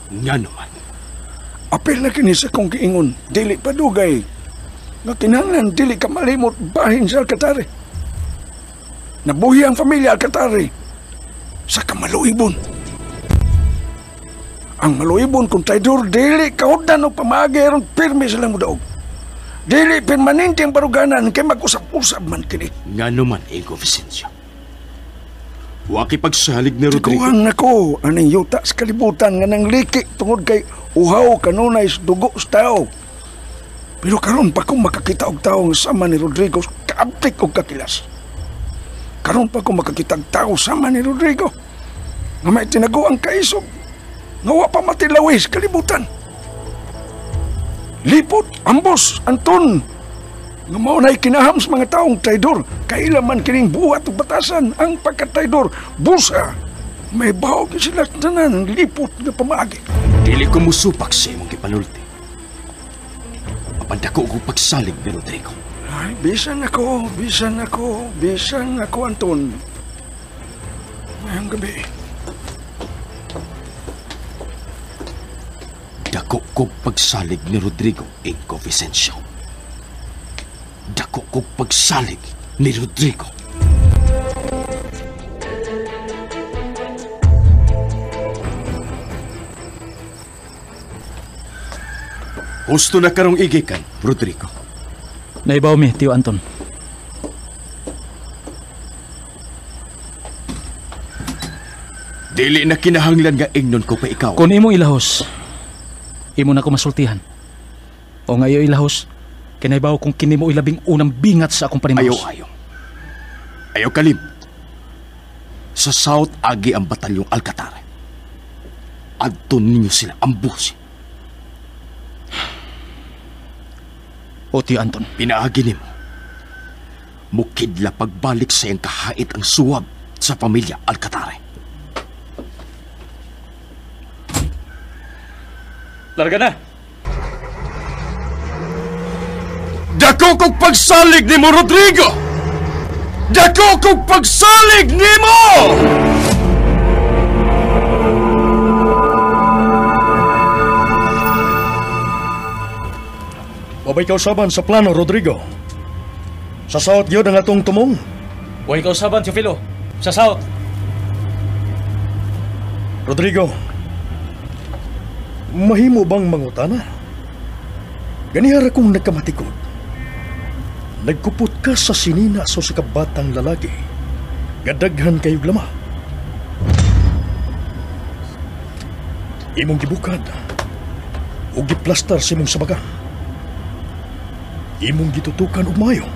Nga naman. Apil na kini sa kong giingon, dili pa dugay. Nga kinahanglan dili ka malimot bahin sa Alcatare. Nabuhi ang pamilya Alcatare sa kamaluibon. Ang maluibon kung traidor dili kahudnan og pamaagi aron pirmi silang modaog. Dili permanente ang baruganan kay mag-usab-usab man kini. Nga naman, Ingko Vicencio. Wa kipagsalig ni Rodrigo. Tiguang nako aning yuta sa kalibutan nga nang liki tungod kay uhaw kanunay sa dugo sa tao. Pero karon pa kong makakita og tawo nga sama ni Rodrigo kaabtik og kakilas. Karon pa kong makakita og tawo sama ni Rodrigo nga may tinago ang kaisog nga wa pa matilawis kalibutan. Lipot, ambos, Anton, nga mao na'y kinaham sa mga taong traidor. Kaila man kining buhat og batasan ang pagkatraidor. Busa, may baho sila tanan ang lipot nga pamaagi. Dili ko musupak sa imong gipanulti. Apan dako og pagsalig ni Rodrigo. Ay, bisan ako, Anton. Ngayong gabi. Dako ko pagsalig ni Rodrigo, Ingko Vicencio. Dako ko pagsalig ni Rodrigo. Husto na karong igikan, Rodrigo. Naibaw mi, Tio Anton. Dili na kinahanglan nga ingnon ko pa ikaw. Kung imong ilahos, imo na ko masultihan. O ngayo ilahos, kinaibaw kung kini mo ilabing unang bingat sa akong panimaos. Ayaw, ayaw. Ayaw kalim. Sa South agi ang batalyong Alcatare. Adto ninyo sila ambusi. O Tiyo Anton. Pinaagi nimo. Mukidla pagbalik sa iyang kahait ang suwab sa pamilya Alcatare. Larga na! Dako kog pagsalig nimo, Rodrigo! Dako kog pagsalig nimo! Wabay kausaban sa plano, Rodrigo. Sa South yun ang atong tumong. Huwag kausaban, Teofilo. Sa South. Rodrigo, mahimo bang mangutana? Ganihara kong nagkamatikod. Nagkupot ka sa sinina so sa kabatang lalaki. Gadaghan kayog lama. Imong gibukad o giplastar sa imong sabagan. Imong gitutukan og maayo.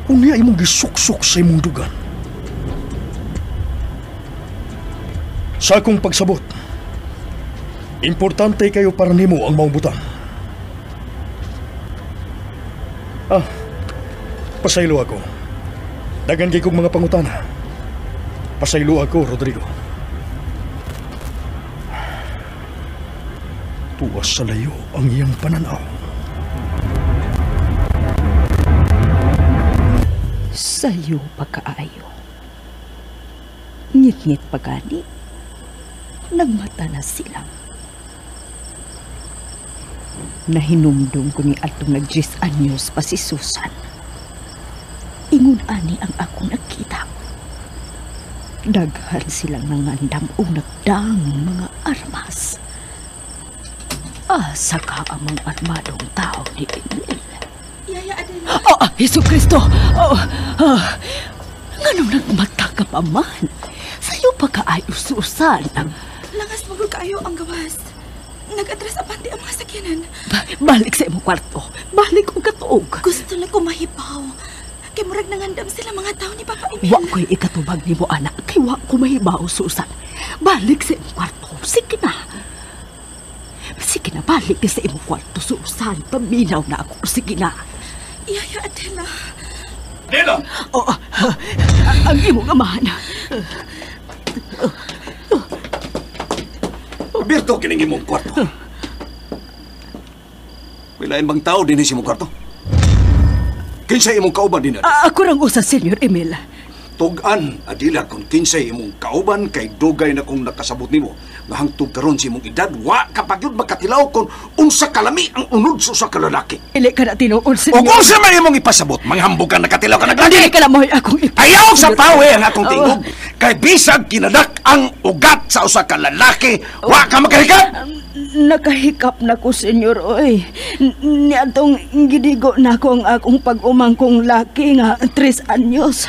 Unya imong gisuksok sa imong dugan. Sa akong pagsabot, importante kayo para nimo ang maong butang. Ah, pasaylo ako. Dagan kay kong mga pangutana. Pasaylo ako, Rodrigo. Tuwas sa layo ang iyang pananaw. Sayo pagkaayo. Ngit-ngit pagani. Nagmata na sila. Nahinumdum ko ni atong nag-10 anyos pa si Susan. Ingon ani ang akong nakita. Daghan silang nangandam o nagdang mga armas. Asa ka ang mga armadong tao ni Emil? Yaya Adela. Oh, Hesus Kristo! Oh, nganong nagmata ka pa man? Sa'yo pa kaayo, Susan. Langas magul kaayo ang gawas. Nag-atras apante ang mga sakyanan. Balik sa imong kwarto. Balik og katuog. Gusto lang ko mahibaw. Kay murag nangandam sila mga tao ni Papa Emil. Wa ko'y ikatubag nimo, anak. Kay wa ko mahibaw, Susan. Balik sa imong kwarto. Sige na. Sige na, balik na sa imong kwarto, Susan. Paminaw na ako. Sige na. Yaya Adela. Adela! Oh, ang imong amahan. Berto, kining imong kwarto. May lain bang tao dinhi sa imong kwarto? Kinsay imong kauban dinhi? Ako rang usa, Senyor Emil. Tug-an, Adela, kung kinsay imong kauban kay dugay na kong nakasabot nimo. Nga hangtod karon sa imong edad, wa ka pa gyud makatilaw kung unsa kalami ang unod sa usa ka lalaki. Dili ka na tinuod, Senyor. O kung sa may imong ipasabot, manghambog ka nakatilaw ka naglagi. Dili ka na mo'y akong ipasabot. Ayaw sa pawe ang akong tingog. Kay bisag kinadak ang ugat sa usa ka lalaki, wa ka makahikap. Nakahikap na ko, Senyor, oy. Niadtong gidigo na ko ang akong pag-umang kong laki nga 3 anyos.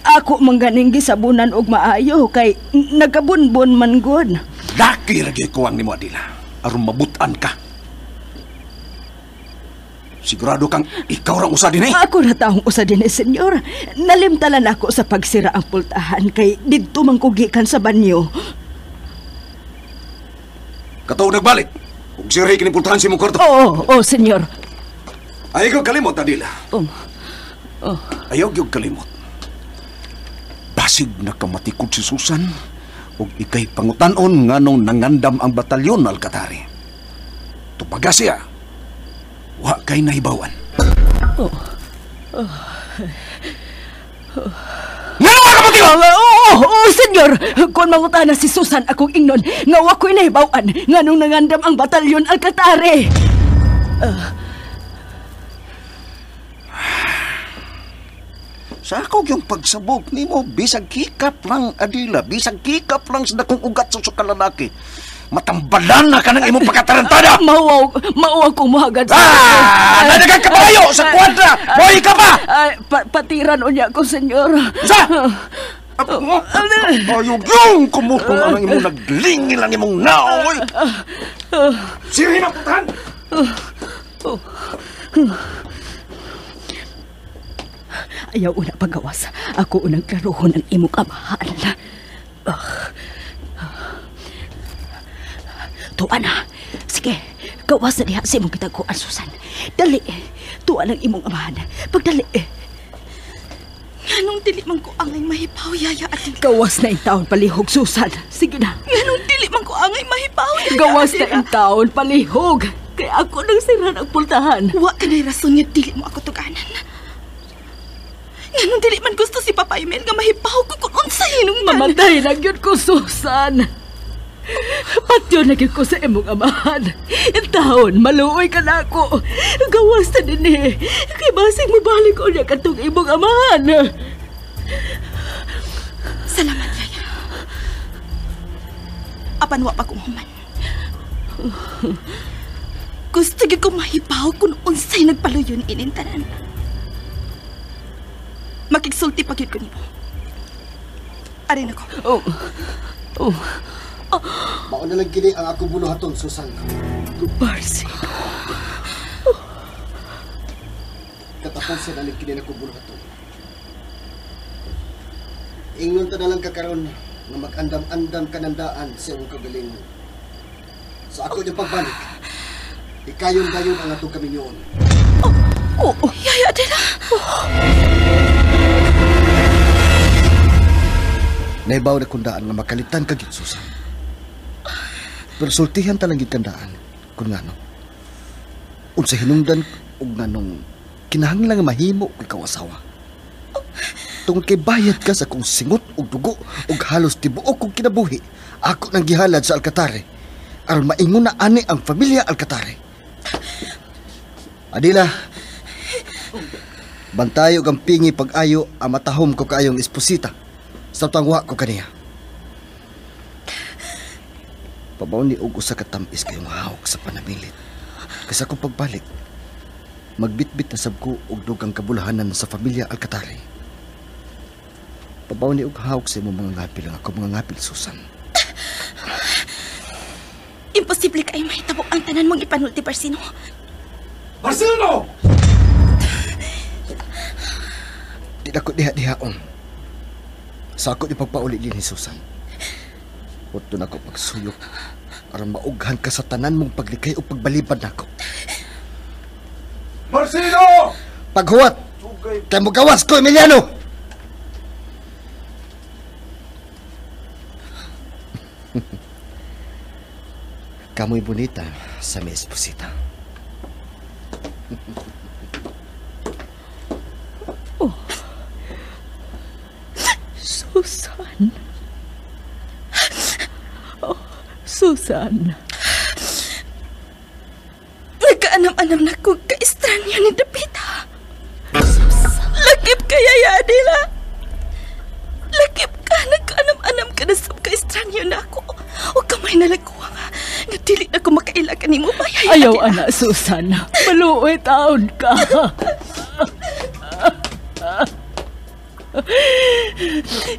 Ako mangganing gisabunan og maayo kay nagkabunbon man gud. Laki ra gyud kuwang nimo, Adela. Aron mabutan ka. Sigurado kang ikaw rang usa dinhi? Ako ra taong usa dinhi, Senyor. Nalimtalan ako sa pagsira ang pultahan kay didto man ko gikan sa banyo. Katuog nagbalik. Ug sirhi kini pultahan sa imong kwarto. Oo, oo, Senyor. Ayaw gyud kalimot, Adela. Oh. Oh. Ayaw gyud kalimot. Basig nakamatikod si Susan ug ikay pangutan-on nganong nangandam ang batalyon Alcatare. Tubaga siya. Wa kay nahibawan. Oh. Oh. Oh. Ngano ka matigo? Oo, oo, Senyor. Kung mangutana si Susan akong ingnon nga wa ko'y nahibawan nganong nangandam ang batalyon Alcatare. Sa ako yung pagsabog nimo, bisag kikap lang, Adela, bisag kikap lang sa dakong ugat sa usa ka lalaki. Matambalan na ka ng imong pagkatarantada! Mauaw kong muhagad sa... Ah! Nadagang kabayo sa kwadra! Hoy ka ba? Patiran unya ko, Senyor. Sa! Ayaw yung kumutong ang imong naglingil ang imong naoy. Sirhin ang putahan! Ayaw una pagawas. Ako unang klaruhon ang imong amahan. Tuwa na. Sige, gawas na diha sa imong kitaguan, Susan. Dali. Tuwa ng imong amahan. Pagdali. Nganong dili man ko angay mahipaw, Yaya Adela? Gawas na intawon palihog, Susan. Sige na. Nganong dili man ko angay mahipaw, Yaya Gawas na Adela? intawon palihog. Kaya ako nang siran ang pultahan. Wa ka na'y rason nga dili mo ako tuganan. Nganong dili man gusto si Papa Emil nga mahipaw ko kung unsa hinungdan. Mamatay na gyud ko, Susan. Patyo na gyud ko sa imong amahan. Intawon, maluoy ka na ako. Gawas na din eh. Kay basig mabalik unya katong imong amahan. Salamat, Yaya. Apan wa pa kong human. Gusto gyud ko mahipaw kung unsay nagpaluyon ining tanan. Makigsulti pa gyud ko nimo. Arin ako. Oh. Oh. Mao na lang kini ang akong buluhaton, Susan. Barcino. Katapusan na lang kini ang akong buluhaton. Ingnon ta na lang kakaron nga mag-andam-andam kanandaan sa imong kagalingon. Sa ako niyang pagbalik, ikayon dayon ang atong kaminyoon. Oh, oh, Yaya Adela. Naibaw na kundaan nga makalitan ka gyud, Susan. Pero sultihan ta lang gyud kandaan kung ngano. Unsa hinungdan ug nganong kinahanglan nga mahimo kay ikaw asawa. Tungod kay bayad ka sa akong singot ug dugo ug halos tibuok kong kinabuhi, ako nang gihalad sa Alcatare aron maingon na ani ang pamilya Alcatare. Adila, bantayo ang pingi pag-ayo ang matahom ko kaayong esposita sa tangwa ko kaniya. Pabaw ni og usa ka tamis kayong hawak sa panamilit. Kasi akong pagbalik, magbitbit na sab ko og dugang kabulahanan sa pamilya Alcatare. Pabaw ni og hawak sa imong mga ngapil ang ako mga ngapil, Susan. Imposible kay mahitabo ang tanan mong ipanulti, Barcino. Barcino! Di na ko diha-dihaon. Sa ako di pagpauli din ni Susan. Uto na ko pagsuyok aron maughan ka sa tanan mong paglikay o pagbalibad nako. Barcino! Paghuwat! Kay mugawas ko, Emiliano! Kamoy bonita sa mi esposita. Oh. Susan. Oh, Susan. Nagkaanam-anam na ko ka-estranyo ni Dapita. Lakip ka, Yaya Adela. Lakip ka, nagkaanam-anam ka na sa ka-estranyo na ako. O kamay na lagkuha nga. Nga dili na ko makaila ka nimo pa, Yaya Ayaw, Adela. ana, Susan. Maluoy taon ka.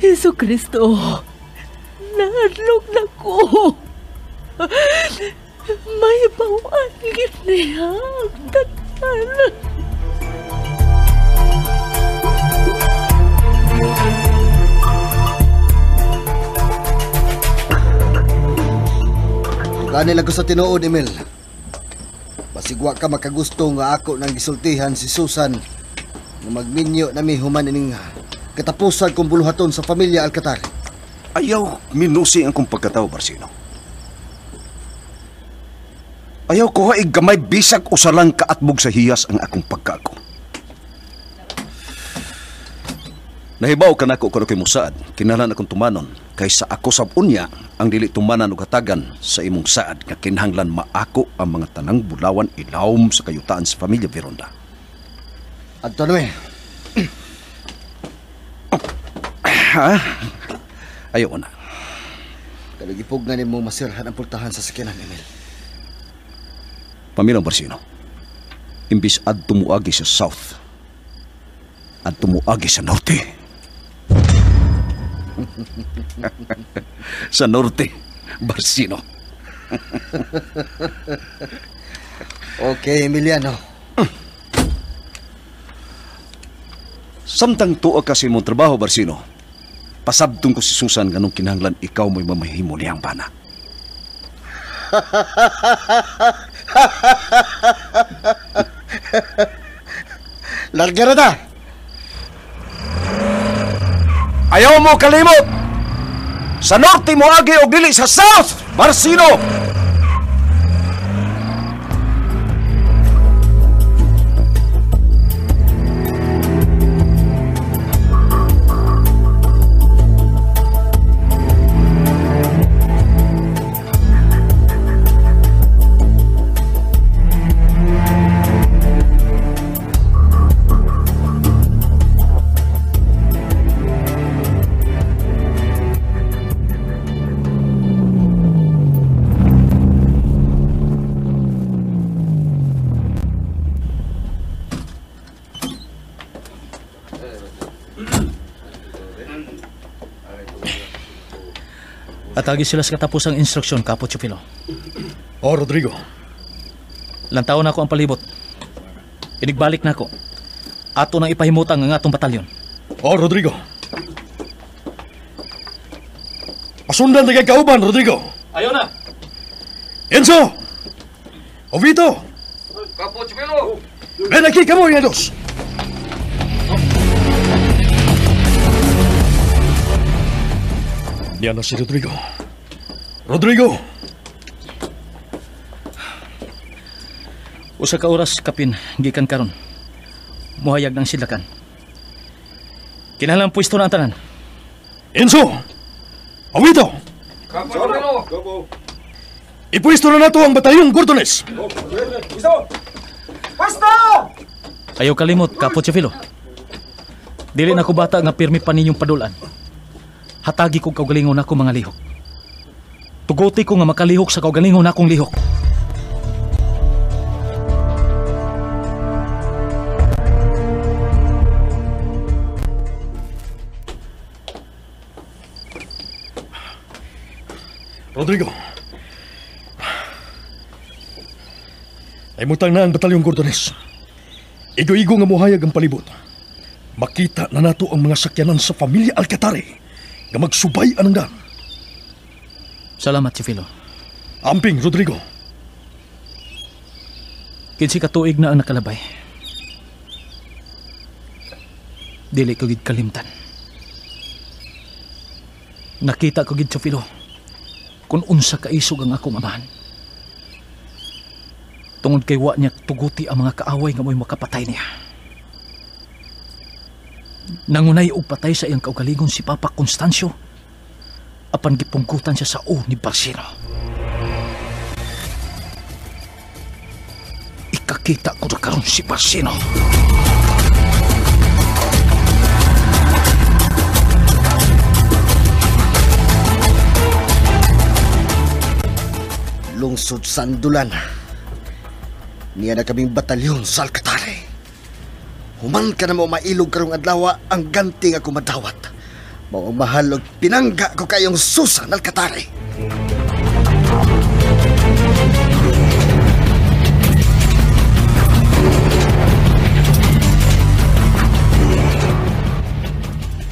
Hesus Kristo, nahadlok na ko. May bawaan gid niya ang tanan. Gani lang ko sa tinuod, Emil. Basigwa ka makagusto nga ako nang gisultihan si Susan nga magminyo na mi human ining katapusan kong buluhaton sa pamilya Alcatare. Ayaw minusi ang kong pagkatao, Barcino. Ayaw ko haig gamay bisag usalang kaatbog sa hiyas ang akong pagkaako. Nahibaw ka nako kung ako'y musaad, kinahanglan akong tumanon, kaysa ako sab unya ang dili tumanan og hatagan sa imong saad nga kinahanglan maako ang mga tanang bulawan ilawom sa kayutaan sa pamilya Veronda. Adto na eh. Ha? Ayaw na. Kalagipog na nimo masirhan ang pultahan sa sakyanan, Emil. Pamilang Barcino, imbis adto muagi sa south, adto muagi sa norte. Sa norte, Barcino. Okay, Emiliano. Samtang tuwa ka sa imong trabaho, Barcino, pasabtong ko si Susan ganong kinahanglan ikaw mo'y mamahimo niyang bana. Larga na ta! Ayaw mo kalimot! Sa norte mo agi og dili sa south, Barcino! Atagi sila sa katapusang instruksyon, Kapo Chupilo. Oh, Rodrigo. Lantaw na ako ang palibot. Inigbalik na ako. Ato nang ipahimutang ang atong batalyon. Oh, Rodrigo. Pasundan na kay kauban, Rodrigo. Ayaw na. Enzo! Ovito! Kapo Chupilo! Ven aquí, kamo, dos. Niya na si Rodrigo. Rodrigo! Usa ka oras kapin gikan karon. Muhayag ng silakan. Kinahanglan pwesto na ang tanan. Enzo! Awito! Kapo! Ipwesto na nato ang batalyong Gordones. Pwesto! Pwesto! Ayaw kalimot, Kapo Chifilo. Dili na ko bata nga pirmi pa ninyong padulan. Hatagi kog kaugalingon ako mga lihok. Tuguti ko nga makalihok sa kaugalingon akong lihok. Rodrigo. Naimutang na ang batalyong Gordones. Igo-igo nga muhayag ang palibot. Makita na nato ang mga sakyanan sa pamilya Alcatare nga magsubay anang daan. Salamat, Chifilo. Amping, Rodrigo. Kinsi katuig na ang nakalabay. Dili ko gid kalimtan. Nakita ko gid, Chifilo, kung unsa kaisog ang akong amahan. Tungod kay wa niya tuguti ang mga kaaway nga mo'y makapatay niya. Nangunay og patay sa iyang kaugalingon si Papa Constancio, apan gipungkutan siya sa o ni Barcino. Ikakita ko na karon si Barcino. Lungsod sa Andulan. Niya na kaming batalyon sa Alcatare. Human ka na mo mailog karong adlaw ang ganti nga kumadawat. Mao ang mahal og pinangga ko kayong Susan Alcatare.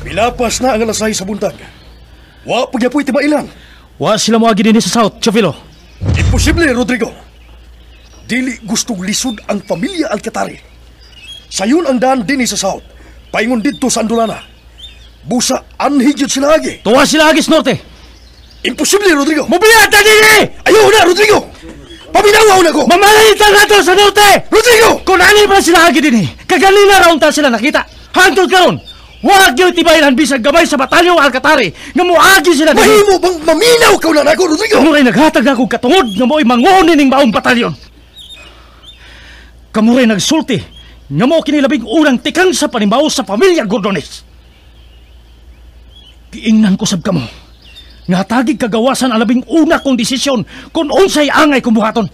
Milapas na ang alasay sa buntag. Wa pagyapoy timailan. Wa sila moagi dinhi sa South, Chofilo. Imposible, Rodrigo. Dili gustong lisod ang pamilya Alcatare. Sayon ang daan dinhi sa South. Paingon didto sa Andolana. Busa anhi jud sila agi. Tuwa sila agi sa Norte. Imposible, Rodrigo. Mubiyat na dinhi! Ayaw na, Rodrigo. Paminaw na ko. Mamalitan nato sa Norte! Rodrigo! Kung ani pa sila agi dinhi, kagalina raon ta sila nakita. Hangtod karon, wag gyud tibayan bisag gamay sa batalyong Alcatare nga moagi sila dinhi. Mahimo bang maminaw ka na nako, Rodrigo? Kamuray naghatag akong katungod nga mo'y manguon ning maong batalyon. Kamuray nagsulti nga mo kinilabing unang tikang sa panimaw sa pamilya Gordones. Giingnan ko sab kamo nga hatagig kagawasan ang labing una kong desisyon kung unsay angay kong buhaton.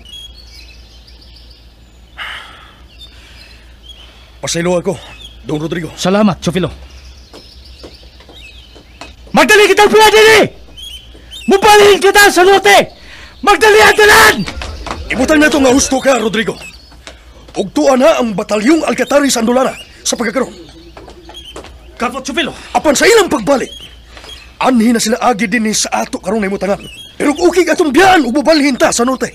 Pasaylo ako, Don Rodrigo. Salamat, Chofilo. Magdali kitang pila dini! Mubalhin kita sa norte! Magdali ang tanan! Ibutang na ito nga husto ka, Rodrigo. Ugtuan na ang batalyong Alcatari sa Andolana sa pagkakaroon. Kapo Chupilo! Apan sa ilang pagbalik, anhi na sila agi din sa ato karon na imutangan. Pero ukig atong biyaan ug mobalhin ta sa norte.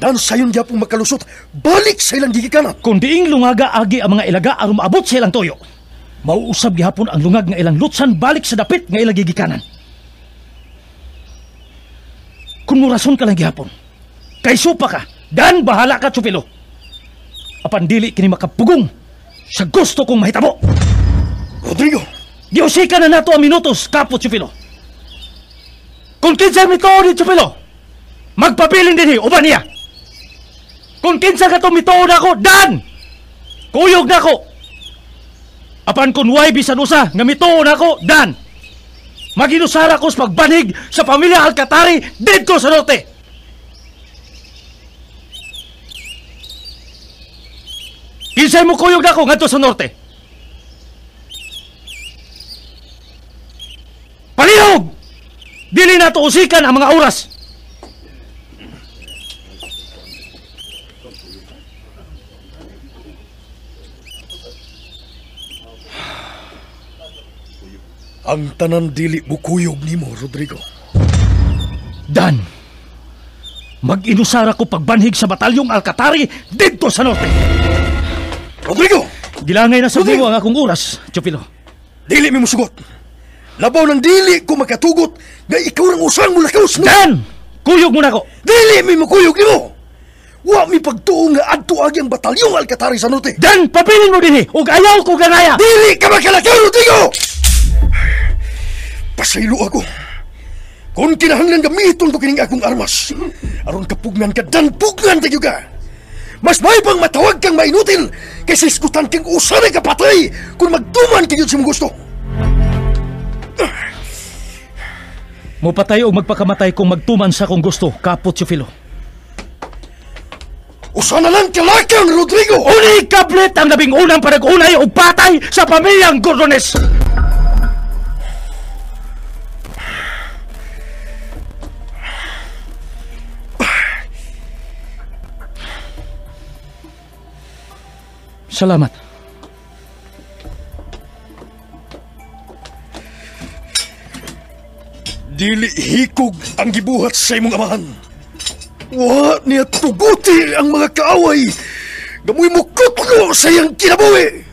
Dan sayon gyapong makalusot, balik sa ilang gigikanan. Kung diing lungaga agi ang mga ilaga aron maabot sa ilang toyo, mauusab gihapon ang lungag nga ilang lutsan balik sa dapit nga ilang gigikanan. Kung murason ka lang gihapon, kay supa ka, dan bahala ka, Chupilo. Apan dili kini makapugong sa gusto kong mahitabo. Rodrigo! Giusika na nato ang minutos, Kapo Chupilo. Kung kinsa mituo ni Chupilo, magpabilin dinhi uban niya. Kung kinsa ka mituo na ako, dan! Kuyog na ako. Apan kung way bisan usa nga mituo na ako, dan! Maginusara ko sa pagbanhig sa pamilya Alcatari didto sa norte. Kinsay mo kuyog na ako ngadto sa norte? Palihog! Dili na to usikan ang mga oras. Ang tanan dili bukuyog nimo, Rodrigo. Dan, mag-inusara ko pagbanhig sa batalyong Alcatari didto sa norte. Rodrigo! Gilangay na sa buwo ang akong oras, Chupilo. Dili mi musugot. Labaw ng dili ko makatugot nga ikaw rang usang mulakaw sa... Dan! Kuyog mo na ko! Dili mi mukuyog nimo! Wa mi pagtuo nga adto agi ang batalyong Alcatari sa norte. Dan! Pabilin mo dinhi! Ug ayaw ko ganaya! Dili ka makalakaw, Rodrigo! Pasaylo ako. Kung kinahanglan gamiton ko kining akong armas, aron kapugnan ka, dan pugnan tayo ka. Mas may pang matawag kang mainutil kaysa iskutan kang usanay ka patay kung magtuman kayo sa mong gusto. Mupatay o magpakamatay kung magtuman sa akong gusto, Kapo Chufilo. Usa na lang kalakang, Rodrigo! Uni kablit ang labing unang panag-unay o patay sa pamilyang Gordones! Salamat. Dili hikog ang gibuhat sa imong amahan. Wa niya tuguti ang mga kaaway. Gamoy mo kutlo sa iyang kinabuhi.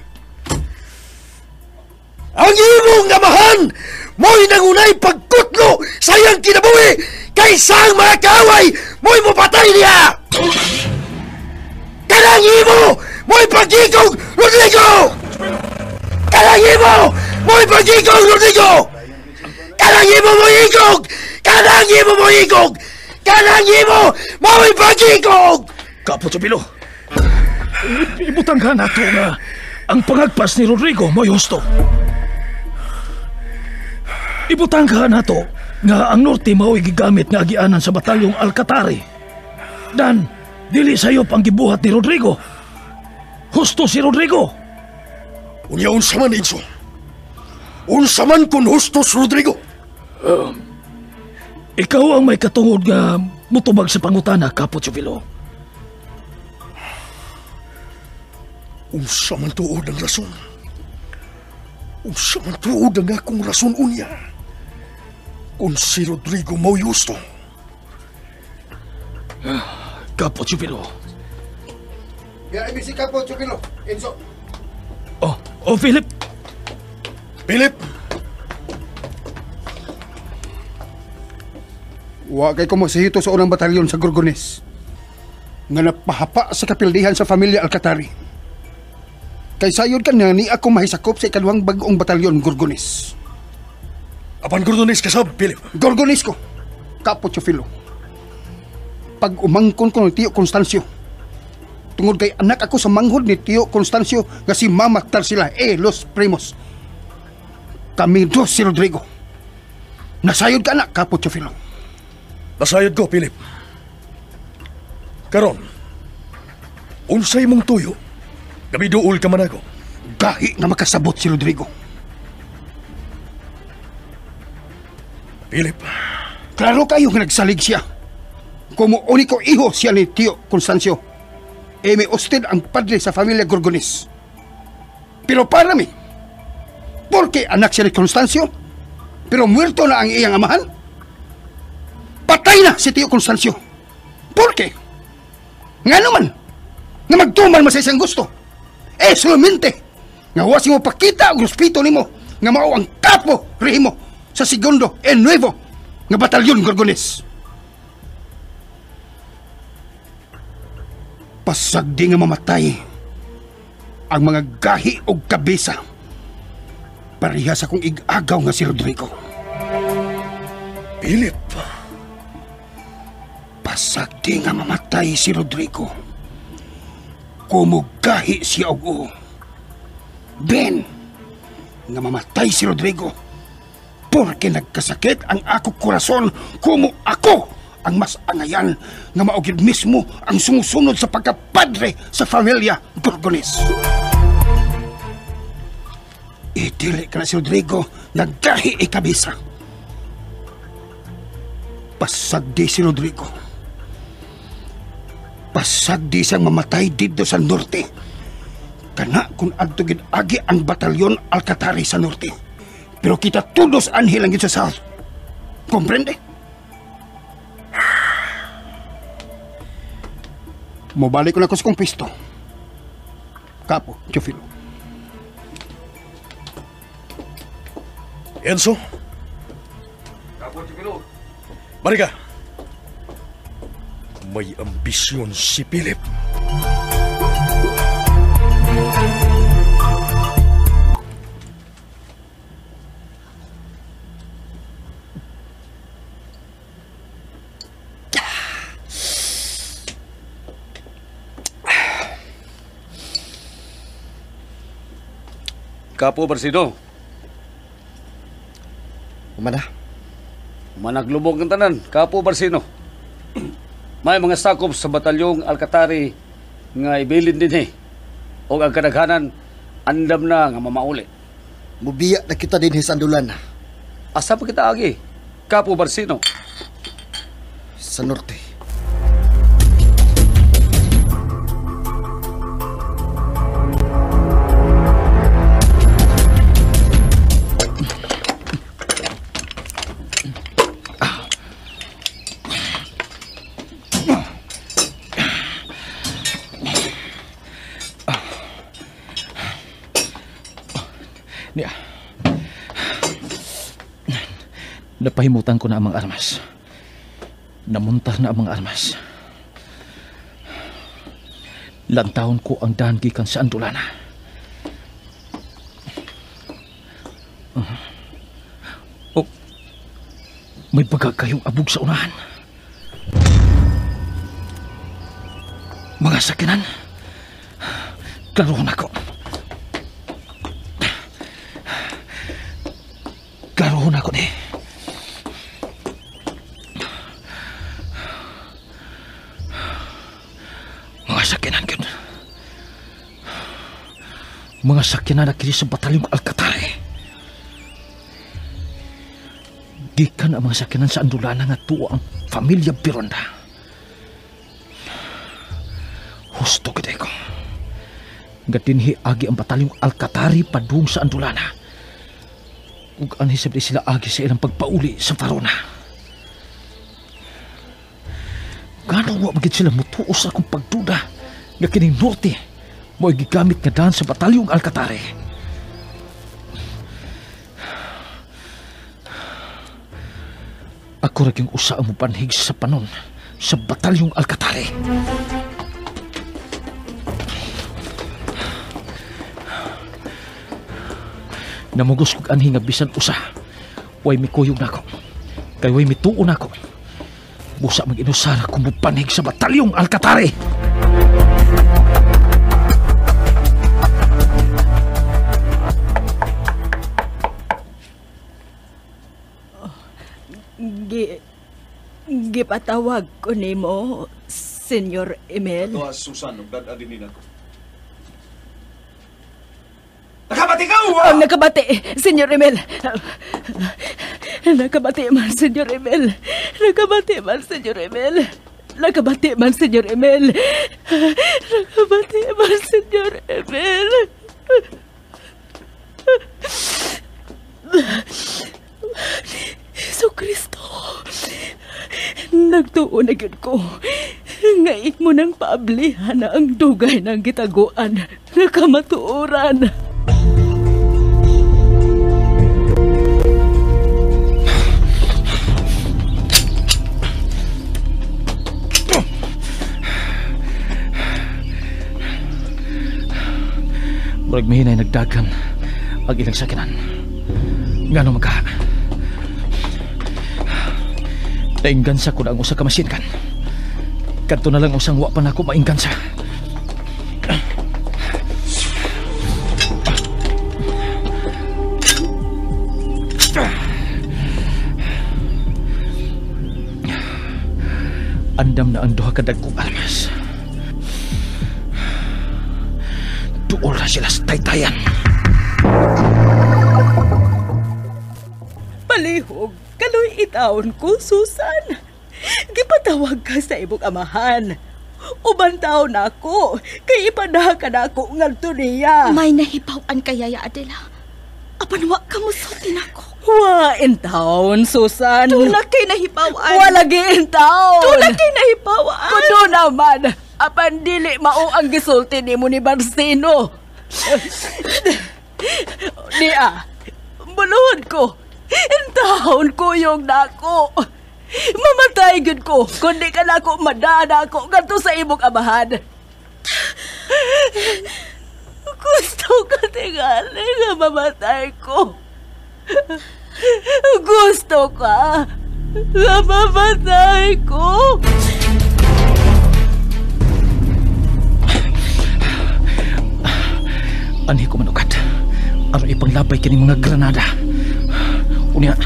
Ang imong amahan mo'y nangunay pagkutlo sa iyang kinabuhi kaysa ang mga kaaway mo'y mupatay niya. Kanang imo mo'y pagigog, Rodrigo! Kanang imo mo'y pagigog, Rodrigo! Kanang imo mo'y igog! Kanang imo mo'y igog! Kanang imo mo'y pagigog! Kapo Chupilo, ibutang ka nato nga ang pangagpas ni Rodrigo mo'y husto. Ibutang ka nato nga ang norte mao'y gigamit nga agianan sa batalyong Alcatari. Dan, dili sayop ang gibuhat ni Rodrigo. Husto si Rodrigo. Unya unsa man, Enzo? Unsa man kun husto si Rodrigo? Ikaw ang may katungod nga mutubag sa pangutana, Kapo Chupilo. Unsa man tuod ang rason? Unsa man tuod ang akong rason unya? Kung si Rodrigo mo'y husto. Kapo Chupilo. Ya, ibig si Kapo Chupilo, Enzo. Oh, Philip. Philip. Wa kay kumasihito sa unang batalyon sa Gorgones nga napahapa sa kapildihan sa pamilya Alcatari. Kay sayod ka na ni ako mahisakop sa ikaduhang bag-ong batalyon Gorgones. Apan Gorgones ka sab, Philip. Gorgones ko, Kapo Chufilo. Pag umangkon ko ni Tio Constancio, tungod kay anak ako sa manghod ni Tio Constancio nga si Mama Tarsila, los primos. Kami dos si Rodrigo. Nasayod ka anak, Kapo Chufilo. Nasayod ko, Philip. Karon, unsay mong tuyo, gabi duol ka man ako. Gahi na makasabot si Rodrigo. Philip. Klaro kayo nga nagsalig siya. Como único hijo siya ni Tio Constancio. E may usted ang padre sa familia Gorgones. Pero para mi, porque anak siya ni Constancio, pero muerto na ang iyang amahan, patay na si Tio Constancio. Porque, nga naman, nga magtuman man sa isang gusto. Eh, solamente, nga wasi mo pakita ang respeto nimo, nga mao ang kapo rehimo sa segundo e nuevo nga batalyon Gorgones. Pasagdi nga mamatay ang mga gahi og kabisa pareha sa kong ig-agaw nga si Rodrigo. Philip! Pasagdi nga mamatay si Rodrigo. Kumugahi siya og uo. Ben, nga mamatay si Rodrigo porque nagkasakit ang ako korason kumo ako ang mas angayan nga maugid mismo ang sumusunod sa pagkapadre sa familia Gorgones. Idili ka na si Rodrigo naggahi ikabisa. Pasagdi si Rodrigo. Pasagdi siyang mamatay dito sa norte. Kana kung adto gid agi ang batalyon Alcatari sa norte. Pero kita todos anhel ang gid sa south. Comprende? Mobalik ko na ko sa kong pisto. Kapo, Teofilo. Enzo? Kapo, Teofilo. Bariga. May ambisyon si Philip. Kapo Barsino. Umana? Managlubog ng tanan, Kapo Barsino. May mga sakop sa batalyong Alcatari nga ibilin din eh. O ang kadaghanan, andam na nga mamauli. Mubiya na kita din sa Andulan. Asa pa kita agi, Kapo Barsino? Sa norte. Niya. Napahimutan ko na ang mga armas. Namuntar na ang mga armas. Lantawon ko ang daan gikan sa Andolana. Oh, may baga kayong abog sa unahan. Mga sakinan, klarohon ako. Klarohon ako ni. Mga sakyanan yun. Mga sakyanan na kini sa batalyong Alcatare. Gikan ang mga sakyanan sa Andolana nga tuwa ang pamilya Bironda. Husto gid ko. Nga dinhi agi ang batalyong Alcatari padung sa Andolana. Ug anhi sabdi sila agi sa ilang pagpauli sa Farona. Gano wa magid sila mutuo sa akong pagduda nga kining norte mo'y gigamit nga daan sa batalyong Alcatare. Ako ra gyud usa ang mopanhig sa panon sa batalyong Alcatare. Namugos kog anhi nga bisan usa way mikuyog nako. Kay way mituo nako. Busa mag-inusara kung mupanhig sa batalyong Alcatare. Gipatawag ko nimo, Senyor Emel. Ito, Susan, ug dad-a din nako. Nakabati ka, uwa! Oh, nakabati, Senyor Emel. Nakabati man, Senyor Emel. Nakabati man, Senyor Emel. Nakabati man, Senyor Emel. Nakabati man, Senyor Emel. Hesus Kristo, nagtuo na gyud ko. Ngaik mo nang paablihan na ang dugay ng gitaguan nga kamatuoran. Murag mihinay nagdagan ang ilang sakinan. Ngano magka? Nainggansa ko na ang usa ka machine gun. Kadto na lang usang wa pa nako mainggansa. Andam na ang duha ka dagkong armas. Duol na sila sa taytayan. Palihog, kaloy itaon ko, Susan. Gipatawag ka sa imong amahan. Uban taon ako, kay ipanaha ka na ako ngadto niya. May nahibaw-an kay Yaya Adela. Apan wa ka musulti nako. Wa in taon, Susan. Tuna kay nahibaw-an. Wa lagi in taon. Tuna kay nahibaw-an. Kuno naman. Apan dili mao ang gisulti nimo ni Barcino. Niya, buluhod ko. Intahon ko yung nako. Mamatay gyud ko kun di ka nako madana ako ngadto sa imong amahan. Gusto ka tingali nga mamatay ko. Gusto ka nga mamatay ko. Anhi ko manukat. Aron ipanglabay kining mga granada. Unya,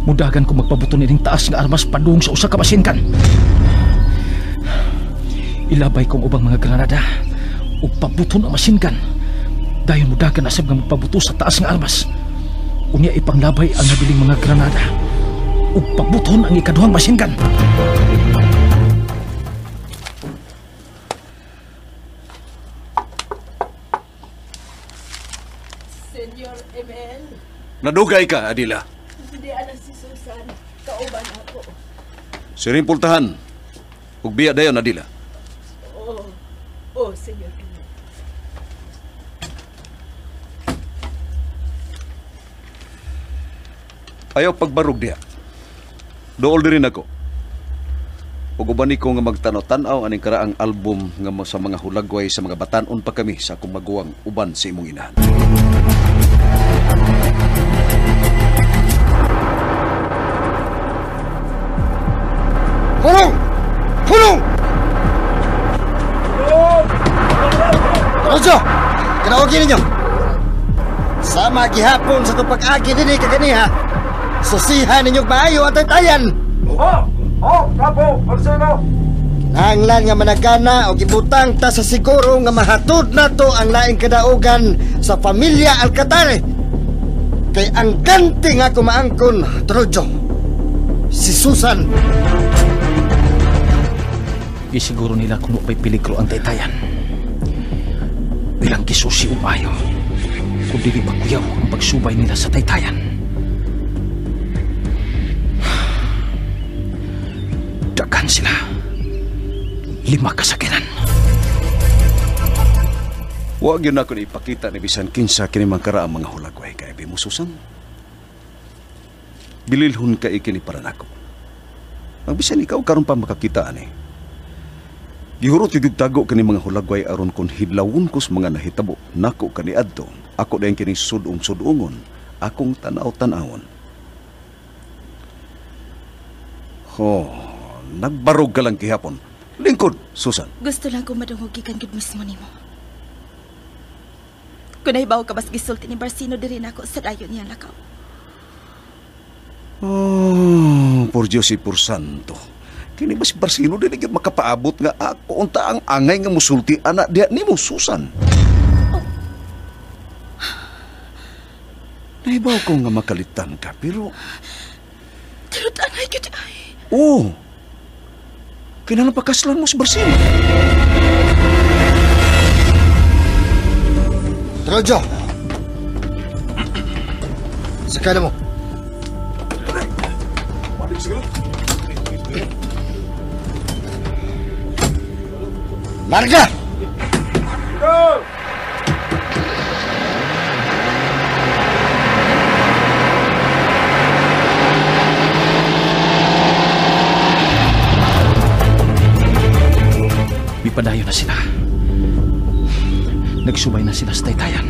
mudagan ko magpabuto nining taas nga armas padung sa usa ka masinkan. Ilabay kong ubang mga granada ug pabuton ang masinkan. Dayon mudagan asab nga magpabuto sa taas nga armas. Unya ipanglabay ang nabiling mga granada ug pabuton ang ikaduhang masinkan. Senyor Emel. Nadugay ka, Adila. Hindi ana si Susan. Kauban ako. Sirimpultahan. Ug biya dayon, Adila. Oo. Oh, Senyor Emel. Ayaw pagbarog diha. Dool diri nako. Ug uban ko nga magtanaw-tanaw aning karaang album nga sa mga hulagway sa mga batan-on pa kami sa akong maguwang uban sa imong inahan. Hulong! Hulong! Rojo! Kinawagin ninyo! Sama gihapon sa itong pag-agi din kaganiha. Susihan ninyo maayo at taytayan! Oh! Oh! Kapo! Marcelo! Kinahanglan nga managana o gibutang ta sa siguro nga mahatod nato ang laing kadaugan sa pamilya Alcatare. Kay ang ganti nga kumaangkon, Trojo, si Susan. Gisiguro nila kung may peligro ang taytayan. Bilang kisusi umayo, kung dili makuyaw ang pagsubay nila sa taytayan. Daghan sila. 5 kasakinan. Huwag yun ako na ipakita ni bisan kinsa kini mangkara ang mga hulagway kay abi mo, Susan. Bililhon ka ikini para nako. Ang bisan ikaw karon pa makakita ani. Gihurot yung tago kini mga hulagway aron kon hidlawon ko sa mga nahitabo nako kaniadto. Ako dayon kini sudong-sudungon, akong tanaw-tanawon. Oh, nagbarog ka lang kihapon. Lingkod, Susan. Gusto lang ko madungog gikan gid mismo nimo. Kung nahibaw ka bas gisulti ni Barcino diri nako sa dayon niyang lakaw. Oh, por Diyos y por santo. Kini ba si Barcino dili gyud makapaabot nga ako unta ang angay nga musulti ana diha nimo, Susan. Oh. Nahibaw ko nga makalitan ka pero Ay, gyud ay. Oo. Kinahanglan pakaslan mo si Barsino. Trojo! Sakay na mo. Larga! Go! Mipadayon na sila. Nagsubay na sila sa taytayan.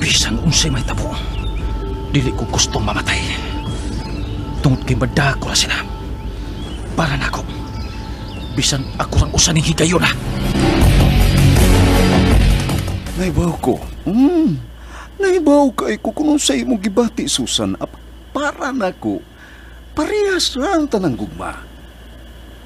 Bisang unsay may tabo, dili ko gustong mamatay. Tungod kay madako na sila. Para nako, bisan ako rang usaning higayon na. Naibaw ko. Naibaw kay ko kung unsay imong gibati, Susan. Para nako, parehas ra ang tanang gugma.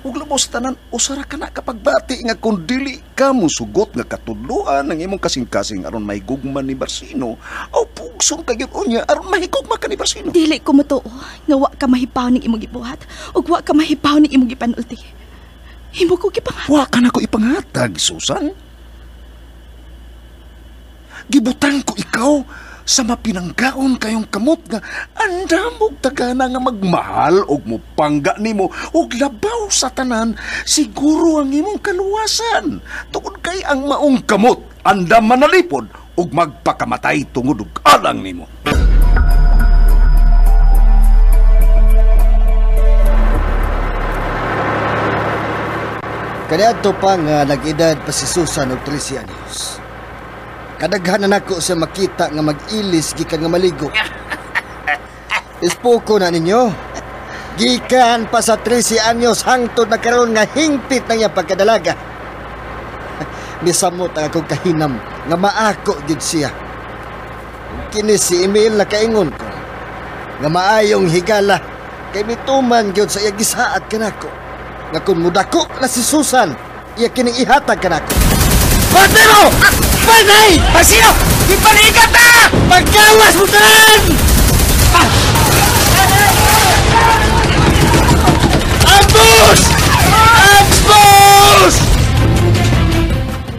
Ug lubos tanan, usara ka na kapagbati nga kung dili ka mosugot nga katudloan ng imong kasing-kasing aron mahigugma ni Barsino, o pugson ka gyud unya aron mahigugma ka ni Barsino. Dili ko motoo nga wa ka mahipaw ning imong gibuhat ug wa ka mahipaw ning imong gipanulti. Himo ko gipanghatag. Wa ka nako ipanghatag, Susan. Gibutang ko ikaw sa mapinanggaon kayong kamot nga andamog tagana nga magmahal og mopangga nimo og labaw sa tanan siguro ang imong kaluwasan tungod kay ang maong kamot andam manalipod og magpakamatay tungod og alang nimo. Kaniadto pa nga nag-edad pa si Susan og 13 anyos. Kadaghan na nako siya makita nga mag-ilis gikan nga maligo. Ispuko na ninyo. Gikan pa sa 13 anyos hangtod na karon nga hingpit na niya pagkadalaga. Misamot ang akong kahinam nga maako gid siya. Kini si Emil na kaingon ko nga maayong higala kay mituman gyud sa iya gisaad kanako. Nga kun mudako na si Susan, iya kining ihatag kanako. Patero! Patay! Pasino! Ipalikat na! Pagkawas mo tanan! Ambus! Ambus!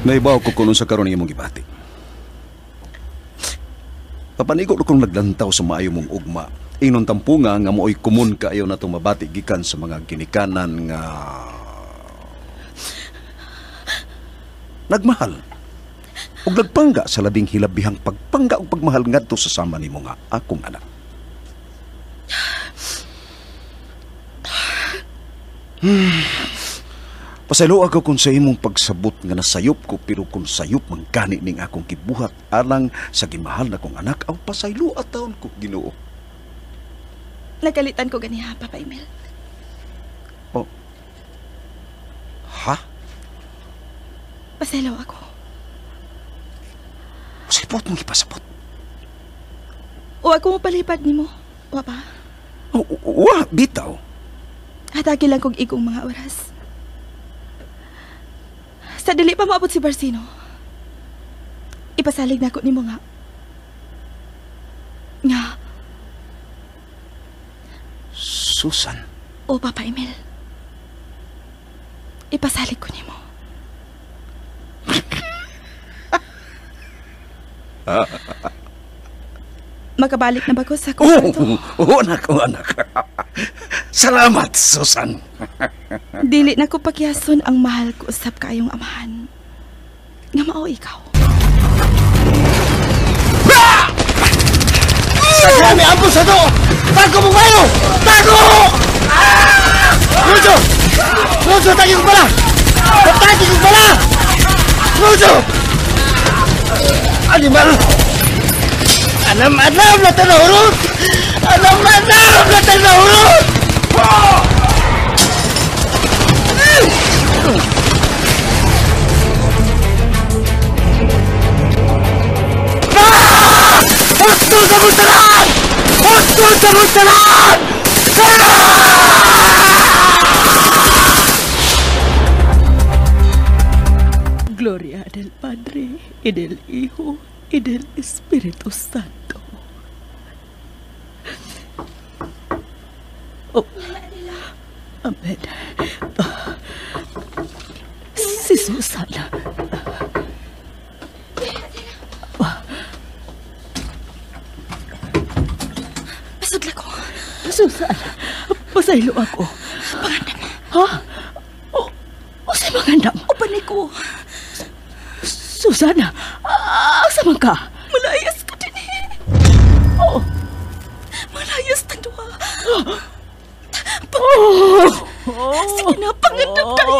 Naibaw ko kuno sa karon imong gibati. Papanigo ko kung naglantaw sa maayo mong ugma. Inon tampunga nga mooy kumun kaayo na itong mabati gikan sa mga ginikanan nga nagmahal ug nagpangga sa labing hilabihang pagpangga ug pagmahal ngadto sa sama nimo nga akong anak. Pasaylo ako kung sa imong pagsabot nga nasayop ko, pero kung sayop man gani ning akong gibuhat alang sa gimahal na kong anak, aw pasaylo at taon ko, Ginoo. Nagalitan ko ganiha, Papa Emil. Oh. Ha? Pasaylo ako. Pasipot mong ipasabot. O ako mo palipad nimo. Wa ba? Wa, bitaw. Hatagi lang kog igong mga oras. Sa dili pa maabot si Barsino, ipasalig na ko nimo nga. Nga. Susan. O Papa Emil. Ipasalig ko nimo. Makabalik na ba ko sa kwarto? Oo, anak, oh, anak. Salamat, Susan. Dili na ko pagyason ang mahal ko usab kaayong amahan. Nga mao ikaw. Sagrami, ampun sa to! Tago mo kayo! Tago! Lucio! Lucio, tagi ko pala! Tagi ko pala! Lucio! Animal! Anam-anam na tanahurot! Anam-anam na tanahurot! Huktul sa mutalan! Huktul sa mutalan! Gloria del Padre, y del Hijo, y del Espíritu Santo. Oh. Amen. Si Susana. Pasudla ko. Susana, pasaylo ako. Pangandam. Ha? O sa mangandam? Upan ko. Susana, asa man ka? Malayas ko din eh. Oh. Malayas tang duha. Oh. Sige na, pangandam tayo.